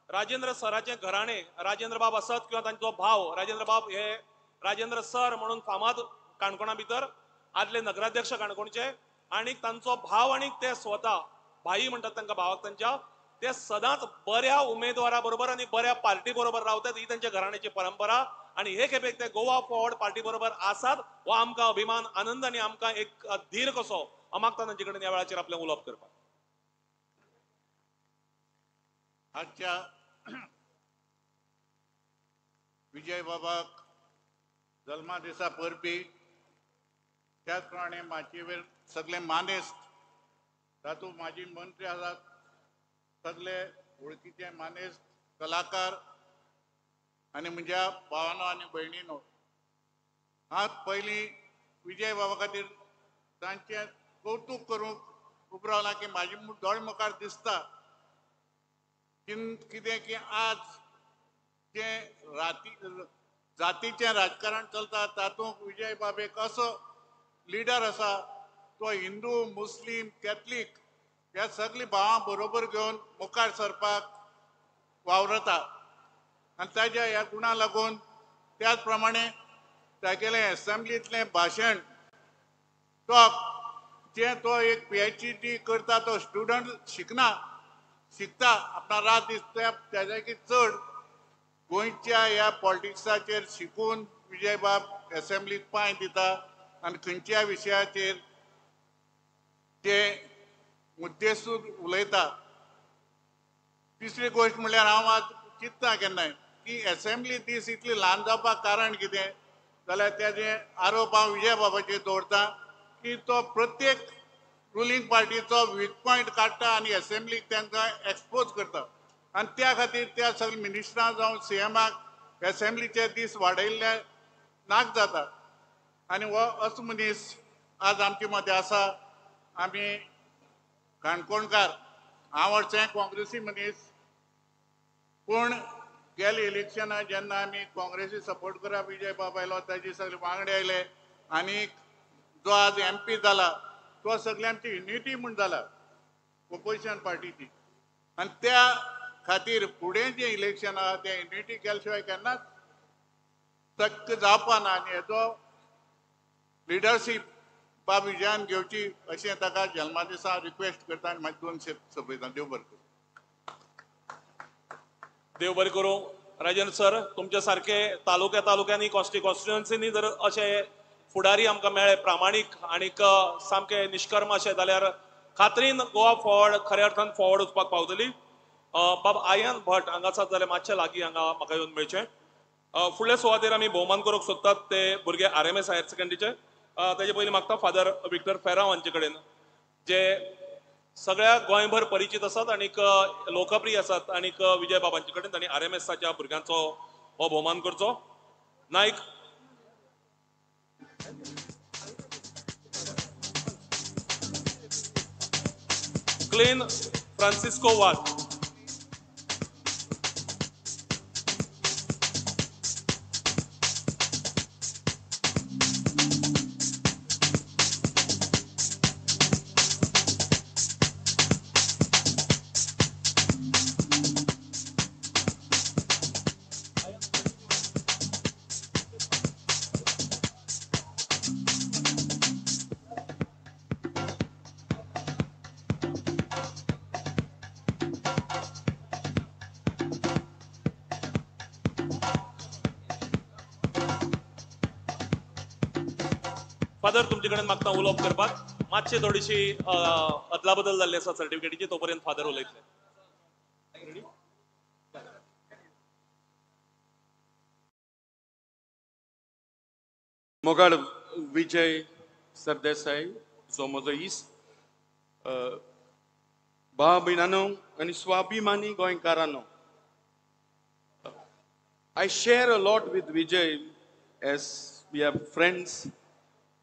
राजेंद्र सराचें घराणें राजेंद्र बाब आसत किंवा तांचो भाव राजेंद्र बाब हे राजेंद्र सर म्हणून फामाद काणकोणा भितर आदले नगराध्यक्ष काणकोणचे, आनी तांचो भाव आनी ते स्वता भाई म्हणटात तांकां भावाक तांच्या, ते सदांच बऱ्या उमेदवारा बरोबर आनी बऱ्या पार्टी बरोबर रावतात, ही तांच्या घराण्याची परंपरा. आनी हे खेपेक ते गोवा फॉरवर्ड पार्टी बरोबर आसात हो आमकां अभिमान, आनंद आनी आमकां एक धीर कसो मागता तांचे कडेन ह्या वेळाचेर आपलें उलोवप करपाक. आजच्या विजय बाबाक जल्मा दिसा परबी, त्याच प्रमाणे माचयेर सगळे मानेस्त, तातूंत माजी मंत्री आसात, सगळे वळखीचे मानेस्त, कलाकार आनी म्हज्या भावानो आनी भयणीनो, हांव पयलीं विजय बाबा खातीर तांचें कौतूक करूंक उबो रावलां की म्हाजे दोळे मुखार दिसता कितें की आज जें जातीचें राजकारण चलता तातूंत विजय बाब एक असो लिडर आसा, तो हिंदू, मुस्लीम, कॅथलीक ह्या सगळीं भावां बरोबर घेवन मुखार सरपाक वावरता आनी ताज्या ह्या गुणा लागून त्याच प्रमाणे तागेलें एसेंब्लींतलें भाशण टॉक जें तो एक PhD करता, तो स्टुडंट शिकना, शिकता आपणा रात दीस ताज्याकी चड गोंयच्या ह्या पॉलिटिक्साचेर शिकून विजय बाब एसेंब्लीक पांय दिता आनी खंयच्या विशयाचेर ते मुद्देसूद उलयता. तिसरी गोश्ट म्हणल्यार हांव आज चिंतता केन्नाय की एसेंब्ली दीस इतली ल्हान जावपाक कारण कितें जाल्यार तेजे आरोप हांव विजय बाबाचेर दवरता की तो प्रत्येक रुलींग पार्टीचो वीक पॉयंट काडटा आनी एसेंब्लीक तांकां एक्सपोज करता आनी त्या खातीर त्या सगळ्या मिनिस्टरां जावं सीएमाक एसेंब्लीचे दीस वाडयल्ले नाक जाता. आनी हो असो मनीस आज आमचे मदें आसा. आमी काणकोणकार, हांव हरशें काँग्रेसी मनीस, पूण गेले इलेक्शनाक जेन्ना आमी काँग्रेसी सपोर्ट करप विजय बाब आयलो, ताजे सगळे वांगडे आयले आनी जो आज MP जाला तो सगळे आमची युनिटी म्हूण जाला ओपोजिशन पार्टीची आनी त्या खातीर फुडें जें इलेक्शन आहा तें युनिटी केल्या शिवाय केन्नाच शक्य जावपा ना आनी हेजो लिडरशीप बाब विजयान घेवची अशें ताका जल्मा दिसा रिक्वेस्ट करता आनी मागीर दोन सोंपयता. देव बरें करूं. देव बरें करूं. राजन सर, तुमच्या सारके तालुक्या तालुक्यांनी कॉन्स्टिट्युएन्सीनी जर अशे फुडारी आमकां मेळ्ळे प्रामाणीक आनीक सामके निष्कर्म अशे जाल्यार खात्रीन गोवा फॉरवर्ड खऱ्या अर्थान फॉरवर्ड वचपाक पावतली. बाब आयन भट हांगा आसात जाल्यार मातशे लागीं हांगा म्हाका येवन मेळचें. फुडल्या सुवातेर आमी भोवमान करूंक सोदतात ते भुरगे RMS higher सेकंडरीचे. ताजे पयलीं मागता फादर विक्टर फेरांव हांचे कडेन, जे सगळ्या गोंयभर परिचित आसात आनीक लोकप्रिय आसात आनीक विजय बाबांचे कडेन तांणी RMSच्या भुरग्यांचो हो भोवमान करचो. नायक क्लेन फ्रांसिस्को वाज. फादर, तुमचे कडेन मागता उलोवप करपाक. मातशे थोडीशी अदलाबदल जाल्ली आसा सर्टिफिकेटीची, तो पर्यंत फादर उलयतले. मोगाळ विजय सरदेसाय जो म्हजो इश्ट, भाव भयणानो आनी स्वाभिमानी गोंयकारांनो, I share a lot with Vijay as we are friends.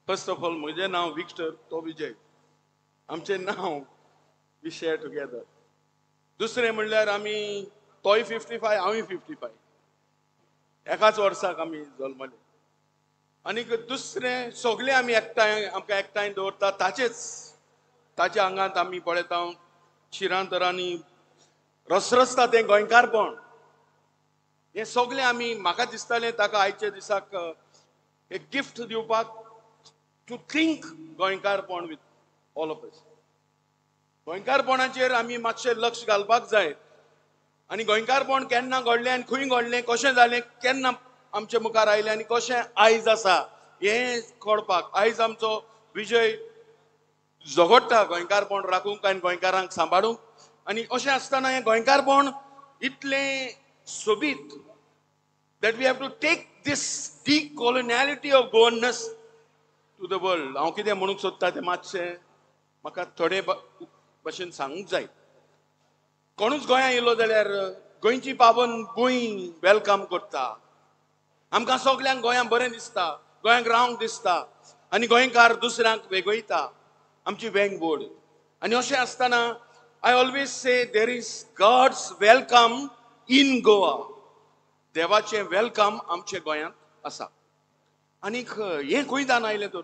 First of all, म्हजें नांव विक्टर, तो विजय, आमचें नांव we share together. दुसरें म्हणल्यार आमी, तोय 55, हांवूय 55, एकाच वर्साक आमी जल्मले. आनीक दुसरें सगळे आमी एकठांय, आमकां एकठांय दवरता ताचेच, ताच्या आंगांत आमी पळयता शिरांतरांनी रसरसता तें गोंयकारपण. हें सगळें आमी, म्हाका दिसतालें ताका आयच्या दिसाक एक गिफ्ट दिवपाक, टू थिंक गोंयकारपण विथ ऑल ऑफ अस. गोंयकारपणाचेर आमी मातशें लक्ष घालपाक जाय आनी गोंयकारपण केन्ना घडलें आनी खंय घडलें, कशें जालें, केन्ना आमचे मुखार आयलें आनी कशें आयज आसा हें कळपाक. आयज आमचो विजय झगडटा गोंयकारपण राखूंक आनी गोंयकारांक सांबाळूंक. आनी अशें आसतना हें गोंयकारपण इतलें सोबीत that we have to take this decoloniality of Goanness to the world. हांव कितें म्हणूंक सोदता तें मातशें म्हाका थोडे भशेन सांगूंक जाय. कोणूच गोंयांत येयलो जाल्यार गोंयची पावन भूंय welcome करता. आमकां सगल्यांक गोंयांत बरें दिसता, गोंयांक रावंक दिसता आनी गोंयकार दुसऱ्यांक वेगयता, आमची वेंग बोर्ड. आनी अशें आसतना I always say there is God's welcome in Goa. देवाचें welcome आमच्या गोंयांत आसा. आनीक हें खंय दान आयलें तर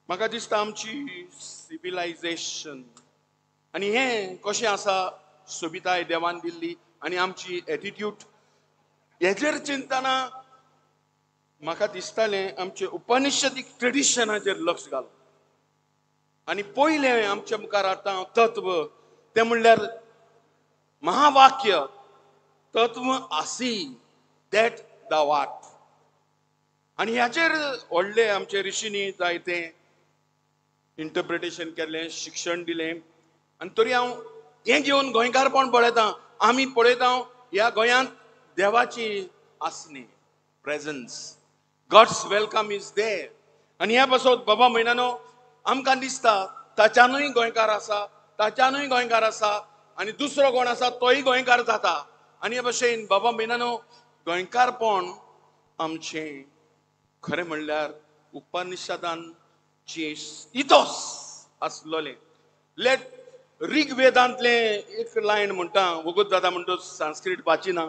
म्हाका दिसता आमची सिविलायजेशन, आनी हें कशें आसा सोबिताय देवान दिल्ली आनी आमची एटिट्यूड हेजेर चिंतना म्हाका दिसतालें आमचे उपनिषदीक ट्रेडिशनाचेर लक्ष घाल. आनी पयलें आमच्या मुखार आतां तत्व तें म्हणल्यार महावाक्य तत्व आसी that the वाट. आनी ह्याचेर व्हडले आमचे ऋषींनी जायते इंटरप्रिटेशन केलें, शिक्षण दिलें. आनी तरी हांव हें घेवन गोंयकारपण पळयता, आमी पळयता ह्या गोंयांत देवाची आसणी, presence, God's welcome is there. आनी ह्या पासत बाबा म्हयन्यानो आमकां दिसता ताच्यानूय गोंयकार आसा, ताच्यानूय गोंयकार आसा आनी दुसरो कोण आसा तोय गोंयकार जाता. आनी हे भशेन बाबा म्हयन्यानो गोंयकारपण आमचें खरें म्हणल्यार उपनिषदांची इतोस आसलोलें. लेट ऋग्वेदांतलें एक लायन म्हणटा, वगत दादा म्हणटा Sanskrit वाचिना,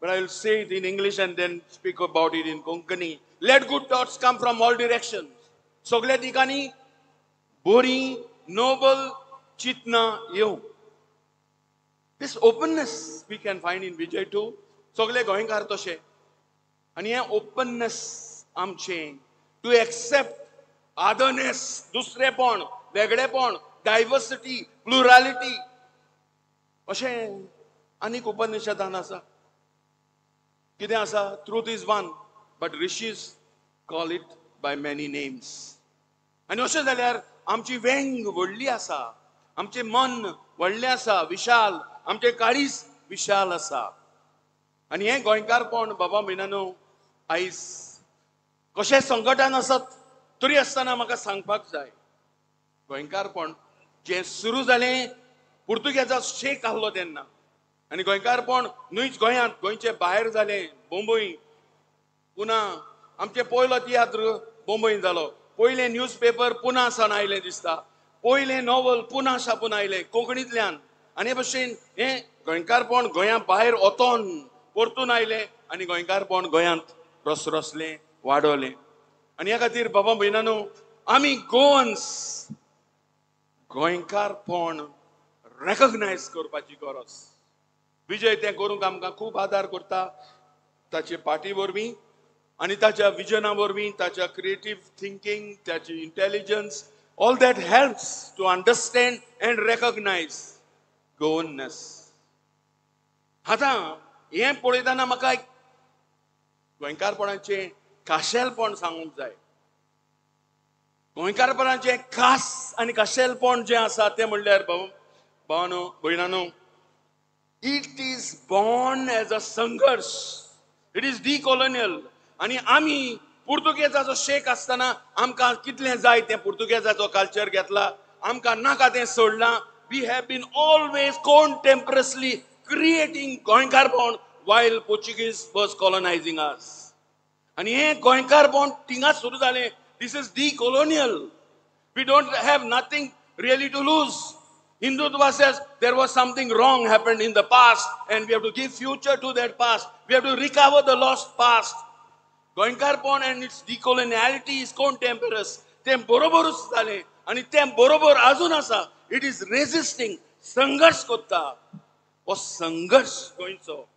but I will say it in English and then speak about it in Konkani. Let good thoughts come from all directions. सगळ्या ठिकाणी बरी नोबल चिंतना येवं. This openness we can find in Vijay too. सगळे गोंयकार तशे. आनी हें ओपननेस आमचें टू एक्सेप्ट अदरनेस, दुसरेपण, वेगळेपण, डायवर्सिटी, प्लुरालिटी, अशें आनीक उपनिषदान आसा. कितें आसा? Truth is one but rishis call it by many names. आनी अशें जाल्यार आमची वेंग व्हडली आसा, आमचें मन व्हडलें आसा, विशाल, आमचें काळीज विशाल आसा. आनी हें गोंयकारपण बाबा म्हयन्यानो आयज कशें संकटान आसत तरी आसतना म्हाका सांगपाक जाय, गोंयकारपण जें सुरू जालें पुर्तुगेजा शेक आहलो तेन्ना, आनी गोंयकारपण न्हूच गोंयांत, गोंयचे भायर जालें, बोंबय, पुना. आमचें पयलो तियात्र बोंबय जालो, पयलें न्यूज पेपर पुना सावन आयलें दिसता, पयलें नॉवल पुना छापून आयलें कोंकणींतल्यान. आनी हे भशेन हें गोंयकारपण गोंया भायर वतोन परतून आयलें आनी गोंयकारपण गोंयांत रसरसलें, वाडवलें. आनी ह्या खातीर बाबा भयणानो आमी गोवन्स गोंयकारपण रेकग्नायज करपाची गरज. विजय तें करूंक आमकां खूब आदार करता, ताचे पार्टी वरवीं आनी ताच्या विजना वरवीं, ताच्या क्रिएटीव थिंकींग, ताची intelligence, all that helps to understand and recognise Goanness. आतां हें पळयतना म्हाका एक गोंयकारपणाचें खाशेलपण सांगूंक जाय. गोंयकारपणाचें खास आनी खाशेलपण जें आसा तें म्हणल्यार भावानो भयणानो, it is born as a संघर्श, it is decolonial. आनी आमी पुर्तुगेजाचो शेक आसतना आमकां कितलें जाय तें पुर्तुगेजाचो कल्चर घेतला, आमकां नाका तें सोडलां. We have been always contemporaneously creating गोंयकारपण while Portuguese was colonizing us. आनी हें गोंयकारपण थिंगा सुरू जालें. This is decolonial. We don't have nothing really to lose. Hindutva says there was something wrong happened in the past and we have to give future to that past. We have to recover the lost past. गोंयकारपण and its decoloniality is contemporaneous. तें बरोबरूच जालें आनी तें बरोबर आजून आसा. It is resisting, संघर्श करता. हो संघर्श गोंयचो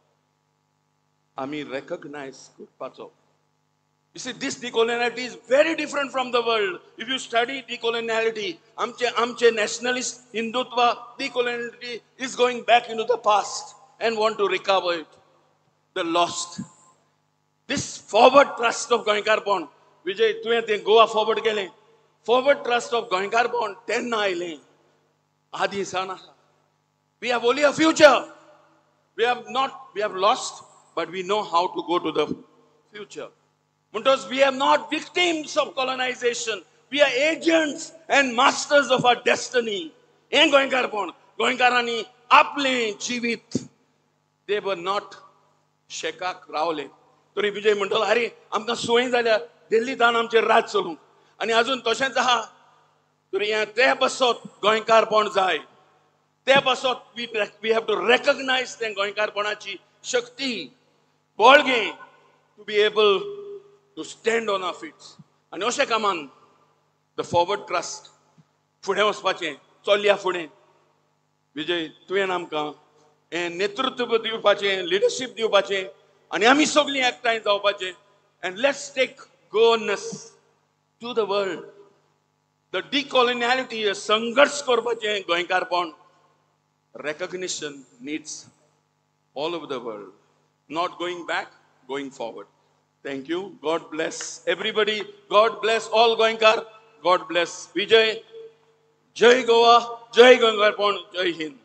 आमी रेकग्नायज करपाचो. You see, this decoloniality is very different from the world. If you study decoloniality, amche nationalist Hindutva decoloniality is going back into the past and want to recover it, the lost. This forward trust of Goenkarpon, Vijay, तुवें तें Goa forward केलें, forward trust of Goenkarpon तेन्ना आयलें, आदी सावन आसा. We have only a future. We have not, we have lost, but we know how to go to the future. Because we are not victims of colonization. We are agents and masters of our destiny. हें गोंयकारपण, गोंयकारांनी आपलें जिवीत, they were not शेकाक रावले. तरी विजय म्हणटलो, अरे आमकां सोय जाल्या दिल्लींत आमचेर राज चलूंक आनी अजून तशेंच आहा. तरी हें ते पासत गोंयकारपण जाय, ते पासत we have to recognise तें गोंयकारपणाची शक्ती, बळगें, to be able to stand on our feet. आनी अशें कामान the forward trust फुडें वचपाचें, चलया फुडें. विजय तुवें आमकां हें नेतृत्व दिवपाचें, लिडरशीप दिवपाचें आनी आमी सगळीं एकठांय जावपाचें. And let's take Goanness to the world. The decoloniality संघर्श करपाचें गोंयकारपण. Recognition needs all over the world. Not going back, going forward. Thank you. God bless everybody. God bless all Goenkar. God bless Vijay. Jai Goa. Jai गोंयकारपण. Jai Hind.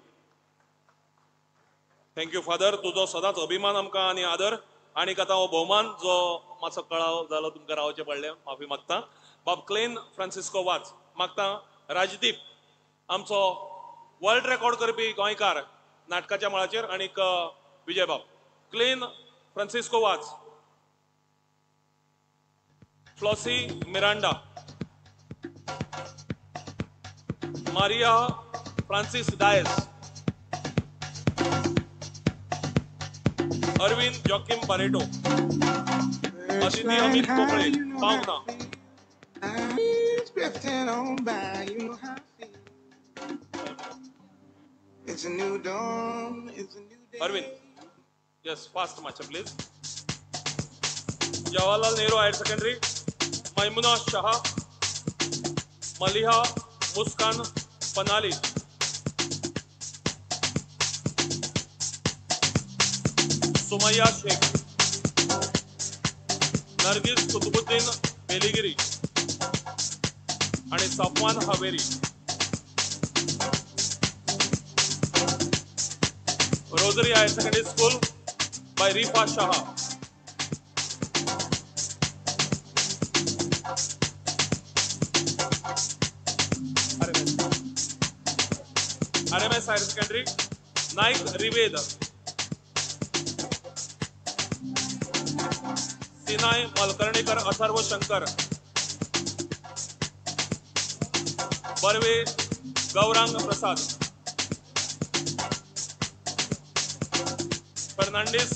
Thank you father. तुजो सदांच अभिमान आमकां आनी आदर आनी आतां हो भोवमान जो मातसो कळाव जालो तुमकां रावचें पडलें, माफी मागता. बाब क्लेन फ्रांसिस्को वाज मागता. राजदीप आमचो वर्ल्ड रेकॉर्ड करपी गोंयकार नाटकाच्या मळाचेर आनीक विजय बाब. Klein Francisco Vaz, Flossie Miranda, Maria Francis Dias, Arvind Joaquim Barreto, Aditi Amit Kokale पावंक ना. Arvind, yes, fast मातशें please. Jawaharlal Nehru higher secondary, Maimuna Shah, Maliha Muskan Panali, Sumaiya Shaikh, Nargis Qutubuddin Beligiri आनी Safwan Haveri. Rosary higher secondary school by Rifa Shah. RMS higher secondary, Naik Rived, Sinai Malkarnekar Atharva Shankar, Barve Gaurang Prasad, Fernandes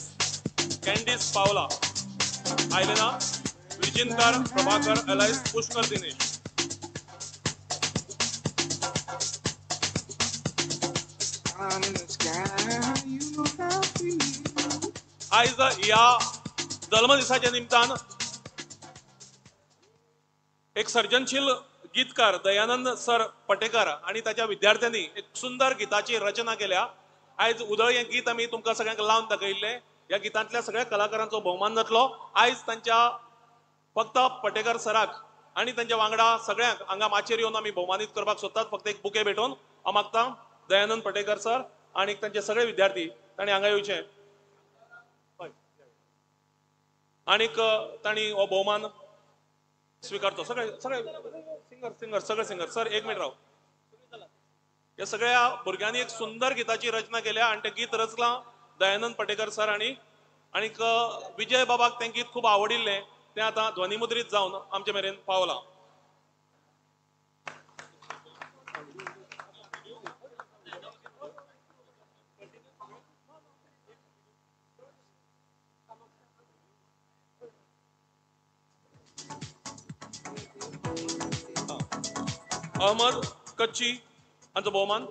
Candice Paula, Ailena Vijinkar Prabhakar Alois Pushkar Dinesh. आयज ह्या जल्मदिसाच्या निमतान एक सर्जनशील गीतकार Dayanand sir Patekar आनी ताच्या विद्यार्थ्यांनी एक सुंदर गीताची रचना केल्या. आयज उदळ हें गीत आमी तुमकां सगळ्यांक लावन दाखयिल्लें. ह्या गीतांतल्या सगळ्या कलाकारांचो भोवमान जातलो. आयज तांच्या फक्त पटेकर सराक आनी तांच्या वांगडा सगळ्यांक हांगा माचयेर येवन आमी भोवमानीत करपाक सोदतात. फक्त एक बुके भेटोवन हांव मागता दयानंद पटेकर सर आनी तांचे सगळे विद्यार्थी तांणी हांगा येवचे आनीक तांणी हो भोवमान स्विकारचो. सगळे सगळे सिंगर सिंगर सगळे सिंगर सर एक मिनट राव. ह्या सगळ्या भुरग्यांनी एक सुंदर गीताची रचना केल्या आनी तें गीत रचलां दयानंद पटेकर सर आनी आनीक विजय बाबाक तें गीत खूब आवडिल्लें. तें आतां ध्वनिमुद्रीत जावन आमचे मेरेन पावलां. अहमद कच्ची हांचो भोवमान.